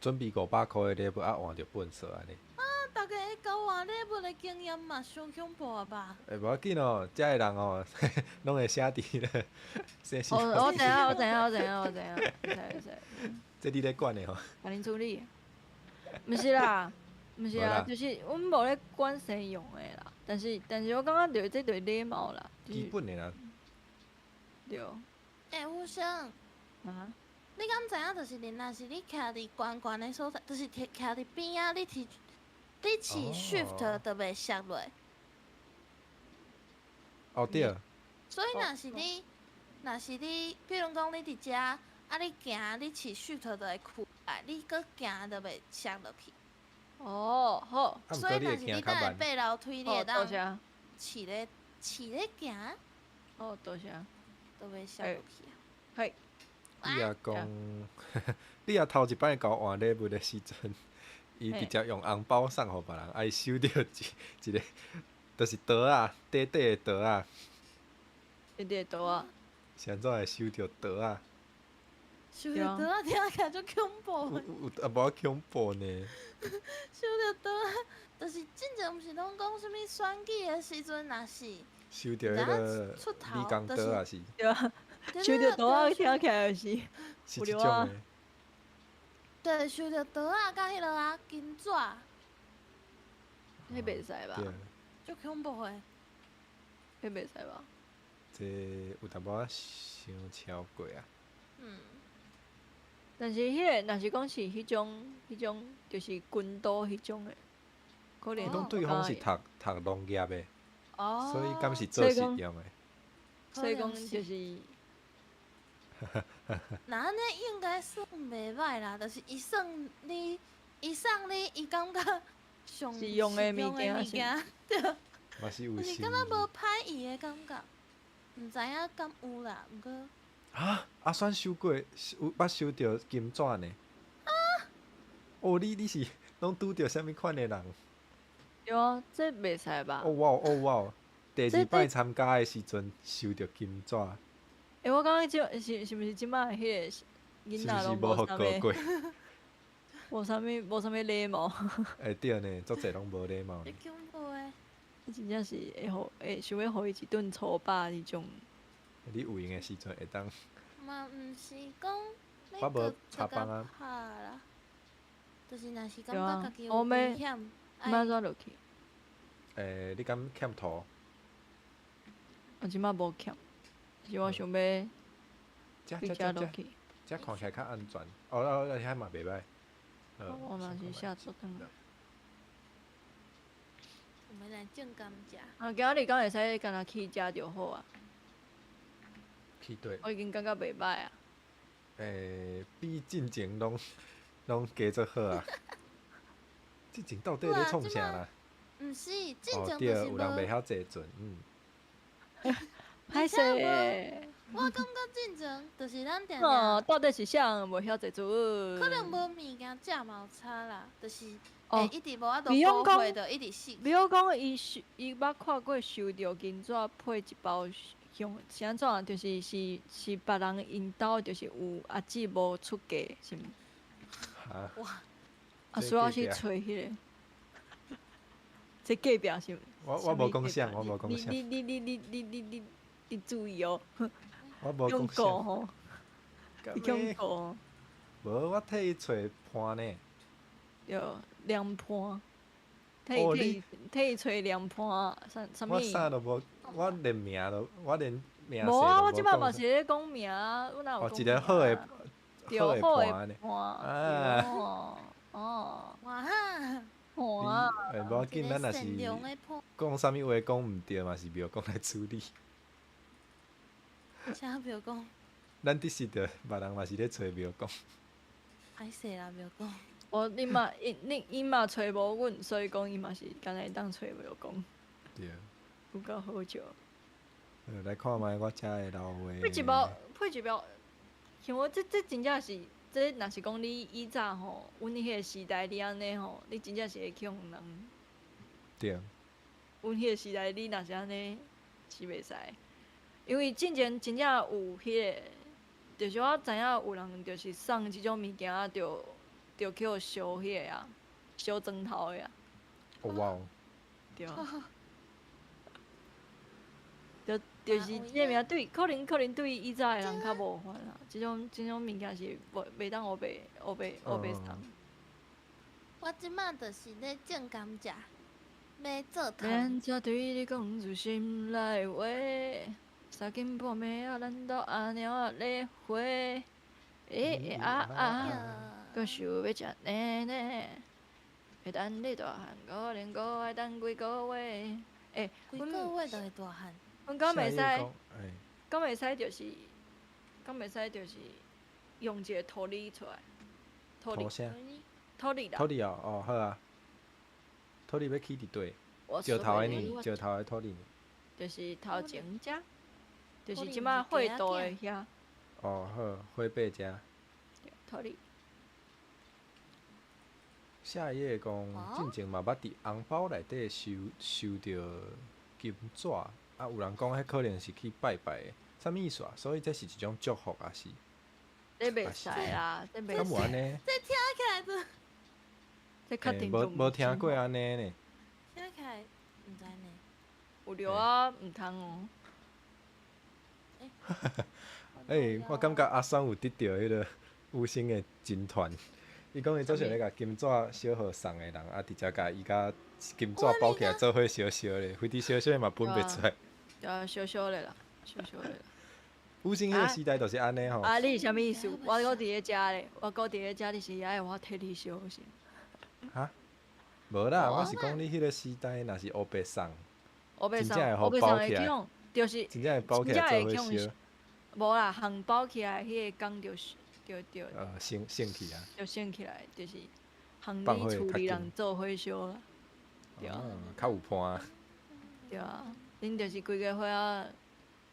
準備500箍的禮物，啊換著糞掃按呢。啊！大家交換禮物的經驗嘛，傷恐怖啊吧？欸，無要緊哦，遮的人哦，攏會寫佇咧。我知影，我知影，我知影，我知影，會使會使。這你咧管的吼？共恁處理。毋是啦，毋是啦，就是阮無咧管西洋的啦，但是我感覺就是這就是禮貌啦。基本的啦。對。欸，吳生。啊？你敢知影？就是你若是你徛佇悬悬的所在，就是徛佇邊仔，你試 shift 就袂摔落。哦對。所以若是你，比如講你佇遮，啊你行，你試 shift 就會屈來，你閣行就袂摔落去。哦，好。所以若是你等下爬樓梯，你會當試咧行。哦，多謝。都袂摔落去啊。係。你也講，你也頭一擺共我換禮物的時陣，伊直接用紅包送予別人，啊伊收著一個，就是桌仔，短短的桌仔。短短的桌仔。是按怎會收著桌仔？收著桌仔聽起來足恐怖的。有淡薄仔恐怖呢。收著桌仔，就是進前毋是攏講啥物選舉的時陣，若是收著彼個美工刀也是。對啊。收著桌仔聽起來就是。是這種的。對，收著桌仔佮彼落啊金紙。彼袂使吧？足恐怖的。彼袂使吧？這有淡薄仔傷超過啊。嗯。但是彼個，若是講是彼種，就是軍刀彼種的，可能。伊講對方是讀農業的，哦，所以敢是做實用的。所以講就是。那按呢應該算袂歹啦，就是伊算你，伊送你，伊感覺上實用的物件，對。嘛是有。就是感覺無歹意的感覺，毋知影敢有啦，毋過。啊！阿選收過，有捌收著金紙呢？啊！哦，你是攏拄著啥物款的人？對啊，這袂使吧？哦哇哦哇！第二擺參加的時陣收著金紙。欸，我感覺這是毋是這擺彼個囡仔攏無啥物，無啥物禮貌。欸對呢，足濟攏無禮貌。足恐怖的。真正是會予會想欲予伊一頓粗饱彼種。你有閒的時陣會當。嘛毋是講我無插幫啊。拍啦，就是若是感覺家己有危險，欲按怎落去？欸，你敢欠塗？我這擺無欠，是我想欲對遮落去。這看起來較安全。哦哦，遐嘛袂䆀。我嘛是下做轉來。我們來種甘蔗。啊，今仔日敢會使干焦去遮就好啊。去佗？我已經感覺袂䆀啊。欸，比進前攏加做好啊！進前到底咧創啥啦？毋是，進前哦對，有人袂曉坐船，嗯。歹勢。我感覺進前就是咱定定。哦，到底是啥人袂曉坐船？可能無物件食嘛有差啦，就是會一直無法度保護，就一直死。比如講，伊捌看過收著金紙配一包香，是按怎？就是是別人𪜶兜，就是有阿姊無出嫁，是毋？哈。哇！啊，需要去揣彼個。這隔壁是？我無講啥，我無講啥。你注意哦。我無講啥。吼。你恐怖。無，我替伊揣伴呢。對，涼伴。替伊揣涼伴，啥物？我啥都無，我連名都，我連名。無啊！我這擺嘛是咧講名，我哪有講？哦，一個好的，好的伴呢。啊。哦。哇哈！哇！欸，無要緊，咱若是講啥物話講毋對嘛，是廟公來處理。啥廟公？咱佇時著別人嘛是咧揣廟公。歹勢啦，廟公。哦，你嘛，伊嘛揣無阮，所以講伊嘛是敢若會當揣廟公。對。有夠好笑。來看覓我遮的老話。配一包，像我這真正是，這若是講你以早吼，阮彼個時代你按呢吼，你真正是會去予人。對。阮彼個時代你若是按呢，是袂使，因為進前真正有彼個，就是我知影有人就是送這種物件，就去予燒彼個啊，燒磚頭的啊。哦哇！對。就是這個物對，可能對以早的人較無法啦。這種物件是袂當烏白送。我這擺就是咧種甘蔗，欲做糖。免才對你講出心內話，三更半暝啊，咱鬥阿貓仔咧回。欸啊啊，閣想欲食奶奶，會等你大漢，可能閣愛等幾個月。欸，幾個月就會大漢。阮敢袂使？敢袂使就是，敢袂使就是用一個塗裡出來。塗裡。塗裡啦。塗裡哦，哦好啊。塗裡欲起佇佗？石頭的呢？石頭的塗裡呢？就是頭前遮，就是這擺火道的遐。哦好，火爬遮。塗裡。下一頁講，進前嘛捌佇紅包內底收收著金紙，啊有人講彼可能是去拜拜的，啥物意思啊？所以這是一種祝福，抑是？這袂使啦，這袂使。敢有按呢？這聽起來就，這確定無無聽過按呢呢？聽起來毋知呢。有著啊，毋通哦。欸，我感覺阿桑有得著彼个有聲的真傳。伊講伊做想欲共金紙燒予送的人，啊，直接共伊共金紙包起來做伙燒燒咧，飛佇燒燒嘛分袂出來。對啊，燒燒咧啦，燒燒咧啦。有生彼个時代就是按呢吼。啊，你是啥物意思？我閣佇咧遮咧，我閣佇咧遮，你是愛我替你燒是？哈？無啦，我是講你彼个時代若是烏白送，烏白送，烏白送會去予，就是真正會包起來做伙燒。無啦，烘包起來，彼个工就是。對對，升升起啊！就升起來，就是烘你厝裡人做伙燒啦，對啊，較有伴。對啊，恁就是規家伙仔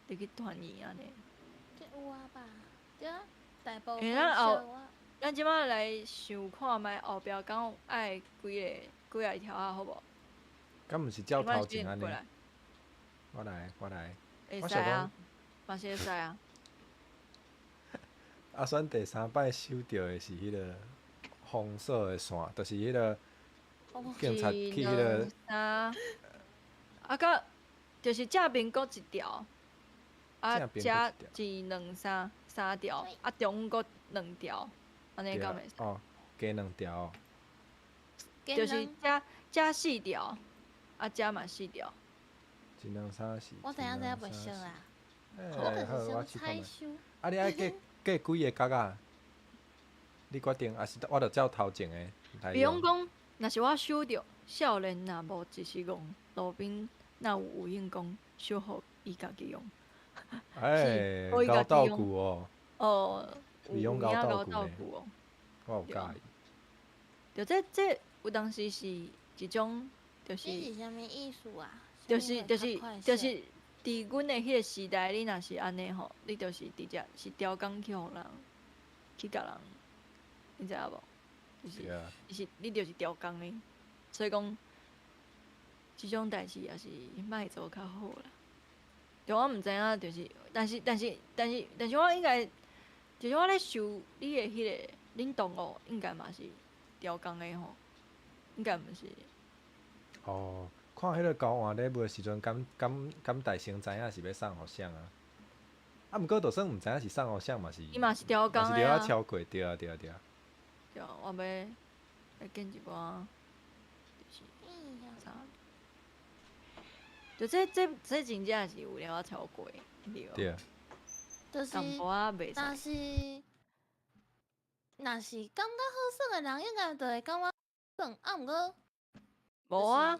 入去團圓按呢。這有啊吧？對啊，大部分欸，咱後，咱這擺來想看覓後壁敢有愛幾个幾仔條仔好無？敢毋是照頭前按呢？我來，我來。會使啊，嘛是會使啊。阿選第三擺收著的是彼个封鎖的線，就是彼个警察去彼个。啊，佮就是正面閣一條，啊，遮一兩三三條，啊中閣兩條，按呢敢袂使？哦，加兩條。就是遮遮四條，啊遮嘛四條。一兩三四。我知影這袂熟啦。欸，好，我試看覓。啊，你愛加加幾个角仔？你決定，抑是我著照頭前的來用。比方講，若是我收著少年若無一時戇，路邊若有有閒工，小予伊家己用。欸，𠢕道具哦。哦，有影𠢕道具哦。我有佮意。就這這有當時是一種，就是。這是啥物意思啊？就是就是就是。佇阮的彼个時代，你若是按呢吼，你就是直接是刁工去予人，去共人，你知影無？就是，就是你就是刁工的，所以講，這種代誌也是莫做較好啦。對，我毋知影，就是，但是但是但是但是我應該，就是我咧想你的彼个，恁同學應該嘛是刁工的吼，應該毋是。哦。看彼个交換禮物的時陣，敢敢敢大聲知影是欲送予誰啊？啊，毋過就算毋知影是送予誰嘛是，伊嘛是刁工的啊。嘛是著愛超過，對啊對啊對啊。對啊，我欲來揀一寡，就是啥？就這這這真正是有了超過，對。對啊。就是，若是若是感覺好耍的人，應該就會感覺耍，啊，毋過無啊。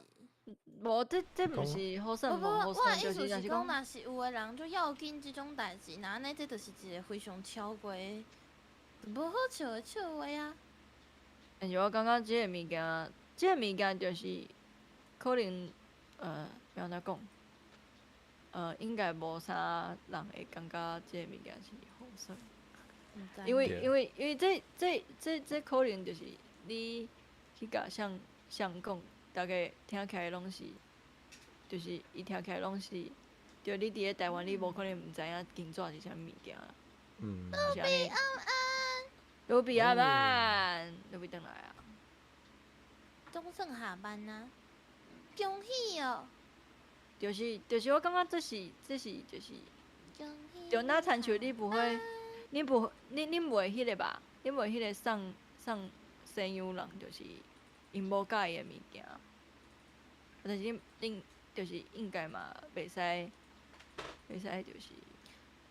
無，這這毋是好耍，無好耍，我的意思是講，若是有的人就要緊這種代誌，那按呢，這就是一個非常超過、無好笑的笑話啊。但是我感覺這個物件，這個物件就是可能，欲按怎講？應該無啥人會感覺這個物件是好耍，因為因為因為這這這這可能就是你去共誰誰講。大家聽起來攏是，就是伊聽起來攏是，就你佇咧台灣，你無可能毋知影金紙是啥物物件啦。嗯。盧比安安。盧比安安，盧比轉來啊！總算下班啊！恭喜哦！就是就是，我感覺這是這是就是，就若親像你不會，你不你你袂彼个吧？你袂彼个送送西洋人，就是𪜶無佮意的物件。但是恁恁就是應該嘛，袂使袂使就是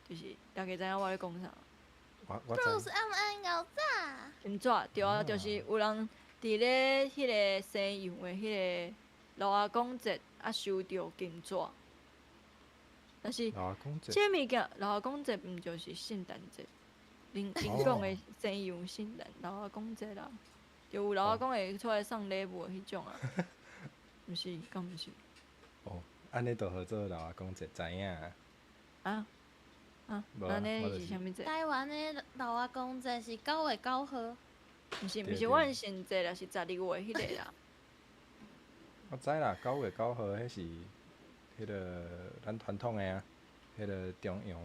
就是，大家知影我咧講啥？我 Bruce 知。暗暗𠢕早。金纸对啊，就是有人佇咧彼个西洋的彼个老阿公节啊，收著金纸。但是老阿公节。這物件老阿公节毋就是圣诞节？恁恁講的西洋聖誕老阿公節啦，就有老阿公會出來送禮物的彼種啊，毋是，敢毋是？哦，按呢就號做老阿公節，知影。啊啊，按呢是啥物節？台灣的老阿公節是9月9號。毋是毋是萬聖節啦，是12月彼个啦。我知啦，9月9號，彼是彼个咱傳統的啊，彼个重陽。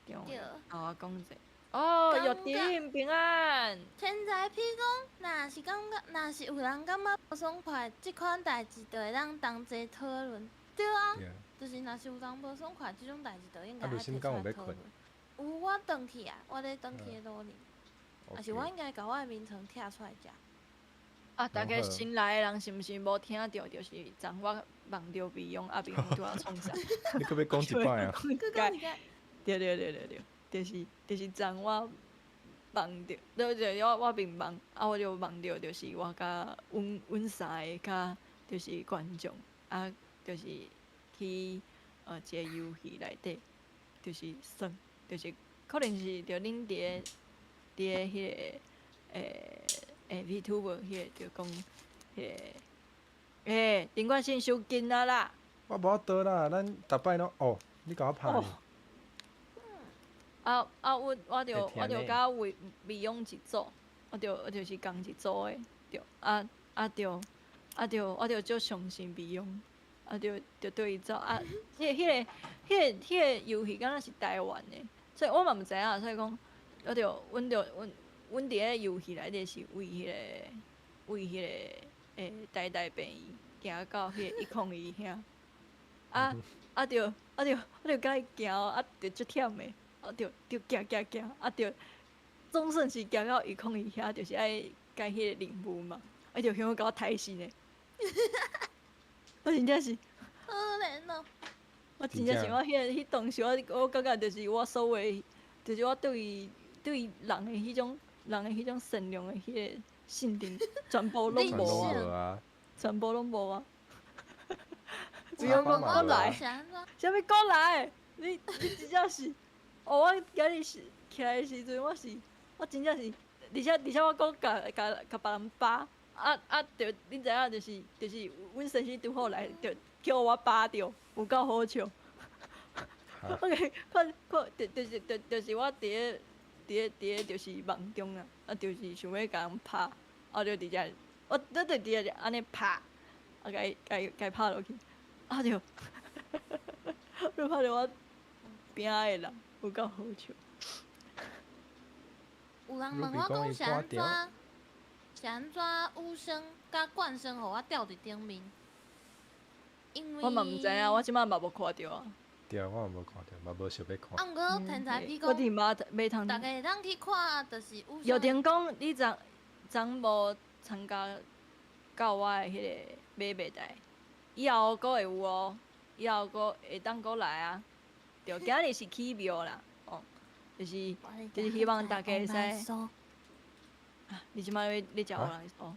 重陽老阿公節。哦，玉婷平安。天才 P 講，若是感覺，若是有人感覺無爽快，這款代誌就會當同齊討論。對啊，就是若是有人無爽快，這種代誌就應該愛提出來討論。有，我轉去啊，我咧轉去的路呢。還是我應該共我的眠床拆出來食。啊，大家新來的人是毋是無聽著？就是昨我夢著美容，啊，美容拄仔創啥？你閣欲講一擺啊？閣講一擺。對對對對對。就是昨我夢著，對對，我眠夢，啊，我就夢著，就是我佮阮三个佮就是觀眾，啊，就是去一个遊戲內底，就是耍，就是可能是著恁佇咧彼个VTuber 彼个就講彼个林冠信收緊啊啦！我無法度啦，咱逐擺攏哦，你共我拍呢？啊啊！我就佮魏美容一組，我就是仝一組的，對啊啊對啊對，我就足相信美容，啊就對伊走啊。彼个遊戲敢若是台灣的，所以我嘛毋知影，所以講我就阮就阮阮佇咧遊戲內底是為彼個台大病院行到彼個101遐，啊啊對啊對，我就共伊行啊，就足忝的。啊對，就行行行，啊對，總算是行到101遐，就是愛改彼個任務嘛，啊就想欲共我刣死呢。我真正是，可憐哦。我真正是我彼當時我感覺就是我所有，就是我對人的彼種善良的彼個信念，全部攏無啊，全部攏無啊。不用講閣來，啥物閣來？你真正是。哦，我今日是起來的時陣，我真正是，而且我閣共別人扒，啊啊！就恁知影，就是阮先生拄好來，就叫我扒著，有夠好笑。我看看就是我佇咧就是夢中啊，啊就是想欲共人拍，啊就佇遮，我就佇遮按呢拍，啊共伊拍落去，啊就，就拍著我邊仔的人。有夠好笑。有人問我講是按怎，是按怎雨生佮冠生予我吊佇頂面？因為我嘛毋知影，我這擺嘛無看著啊。對啊，我嘛無看著，嘛無想欲看。啊，毋過天才 P 我佇馬馬桶。逐家會當去看，就是雨生。玉婷講，你昨昨無參加到我的彼个買賣台，以後閣會有哦，以後閣會當閣來啊。對，今日是起廟啦，哦，就是希望大家會使。啊，你這擺咧食烏人哦？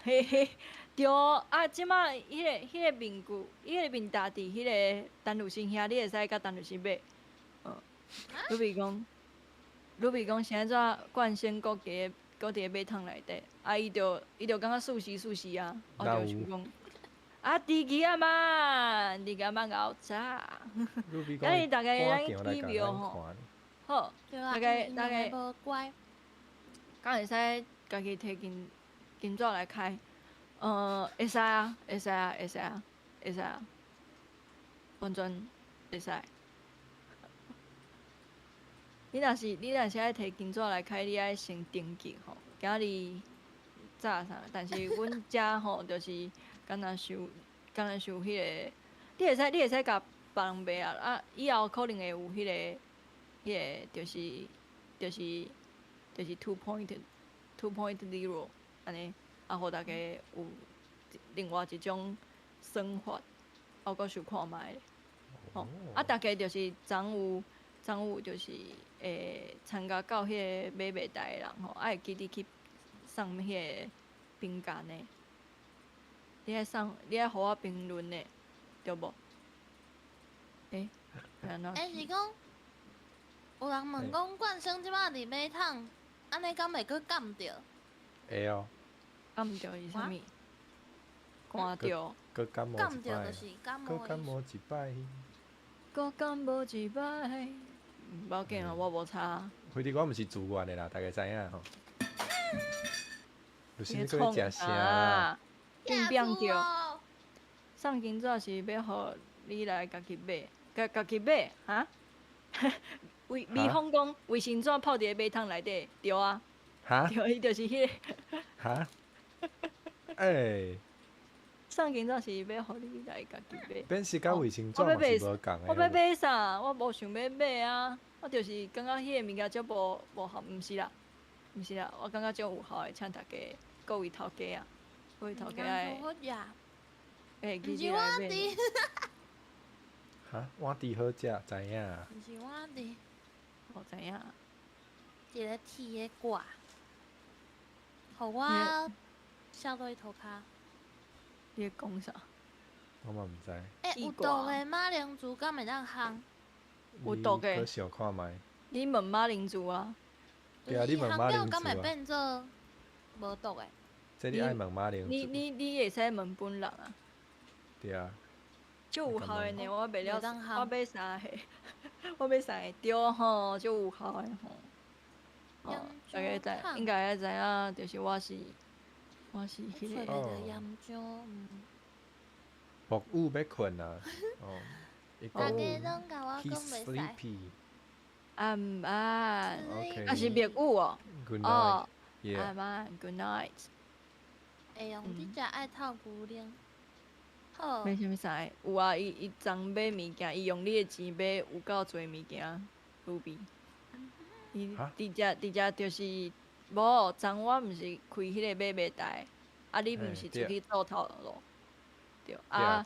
嘿嘿，對啊，這擺彼個面具，彼個面罩佇彼個陳律師遐，你會使共陳律師買。嗯，你比如講，是按怎冠生閣佇咧馬桶內底，啊，伊就感覺舒適舒適啊，我就想講。啊，弟弟阿媽，弟弟阿媽𠢕早。今日大家咱起廟吼，好，大家無乖，敢會使家己提金紙來開？會使啊，會使啊，會使啊，會使啊，完全會使。你若是愛提金紙來開，你愛先登記吼。今日早啥？但是阮遮吼就是。敢若收彼个，你會使共別人賣啊！啊，以後可能會有彼個，就是 2.0 按呢，啊，予大家有另外一種算法，我閣想看覓。吼，啊，大家就是昨有昨有就是會參加到彼個買賣台的人吼，愛會記得去送彼個餅乾呢。你愛送，你愛予我評論呢，對無？欸，按怎？欸，是講有人問講，冠生這擺佇馬桶，按呢敢會閣感著？會哦。感著是啥物？寒著。閣感冒一擺。閣感冒一擺。閣感冒一擺。無要緊啊，我無差。反正我毋是自願的啦，大家知影吼。就是你閣咧食啥啦？變變著。送金紙是欲予你來家己買，家己買哈？衛美鳳講衛生紙泡佇個馬桶內底，對啊。哈？對，伊就是彼個。哈？欸。送金紙是欲予你來家己買。免是佮衛生紙嘛是無仝的。我欲買啥？我無想欲買啊！我就是感覺彼個物件足無效，毋是啦，毋是啦，我感覺足有效的，請大家各位頭家啊，各位頭家愛。會記得來買。哈？碗豬好食，知影。毋是碗豬。我知影。一个鐵的蓋，予我摔落去塗跤。你咧講啥？我嘛毋知。欸，有毒的馬鈴薯敢會當烘？有毒的。你想看覓？你問馬鈴薯啊？對啊，你問馬鈴薯啊。敢會變做無毒的？這你愛問馬鈴薯。你會使問本人啊？對啊。足有效的呢，我賣了，我買三個，我買三個，對吼，足有效的吼。哦，大家知，應該愛知影，就是我是彼個。哦。木雨欲睏啊！哦，大家攏共我講袂使。晚安。啊是墨雨哦。 Good 哦 night。晚安，Good night。會用直接愛透牛奶。好。買啥物啥？有啊，伊昨買物件，伊用你的錢買有夠濟物件，盧比。伊直接直接就是無，昨我毋是開彼個買賣台，啊你毋是出去做頭路，對啊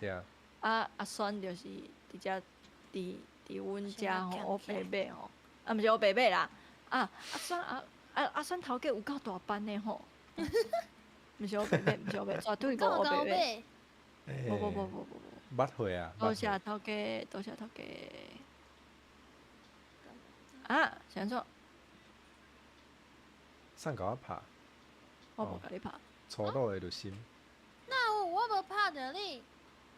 啊阿選就是直接佇阮遮吼，烏白買吼，啊毋是烏白買啦，啊阿選啊啊阿選頭家有夠大班的吼，毋是烏白買，毋是烏白，絕對無烏白買。無無無無無無。捌會啊！多謝頭家，多謝頭家。啊，是按怎？啥共我拍？我無共你拍。粗魯的律心。哪有？我無拍著你。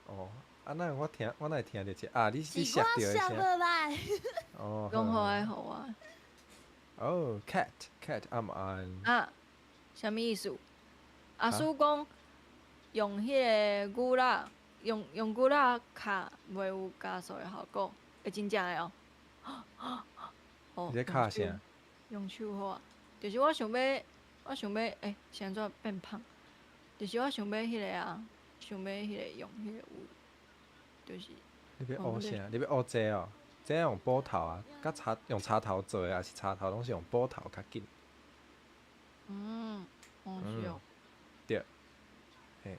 哦，啊，哪我聽，我哪會聽著一個啊？你摔著的聲。哦。講好愛予我。哦，cat cat 晚安。啊，啥物意思？阿叔講用彼個牛肉，用牛肉敲袂有加速的效果，會真正的哦。你咧敲啥？用手好啊，就是我想欲，我想欲，欸，是按怎變胖？就是我想欲彼個啊，想欲彼個用彼個有，就是。你欲學啥？你欲學這哦？這用斧頭啊，佮插用插頭做的，抑是插頭攏是用斧頭較緊。嗯，哦是哦。對。嘿。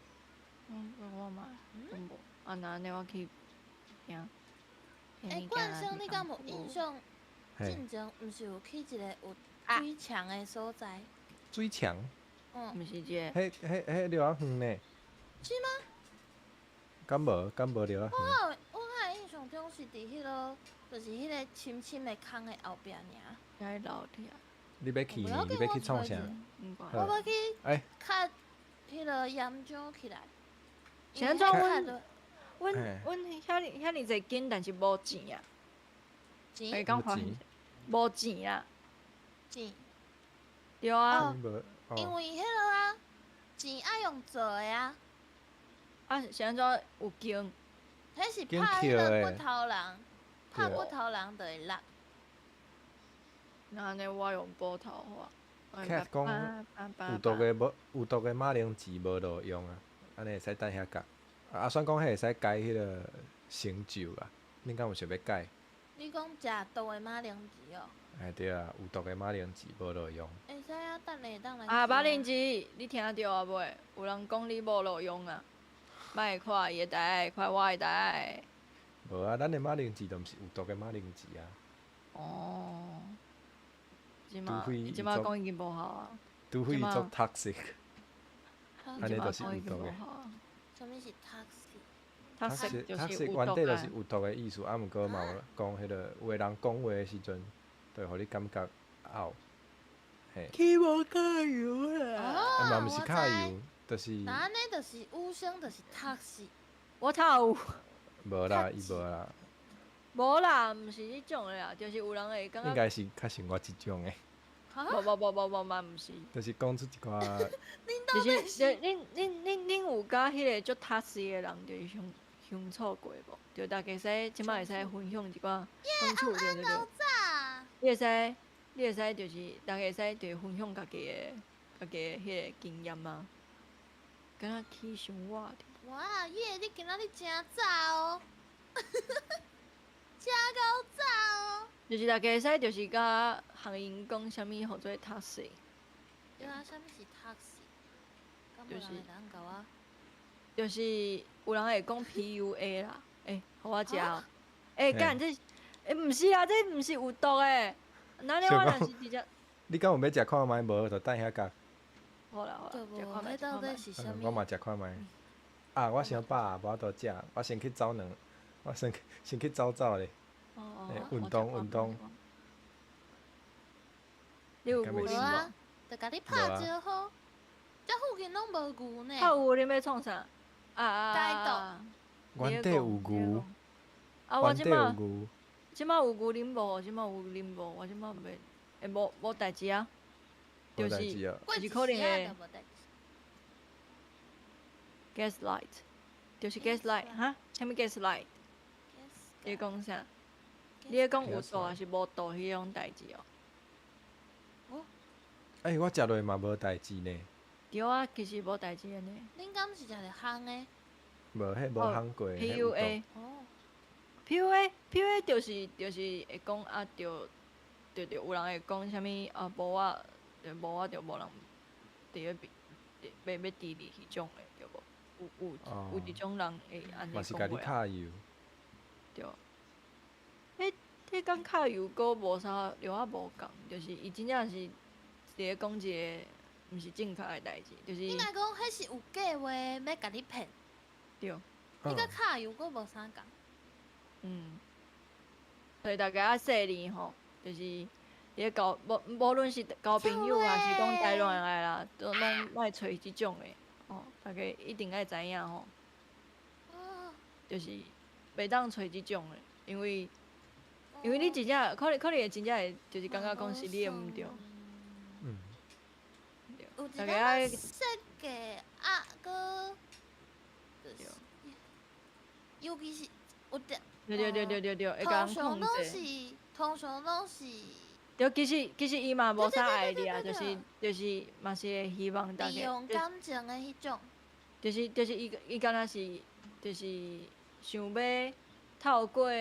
嗯，我嘛，無，啊那按呢我去聽。欸，冠生，你敢有印象？進前毋是有去一個有水牆的所在？水牆？嗯。毋是這個。彼著仔遠呢。是嗎？敢無？敢無著仔遠？我印象中是佇彼個，就是彼個深深的空的後壁爾。喺樓梯啊！你欲去？你欲去創啥？我欲去。欸。較彼個岩漿起來。是按怎？阮遐爾遐爾濟金，但是無錢啊。錢？無錢啦。錢。對啊。因為彼個啊，錢愛用做的啊。啊，是按怎有經？彼是拍彼個骨頭人，拍骨頭人就會落。那按呢，我用斧頭好啊。 Cat 講有毒的無有毒的馬鈴薯無路用啊，按呢會使等遐角。阿選講彼會使改彼個成就啊，恁敢有想欲改？你講食毒的馬鈴薯哦？哎對啊，有毒的馬鈴薯無路用。會使啊，等下會當來。啊，馬鈴薯，你聽著啊未？有人講你無路用啊，莫看伊的台，看我的台。無啊，咱的馬鈴薯都毋是有毒的馬鈴薯啊。哦，這馬除非伊這馬講已經無效啊。除非伊足 toxic，按呢就是這馬講已有毒的。經無效啊。啥物是 toxic？ toxic 就是 toxic 有原底毒啊就是有毒的意思，啊，毋過嘛有講彼个有的人講話的時陣，就會予你感覺嘔，嘿，起無加油啦！啊嘛哦，毋是卡我知。油，就是那按呢就是有聲，就是 toxic。我頭有。無啦，伊無啦，無啦，毋是彼種的啦，就是有人會感覺。應該是較像我這種的，哈？無無無無無嘛毋是。就是講出一寡，就是就恁有佮彼个足 toxic 的人，就是相處過無？就大家使這擺會使分享一寡相處，對對對。早。你會使，你會使就是大家會使就是分享家己的彼个經驗啊。敢若起傷熱。哇耶！你今仔日誠早哦，誠夠早哦。就是大家會使就是佮學𪜶講啥物號做 toxic。對啊，啥物是 toxic？敢無就是人會當共我？就是有人會講 PUA 啦，欸，予我食哦。欸，幹這，欸，毋是啊，這毋是有毒的。那你我若是直接，你敢有欲食看覓？無就等遐共。好啦好啦，對無？食看覓，彼到底食看覓。是啥物？我嘛食看覓。啊，我傷飽啊，無法度食，我先去走兩，我先去走走咧。哦哦，欸運動運動。你有牛無奶啊無？，就共你拍招呼。這附近攏無牛呢。拍牛你欲創啥？啊啊街啊啊！原底有牛，啊，我原底有這擺牛，這擺有牛奶無？這擺有牛奶無？我這擺袂，欸，無代誌啊。無就是代誌啊。過一就是可能時啊會就無代誌。 gaslight，就是 gaslight 哈？啥物 gaslight？你講啥？你咧講有毒還是無毒彼種代誌哦？欸，我食落嘛無代誌呢，對啊，其實無代誌的呢。恁敢是食著烘的？無彼無烘過，彼有毒。 PUA 哦， PUA PUA 就是會講啊，對對對，有人會講啥物啊，無我，就無我就無人佇咧欲欲治你彼種的，對無？有這種人會按呢嘛是共你講話啊，卡油，對。彼彼講卡油閣無啥，著啊無仝，就是伊真正是佇咧講一个毋是正確的代誌，就是應該講彼是有計劃欲共你騙，對，你佮卡油閣無啥仝。所以大家愛細膩吼，就是佇咧交無論是交朋友還是講談戀愛啦，都攏莫揣這種的，吼，大家一定愛知影吼，哦，就是袂當揣這種的，因為你真正可能會真正會就是感覺講是你的毋對，對有一大家愛個設計啊，閣就是，尤其是有點，對對對對對對，會共通常控制。攏是，通常攏是，對，其實伊嘛無啥愛你啊，對對對就是就是嘛是會希望大利家，用感情的彼種。就是伊敢若是就是想欲透過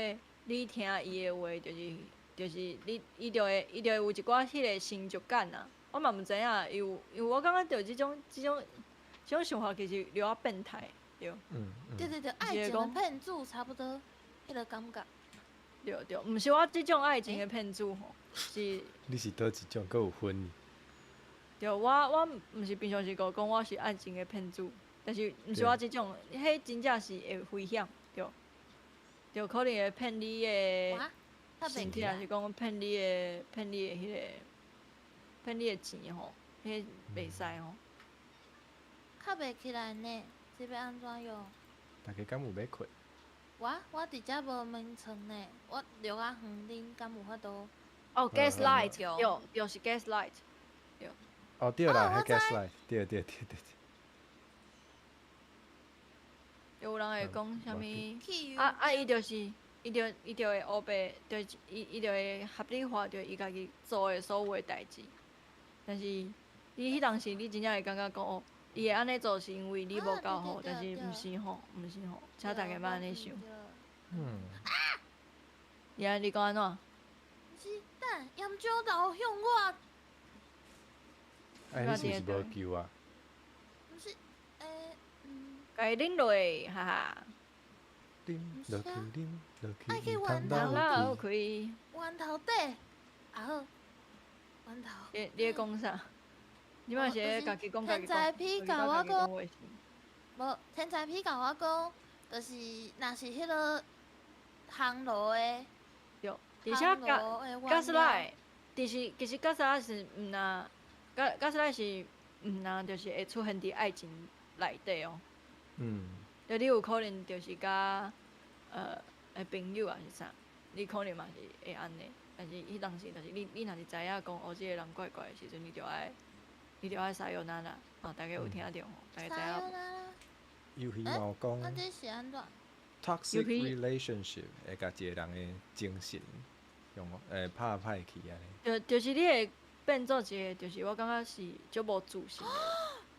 你聽伊的話，就是你伊就會有一寡彼个成就感啊。我嘛毋知影，伊有因為我感覺著這種想法其實有點變態，對。對對對，愛情的騙子差不多，彼个感覺。對對，毋是我這種愛情的騙子吼，是。你是佗一種？閣有分？對，我毋是平常時講我是愛情的騙子，但是毋是我這種，彼真正是會危險，對。對，可能會騙你的身體，還是講騙你的彼个，騙你的錢吼，彼袂使吼。較袂起來呢，這欲按怎用？大家敢有欲睏？我佇遮無門窗呢，我離較遠，恁敢有法度？哦，gaslight，對，就是 gaslight，對。哦，對啦，彼 gaslight，對對對對。有人會講啥物？啊啊！伊就是，伊就會烏白，就伊就會合理化著伊家己做的所有的代誌。但是你彼當時，你真正會感覺講哦，伊會按呢做是因為你無夠好，但是毋是吼，毋是吼，請大家莫按呢想。啊！伊你講按怎？毋是，等鹽蕉頭向我。哎，你是毋是無救啊？毋是，欸，共伊啉落，哈哈。你啉，落去啉，落爱去去源毋通头漏开。开。源头底，啊好，源头。你咧讲啥？你嘛是咧家己讲家己天才讲？ P 共我讲，讲。无天才 P 共我讲，就是若是彼个烘炉的，对，而且烘加炉的加斯原料来，其实加斯拉是毋若，加斯拉是毋若，就是会出现伫爱情内底哦。就你有可能就是佮朋友还是啥，你可能嘛是会按呢。但是彼当时，就是你若是知影讲哦，这个人怪怪的时阵，你就爱さよなら，哦，大家有听著吼，大家知影无？尤其嘛有讲啊，这是按怎？ toxic relationship 会共一个人的精神用拍歹去按呢。就是你会变做一个，就是我感觉是足无自信的。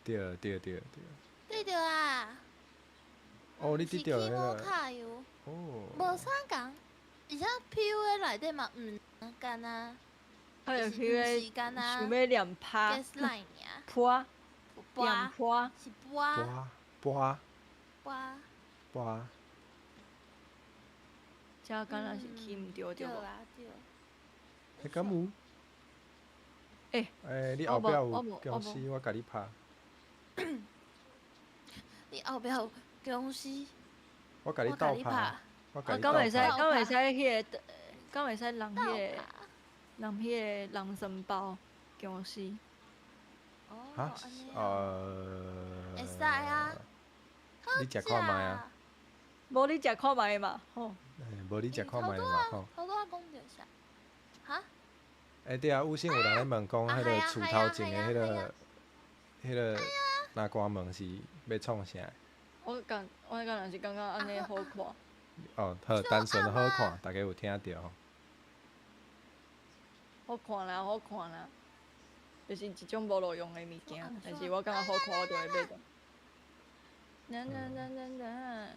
对对对对。对著啊！哦，你得著彼个。卡油。哦。无啥仝，而且 PUA 内底嘛毋干焦。他就 PUA 想欲念拍。 Gaslight 尔。泼。念泼。是泼。泼。泼。泼。这敢若是起毋对对无？对啊对。欸，敢有？欸。欸，你后壁有僵尸，我共你拍。你后壁有僵尸？我共你斗拍。我共你斗敢会使？敢会使彼个？敢会使人彼个？人彼个人参包僵尸？哈？会使啊。你食看觅啊？无你食看觅嘛，吼。无你食看觅嘛，吼。头拄仔讲著啥？哈？欸对啊，有先有人咧问讲，彼个厝头前的彼个南瓜门是欲创啥？我感若是感觉按呢好看。哦，好，单纯好看，大家有听著吼。好看啦，好看啦，就是一种无路用的物件，但是我感觉好看，我就会买著。啦啦啦啦啦！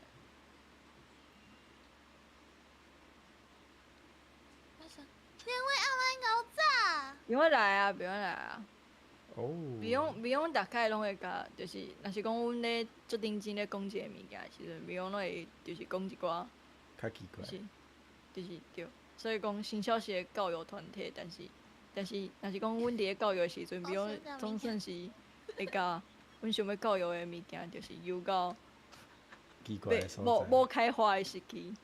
电话暗来𠢕早。不用来啊，不用来啊。哦。不用，逐摆拢会共，就是若是讲阮咧足认真咧讲一个物件的时阵，不用拢会就是讲一寡。较奇怪。就是对，所以讲新消息的教育团体，但是若是讲阮伫咧教育的时阵，不用总算是会共阮想欲教育的物件，就是游到奇怪的所在。无开花的时期。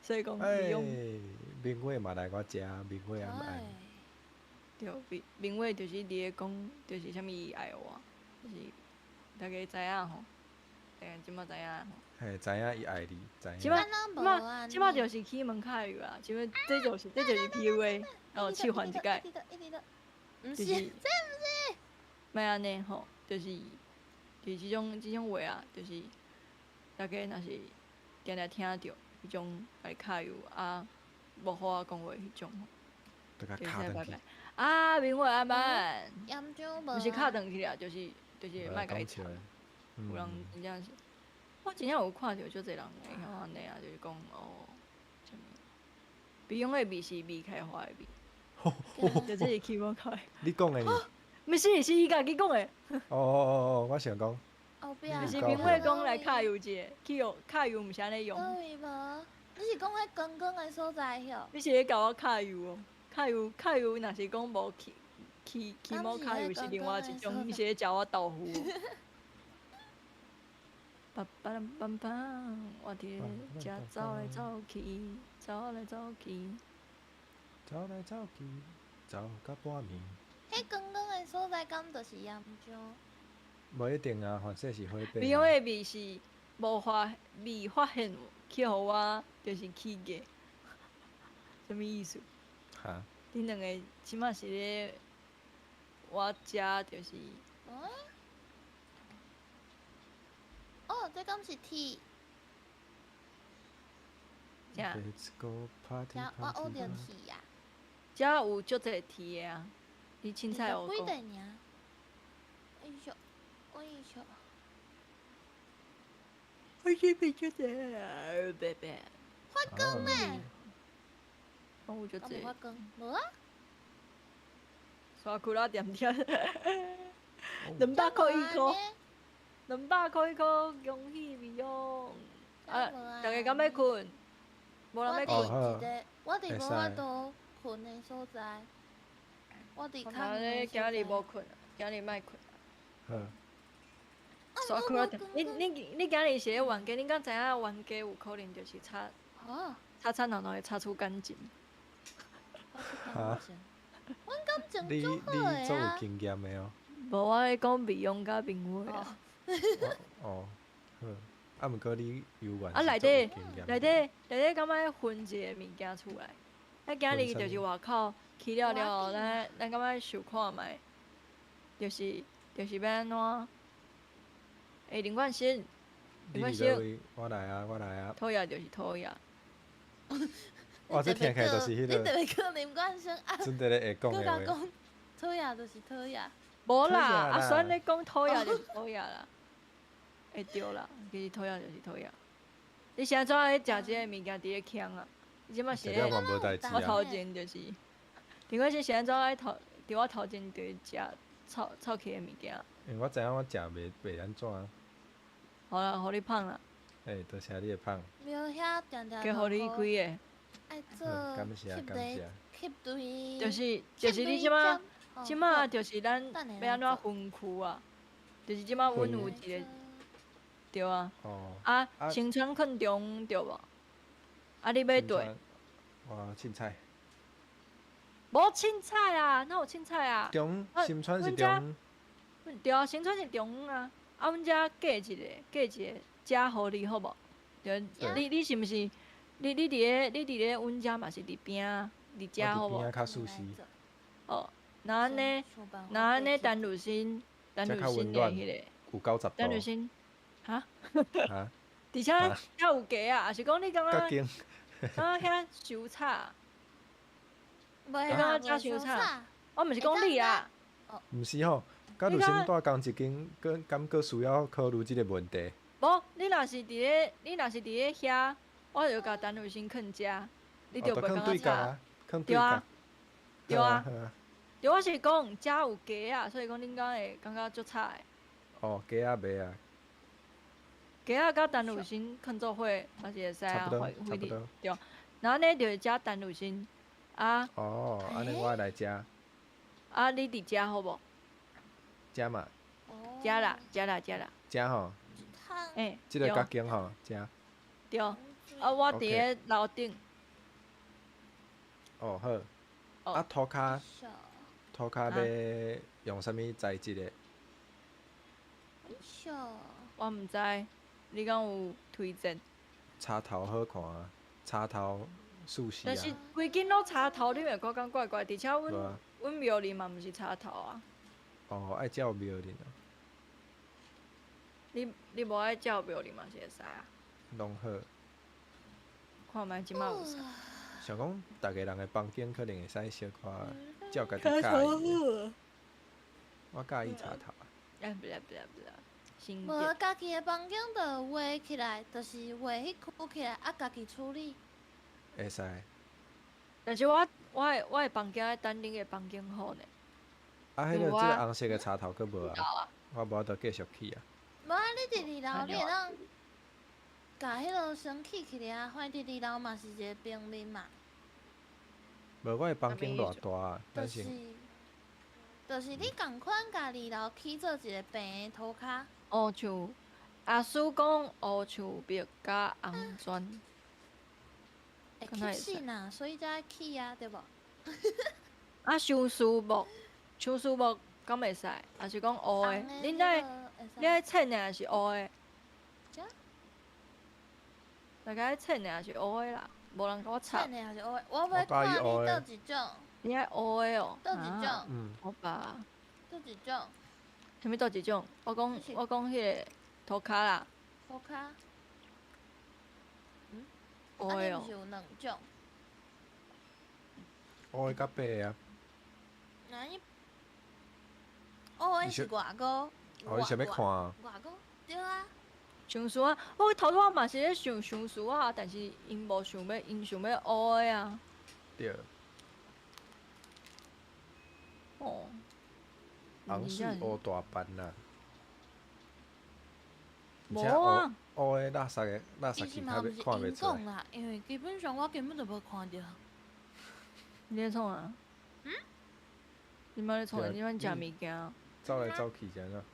所以讲，不用。明月嘛来我遮，明月暗暗。对，明明月就是伫咧讲，就是啥物伊爱我，就是大家知影吼，大家这马知影吼。嘿，知影伊爱你，知影。这马就是起门槛油啊！这马这就是 PUA，哦，试换一摆。毋是，这毋是。莫按呢吼，就是这种话啊，就是大家若是定定听著彼种共你敲油啊，无好仔讲话彼种吼。就共敲转去。啊，明月阿曼，严重毋是敲转去啦，就是莫共伊吵。有人真正是，我真正有看著足济人会晓按呢啊，就是讲哦，啥物，美容的美是未开花的美，就这是起毛开。你讲的呢？毋是，是伊家己讲的。哦哦哦哦，我想讲。就是明月讲来敲油一下，去用敲油毋是按呢用。无，你是讲彼光光的所在哟？你是咧共我敲油哦？敲油敲油，若是讲无起毛敲油是另外一种，你是咧食我豆腐。叭叭啦梆梆，我伫咧遮走来走去，走来走去。走来走去，走到半暝。彼光光的所在，敢就是岩浆？无一定啊，反正是火爬。美容的味是无发未发现，去予我就是起价，啥物意思？哈？恁两个这马是咧我遮就是。哦，这敢是铁？啥？遮我学著铁啊。遮有足济铁的啊！你凊彩学讲。几块尔？哎呦，哎呦！我这边足济，白白。发光咩？讲有足济。发光？无啊？沙库拉点点，200箍一箍，200箍一箍，恭喜美容。啊，逐家敢欲睏？無人欲我睏。哦。佇一个，我佇無法度睏的所在，我佇較啊，遠你今的日無所在。睏，今日莫睏。好。煞睏啊！你今日是咧冤家，你敢知影冤家有可能就是吵吵吵鬧鬧會吵出感情？哈？阮感情你足好你足的啊有。經驗的哦。無，我咧講美容佮面話啊。哦，好。啊，毋過你猶原啊，內是足有底經驗。內底內底敢愛分一个物件出來？啊，今日就是外口起了了後，咱敢愛想看覓？就是欲按怎？欸，林冠生，你林冠生，佇佗位？我來啊，我來啊。討厭就是討厭。哇，這聽起來就是彼你个特別叫林冠生啊？陣佇咧會講閣的話。共講討厭就是討厭。無啦，討厭啦阿選咧講討厭就是討厭啦。會對啦，其實討厭就是討厭。你是按怎咧食這个物件佇咧嗆啊？你這擺是咧食了嘛無代誌我頭啊。前就是，林冠生是按怎喺頭佇我頭前佇食臭臭氣的物件？因為我知影我食袂按怎。好啦，予你芳啦。欸，多謝你的芳。無遐定定加予你幾个。愛做好，感謝感謝。吸對。就是你這擺這擺就是咱欲按怎分區啊？就是這擺阮有一个對啊。哦。啊，新村囥中對無？啊，你欲對？我凊彩。無凊彩啊，哪有凊彩啊？中新村是中。對啊，新村是中啊。啊，阮遮隔一个，隔一个遮予你好無？對，你是毋是？你佇咧阮遮嘛是佇邊仔，佇遮好無？我佇邊仔較舒適。哦，若按呢，若按呢，陳汝新，陳汝新的彼个，有90度。陳汝新，哈？哈？而且遐有鸡啊，抑是講你感覺？感覺遐傷吵？你感覺遮傷吵？我毋是講你啊。毋是吼，佮汝新蹛仝一間，閣敢閣需要考慮這个問題？無，你若是佇咧，你若是佇咧遐，我就共陳汝新囥遮，你就袂感覺吵。對啊，對啊，對，我是講遮有雞仔，所以講恁敢會感覺足吵的。哦，雞仔袂啊。雞仔佮陳汝新囥做伙嘛是會使啊，差不多，差不多。對，然後呢就是遮陳汝新啊。哦，按呢我愛來遮。啊，你佇遮好無？遮嘛。遮啦，遮啦，遮啦。遮吼。欸，這个角間吼，遮。對，啊，我佇咧樓頂。哦，好。啊，塗跤欲用啥物材質的？我毋知，你敢有推薦？柴頭好看啊，柴頭舒適啊。但是規間攏柴頭，你袂感覺怪怪？而且阮廟裡嘛毋是柴頭啊。哦，愛照廟裡啊。你無愛照廟裡嘛是會使啊。攏好。看覓這擺有啥？想講，逐个人的房間可能會使小可照家己佮意。我佮意柴頭啊。哎，不啦不啦不啦，無家己的房間就畫起來，就是畫彼區起來，啊，家己處理。會使。但是我的房間愛等恁的房間好呢。啊，彼个這个紅色的柴頭閣無啊？我無法度繼續起啊。無啊，你佇二樓，你會當共彼落先起起來啊。反正佇二樓嘛是一个平面嘛。無，我的房間偌大啊，就是，就是你仝款共二樓起做一个平的塗跤。烏樹，阿叔講烏樹白佮紅磚。會吸水呐，所以才愛起啊，對無？啊，相思木，相思木敢會使？抑是講烏的？恁愛你愛淺的抑是烏的？大家愛淺的抑是烏的啦，無人共我插。淺的抑是烏的？我欲看你佗一種。你愛烏的哦？佗一種？嗯。好吧。佗一種？啥物佗一種？我講彼个塗跤啦。塗跤。嗯。烏的哦。啊，你毋是有兩種？烏的佮白的啊。那你烏的是外高？哦，你想欲看？外高，對啊。相思啊！我頭拄仔嘛是咧想相思啊，但是𪜶無想欲，𪜶想欲烏的啊。對。哦。紅水烏大斑啊！無啊。烏的垃圾的垃圾去，較看袂出來。啦，因為基本上我根本就無看著。你咧創啊？嗯？你媽咧創啊？你欲食物件？走來走去是按怎？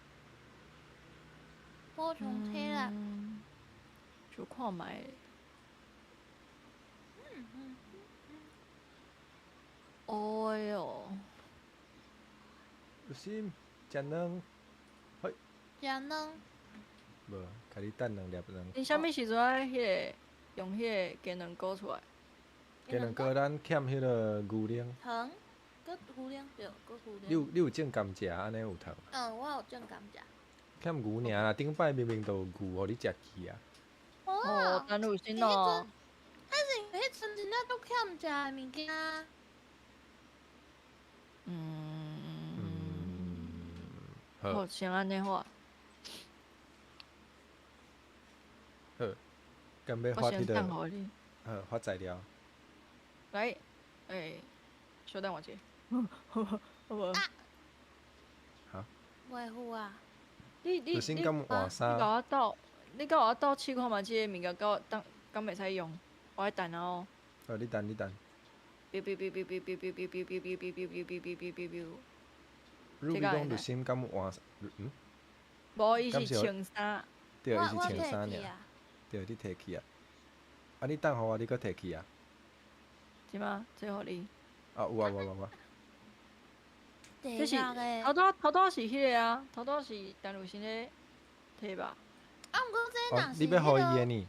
無重提啦。就看覓。哎喲。有心食卵，嘿。食卵。無，共你等兩粒卵。你啥物時陣愛彼個用彼個雞卵糕出來？雞卵糕咱欠彼個牛奶。糖，閣牛奶對，閣牛奶。你有種甘蔗，按呢有糖？嗯，我有種甘蔗。欠牛爾啦，頂擺明明就有牛，予你食去啊。哦，陳汝心哦。彼是因為彼陣真正足欠食的物件。好。先按呢好。好，敢欲發彼个？好，發材料。來，欸，稍等我一下，好無？哈？袂赴啊！你你你共我鬥，你共我鬥試看覓，這個物件敢當敢會使用？我愛等哦。好，你等，你等。嗶嗶嗶嗶嗶嗶嗶嗶嗶嗶嗶嗶嗶嗶嗶嗶嗶嗶。汝講汝心敢換？嗯？無，伊是穿衫。對，伊是穿衫爾。對，你提去啊！啊，你等予我，你閣提去啊？是嗎？這予你。啊，有啊，有啊，有啊。這是頭拄頭拄是彼個啊，頭拄是陳汝心咧提吧？啊，毋過這若是你欲予伊的呢？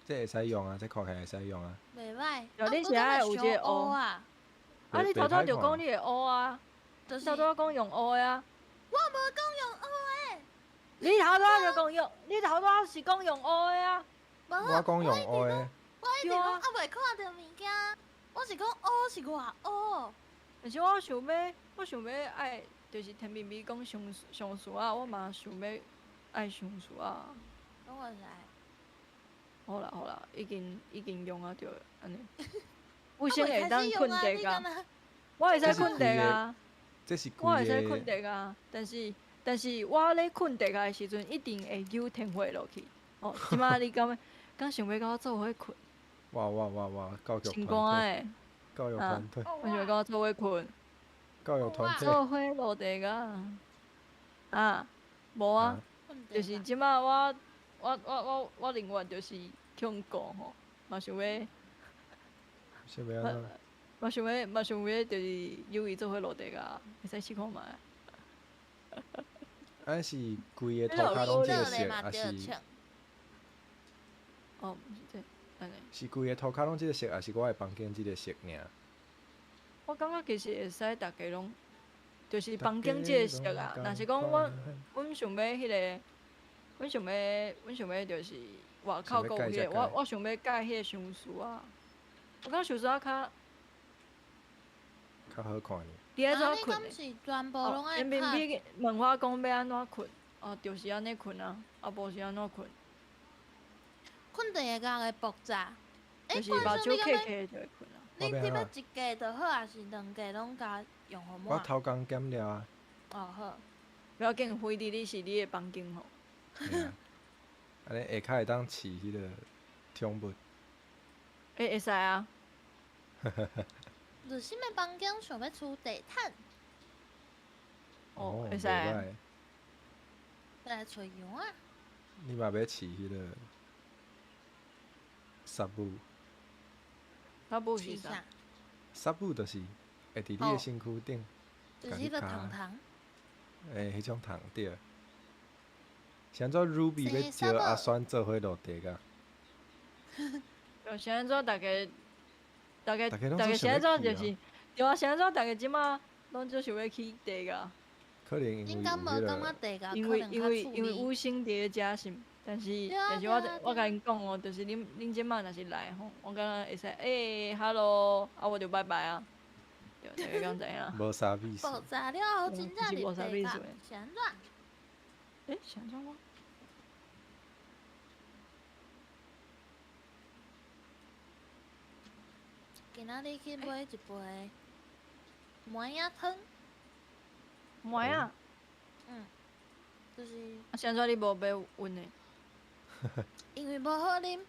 這會使用啊，這看起來會使用啊。袂歹。哦，你是愛有這個烏啊？啊，你頭拄就講你會烏啊？你頭拄講用烏的啊？我無講用烏的。你頭拄就講用，你頭拄是講用烏的啊？我講用烏的。我一直講啊，袂看著物件，我是講烏是偌烏。但是我想欲，我想欲愛，就是天明美講相相似啊，我嘛想欲愛相似啊。攏會使。好啦好啦，已經已經用啊，著按呢。有先會當睏著啊，我會使睏著啊。我會使睏著啊，但是。但是我咧睏著的時陣，一定會揪天花落去。哦，這擺你敢敢想欲佮我做伙睏？哇哇哇哇！教育團隊，教育團隊，我想欲佮我做伙睏。教育團隊。做伙落地啊！啊，無啊，就是這擺我寧願就是去予告吼，嘛想欲。想欲按怎？嘛想欲嘛想欲，就是揪伊做伙落地啊，會使試看覓。啊是規个塗跤攏這個色，抑是？哦，毋是這，按呢。是規个塗跤攏這個色，抑是我的房間這個色爾？我感覺其實會使，逐家攏，就是房間這個色啊。若是講阮想欲彼個，阮想欲，阮想欲就是外口閣有彼個，我想欲蓋彼個相思啊。我感覺相思啊較較好看。你愛怎睏？哦，天明美問我講欲按怎睏？哦，就是按呢睏啊，啊無是按怎睏？睏第會較會爆炸。就是目睭瞌瞌就會睏啊。你欲一格就好，抑是兩格攏共用予滿？我頭工減了啊。哦好。不要緊，非佇你是你的房間吼。按呢下跤會當飼彼個寵物。欸，會使啊。汝心的房間想欲跙地毯。哦，會使。來揣羊啊！你嘛欲飼彼個沙布？沙布是啥？沙布就是會佇你的身軀頂，就是彼個糖糖。欸，彼種糖對。是按怎 Ruby 欲招阿酸做伙落地㗎？是按怎逐家？逐家逐家是按怎就是，對啊，是按怎逐家這馬攏足想欲去地㗎。可能因為因為因為因為有心佇咧遮是，但是但是我共𪜶講哦，就是恁恁這馬若是來吼，我敢若會使欸哈囉，啊我就拜拜啊，對，大家敢知影？無啥意思。爆炸了後真正入地㗎，是按怎？欸，是按怎我？今仔日去買一杯糜仔湯。糜仔？嗯。就是。啊，啥怎你無買阮的？因為無好啉。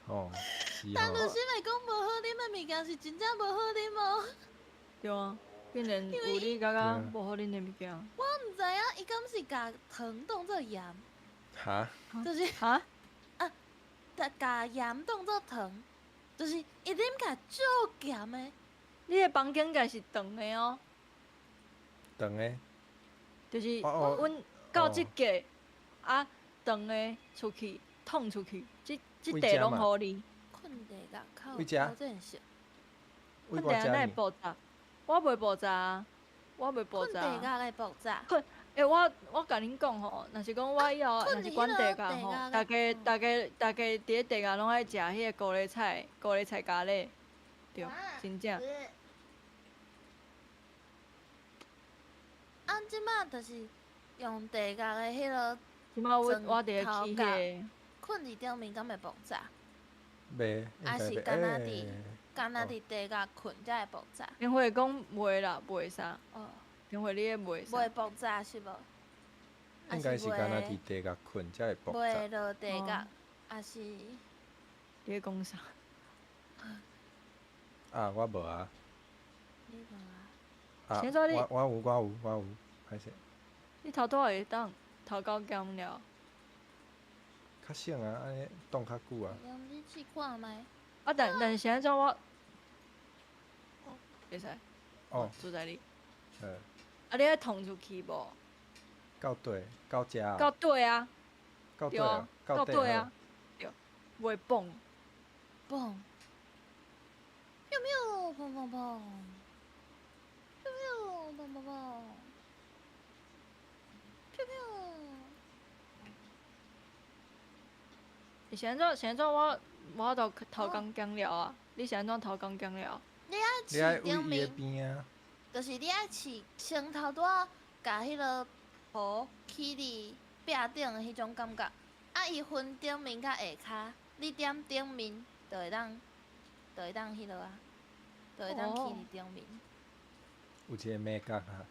哦，是。但律師來講無好啉的物件是真正無好啉哦。對啊，竟然有你感覺無好啉的物件。我毋知影，伊敢是共糖當做鹽？哈？就是哈？啊，共鹽當做糖，就是伊啉起來足鹹的。你的房間應該是長的哦。長的。就是阮到這格啊，長的出去，捅出去，這這塊攏予你。困地獄口，困地獄哪會爆炸？我袂爆炸，我袂爆炸。困地獄會爆炸。困，欸，我共恁講吼，若是講我以後若是管地獄吼，逐家佇咧地獄攏愛食彼個高麗菜，高麗菜咖喱，對，真正。啊，這擺就是用地獄的彼個。這擺我佇咧起彼個。睏佇頂面敢會爆炸？袂，還是敢若佇敢若佇地獄睏才會爆炸？電話講袂啦，袂啥。哦。電話你咧袂啥？袂爆炸是無？應該是敢若佇地獄睏才會爆炸。袂落地獄，還是？你咧講啥？啊，我無啊。你無啊？啊，我有，我有，我有，歹勢。你頭拄仔會當頭溝鹹了？較省啊，按呢擋較久啊。你試看覓。啊，但是按怎我？袂使。哦。住在你。嗯。啊，你愛捅出去無？到底，到遮。到底啊！到底啊！到底啊！對，袂蹦。蹦。喵喵，砰砰砰！喵喵，砰砰砰！喵喵。是按怎？是按怎？我無法度偷工減料啊！你是按怎偷工減料？你愛飼頂面，啊，就是你愛飼先頭拄仔共彼个塗起佇壁頂的彼種感覺。啊，伊分頂面佮下跤，你點頂面就會當，就會當彼落啊，就會當起佇頂面。有一個美感啊！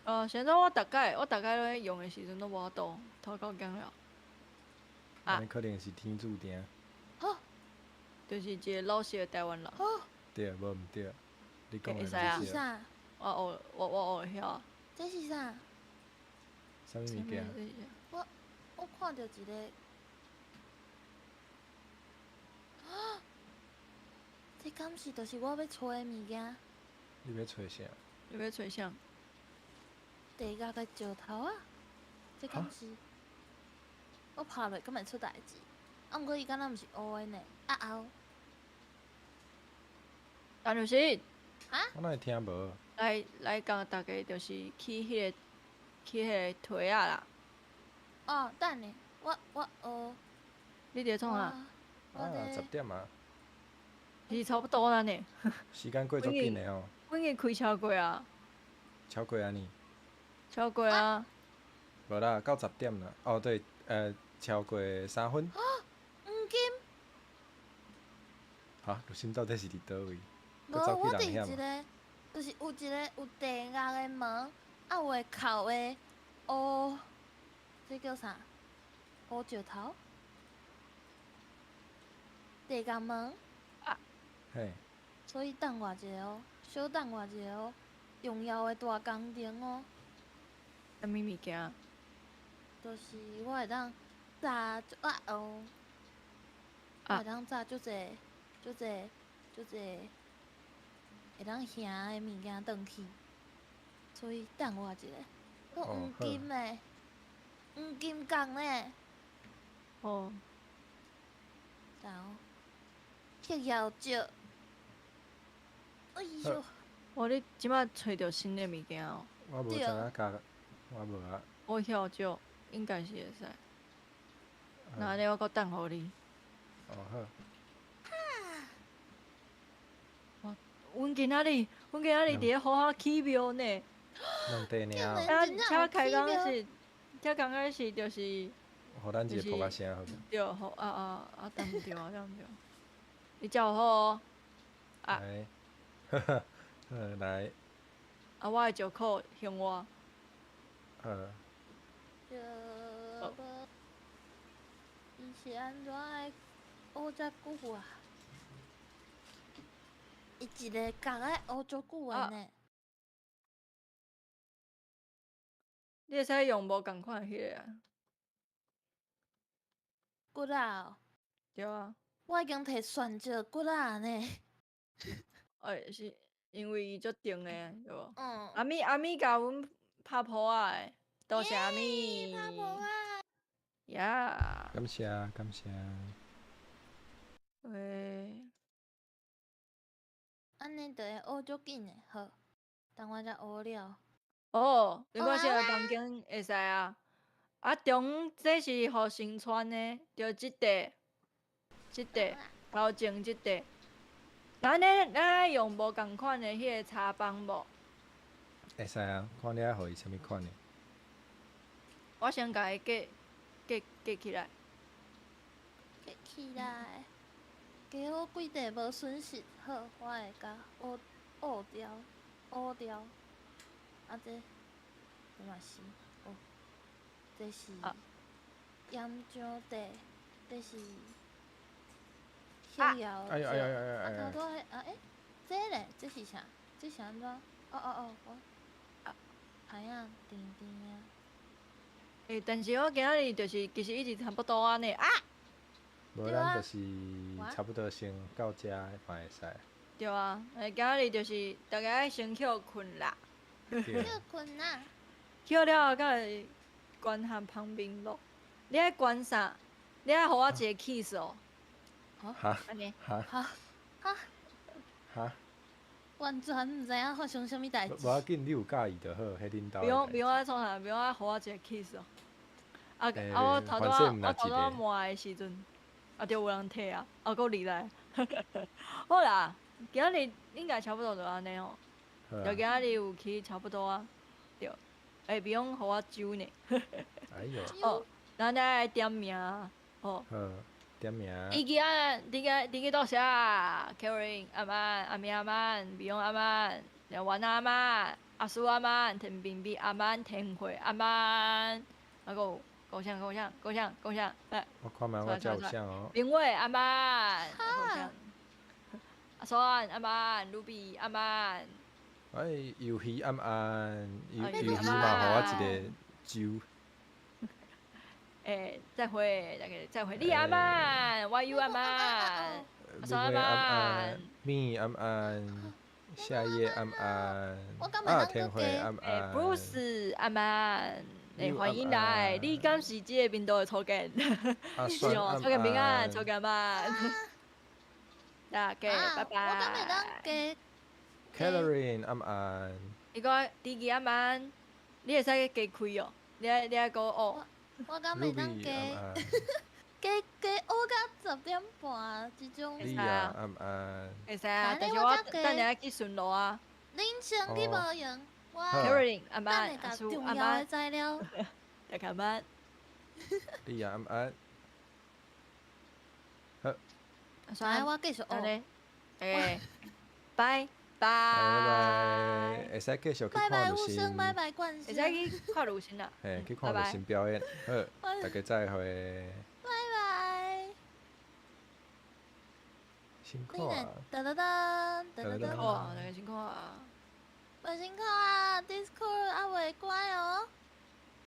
哦，是按怎？我逐擺咧用的時陣攏無法度偷工減料。啊，可能是天注定。就是一個老實的台灣人。對，無毋對。你講的會使啊這是啥？我學會曉。這是啥？啥物物件？我看著一個，啊！這敢是就是我欲揣的物件？你欲揣啥？你欲揣啥？地獄的石頭啊！這敢是？我拍落敢會出代誌？啊，毋過伊敢若毋是烏的呢？啊後。陳律師。啊？我哪會聽無？來，共大家就是去彼個，去彼個腿仔啦。哦，等下，我學。你佇咧創啥？啊，10點啊。是差不多啦呢。時間過足緊的吼。阮已經開超過啊。超過啊呢？超過啊。無啦，到10點啦。哦，對，超過3分。啊，黃金。哈，律師到底是佇佗位？無，我佇一個，就是有一個有地獄的門，啊有會扣的烏，這叫啥？烏石頭？地獄門。啊。嘿。所以等我一下哦，小等我一下哦，重要的大工程哦。啥物物件？就是我會當炸啊哦，我會當炸足濟、足濟、足濟會當行的物件轉去，所以等我一下，閣黃金的，黃金角呢？哦。然後，黑曜石，哎喲！哇，你這擺揣著新的物件哦。我無知影共，我無啊。我曉石應該是會使。那按呢，我閣等予你。哦好。我，阮今仔日佇咧好好起廟呢。兩塊爾。車開工是，車剛開始就是。予咱一個噗仔聲好無？對，予啊啊啊！對毋對啊？對毋對？你照好哦。啊。來，呵呵，來。啊！我的石箍還我。就無，伊是按怎愛學遮久啊？伊一个角愛學足久的呢。你會使用無仝款彼个啊？骨仔哦。對啊。我已經提蒜椒骨仔呢。哎，是因為伊足甜的，對無？嗯。阿咪阿咪共阮拍噗仔的，多謝阿咪。拍噗仔。呀。感謝感謝。喂。按呢就會學足緊的，好，等我才學了。哦，沒關係，房間會使啊。啊，中這是予新穿的，就這塊，這塊頭前這塊。咱咧，咱愛用無仝款的彼個茶棒無？會使啊，看你愛予伊啥物款的。我先共伊隔隔隔起來。隔起來，加好幾塊無損失，好，我會共挖挖掉，挖掉。啊，這這嘛是，哦，這是鹽漿塊，這是香料。哎呀哎呀哎呀哎呀！啊，頭拄仔啊，欸，這咧，這是啥？這是按怎？哦哦哦，我啊，哎呀，甜甜啊。欸，但是我今仔日就是其實一直差不多按呢啊。無，咱就是差不多先到遮嘛會使。對啊，欸，今仔日就是大家愛先歇睏啦。歇睏啦。歇了後，才會觀看旁邊咯。你愛關啥？你愛予我一個 kiss 哦。哈？按呢？哈？哈？哈？哈？完全毋知影發生啥物代誌。無要緊，你有佮意就好，彼恁兜。不用不用愛創啥，不用愛予我一個 kiss 哦。啊啊！我頭拄仔我頭拄仔換的時陣，啊，著有人提啊，啊，閣入來。好啦，今仔日應該差不多就按呢吼。就今仔日有去差不多啊，對。欸，袂用予我揪呢。哎喲。哦，咱來點名哦。好，點名。伊記啊，你個你個多謝，Karen 阿曼、阿明阿曼、美容阿曼、廖婉阿曼、阿蘇阿曼、田冰冰阿曼、田慧阿曼，啊閣有，夠啥夠啥夠啥夠啥，來。我看覓我遮有啥哦。評委阿曼，阿酸阿曼，盧比阿曼。哎，魷魚暗暗，魷魚嘛，予我一個酒。欸，再會，大家再會。你阿曼，我有阿曼，阿酸阿曼，咪暗暗，夏夜暗暗，啊，天灰暗暗。 Bruce 阿曼，欸，歡迎來，你敢是這個頻道的初見？是哦，初見平安，初見阿曼。大家拜拜。我敢會當加。 Catherine 暗暗。伊講弟弟阿曼，你會使加開哦，你愛你愛閣學。我敢會當加加加學到10點半這種。你啊，暗暗。會使啊，但是我等下去巡邏啊。恁先去無閒，我 Caroline 阿曼，等下重要的材料。大家晚。你啊，暗暗。好。來，我繼續學。欸，拜。拜拜，會使繼續去看盧心，拜拜，會使去看盧心啦。嘿，去看盧心表演，好，大家再會。拜拜。辛苦啊！噔噔噔噔噔噔，大家辛苦啊！我辛苦啊！Discord 還未關哦。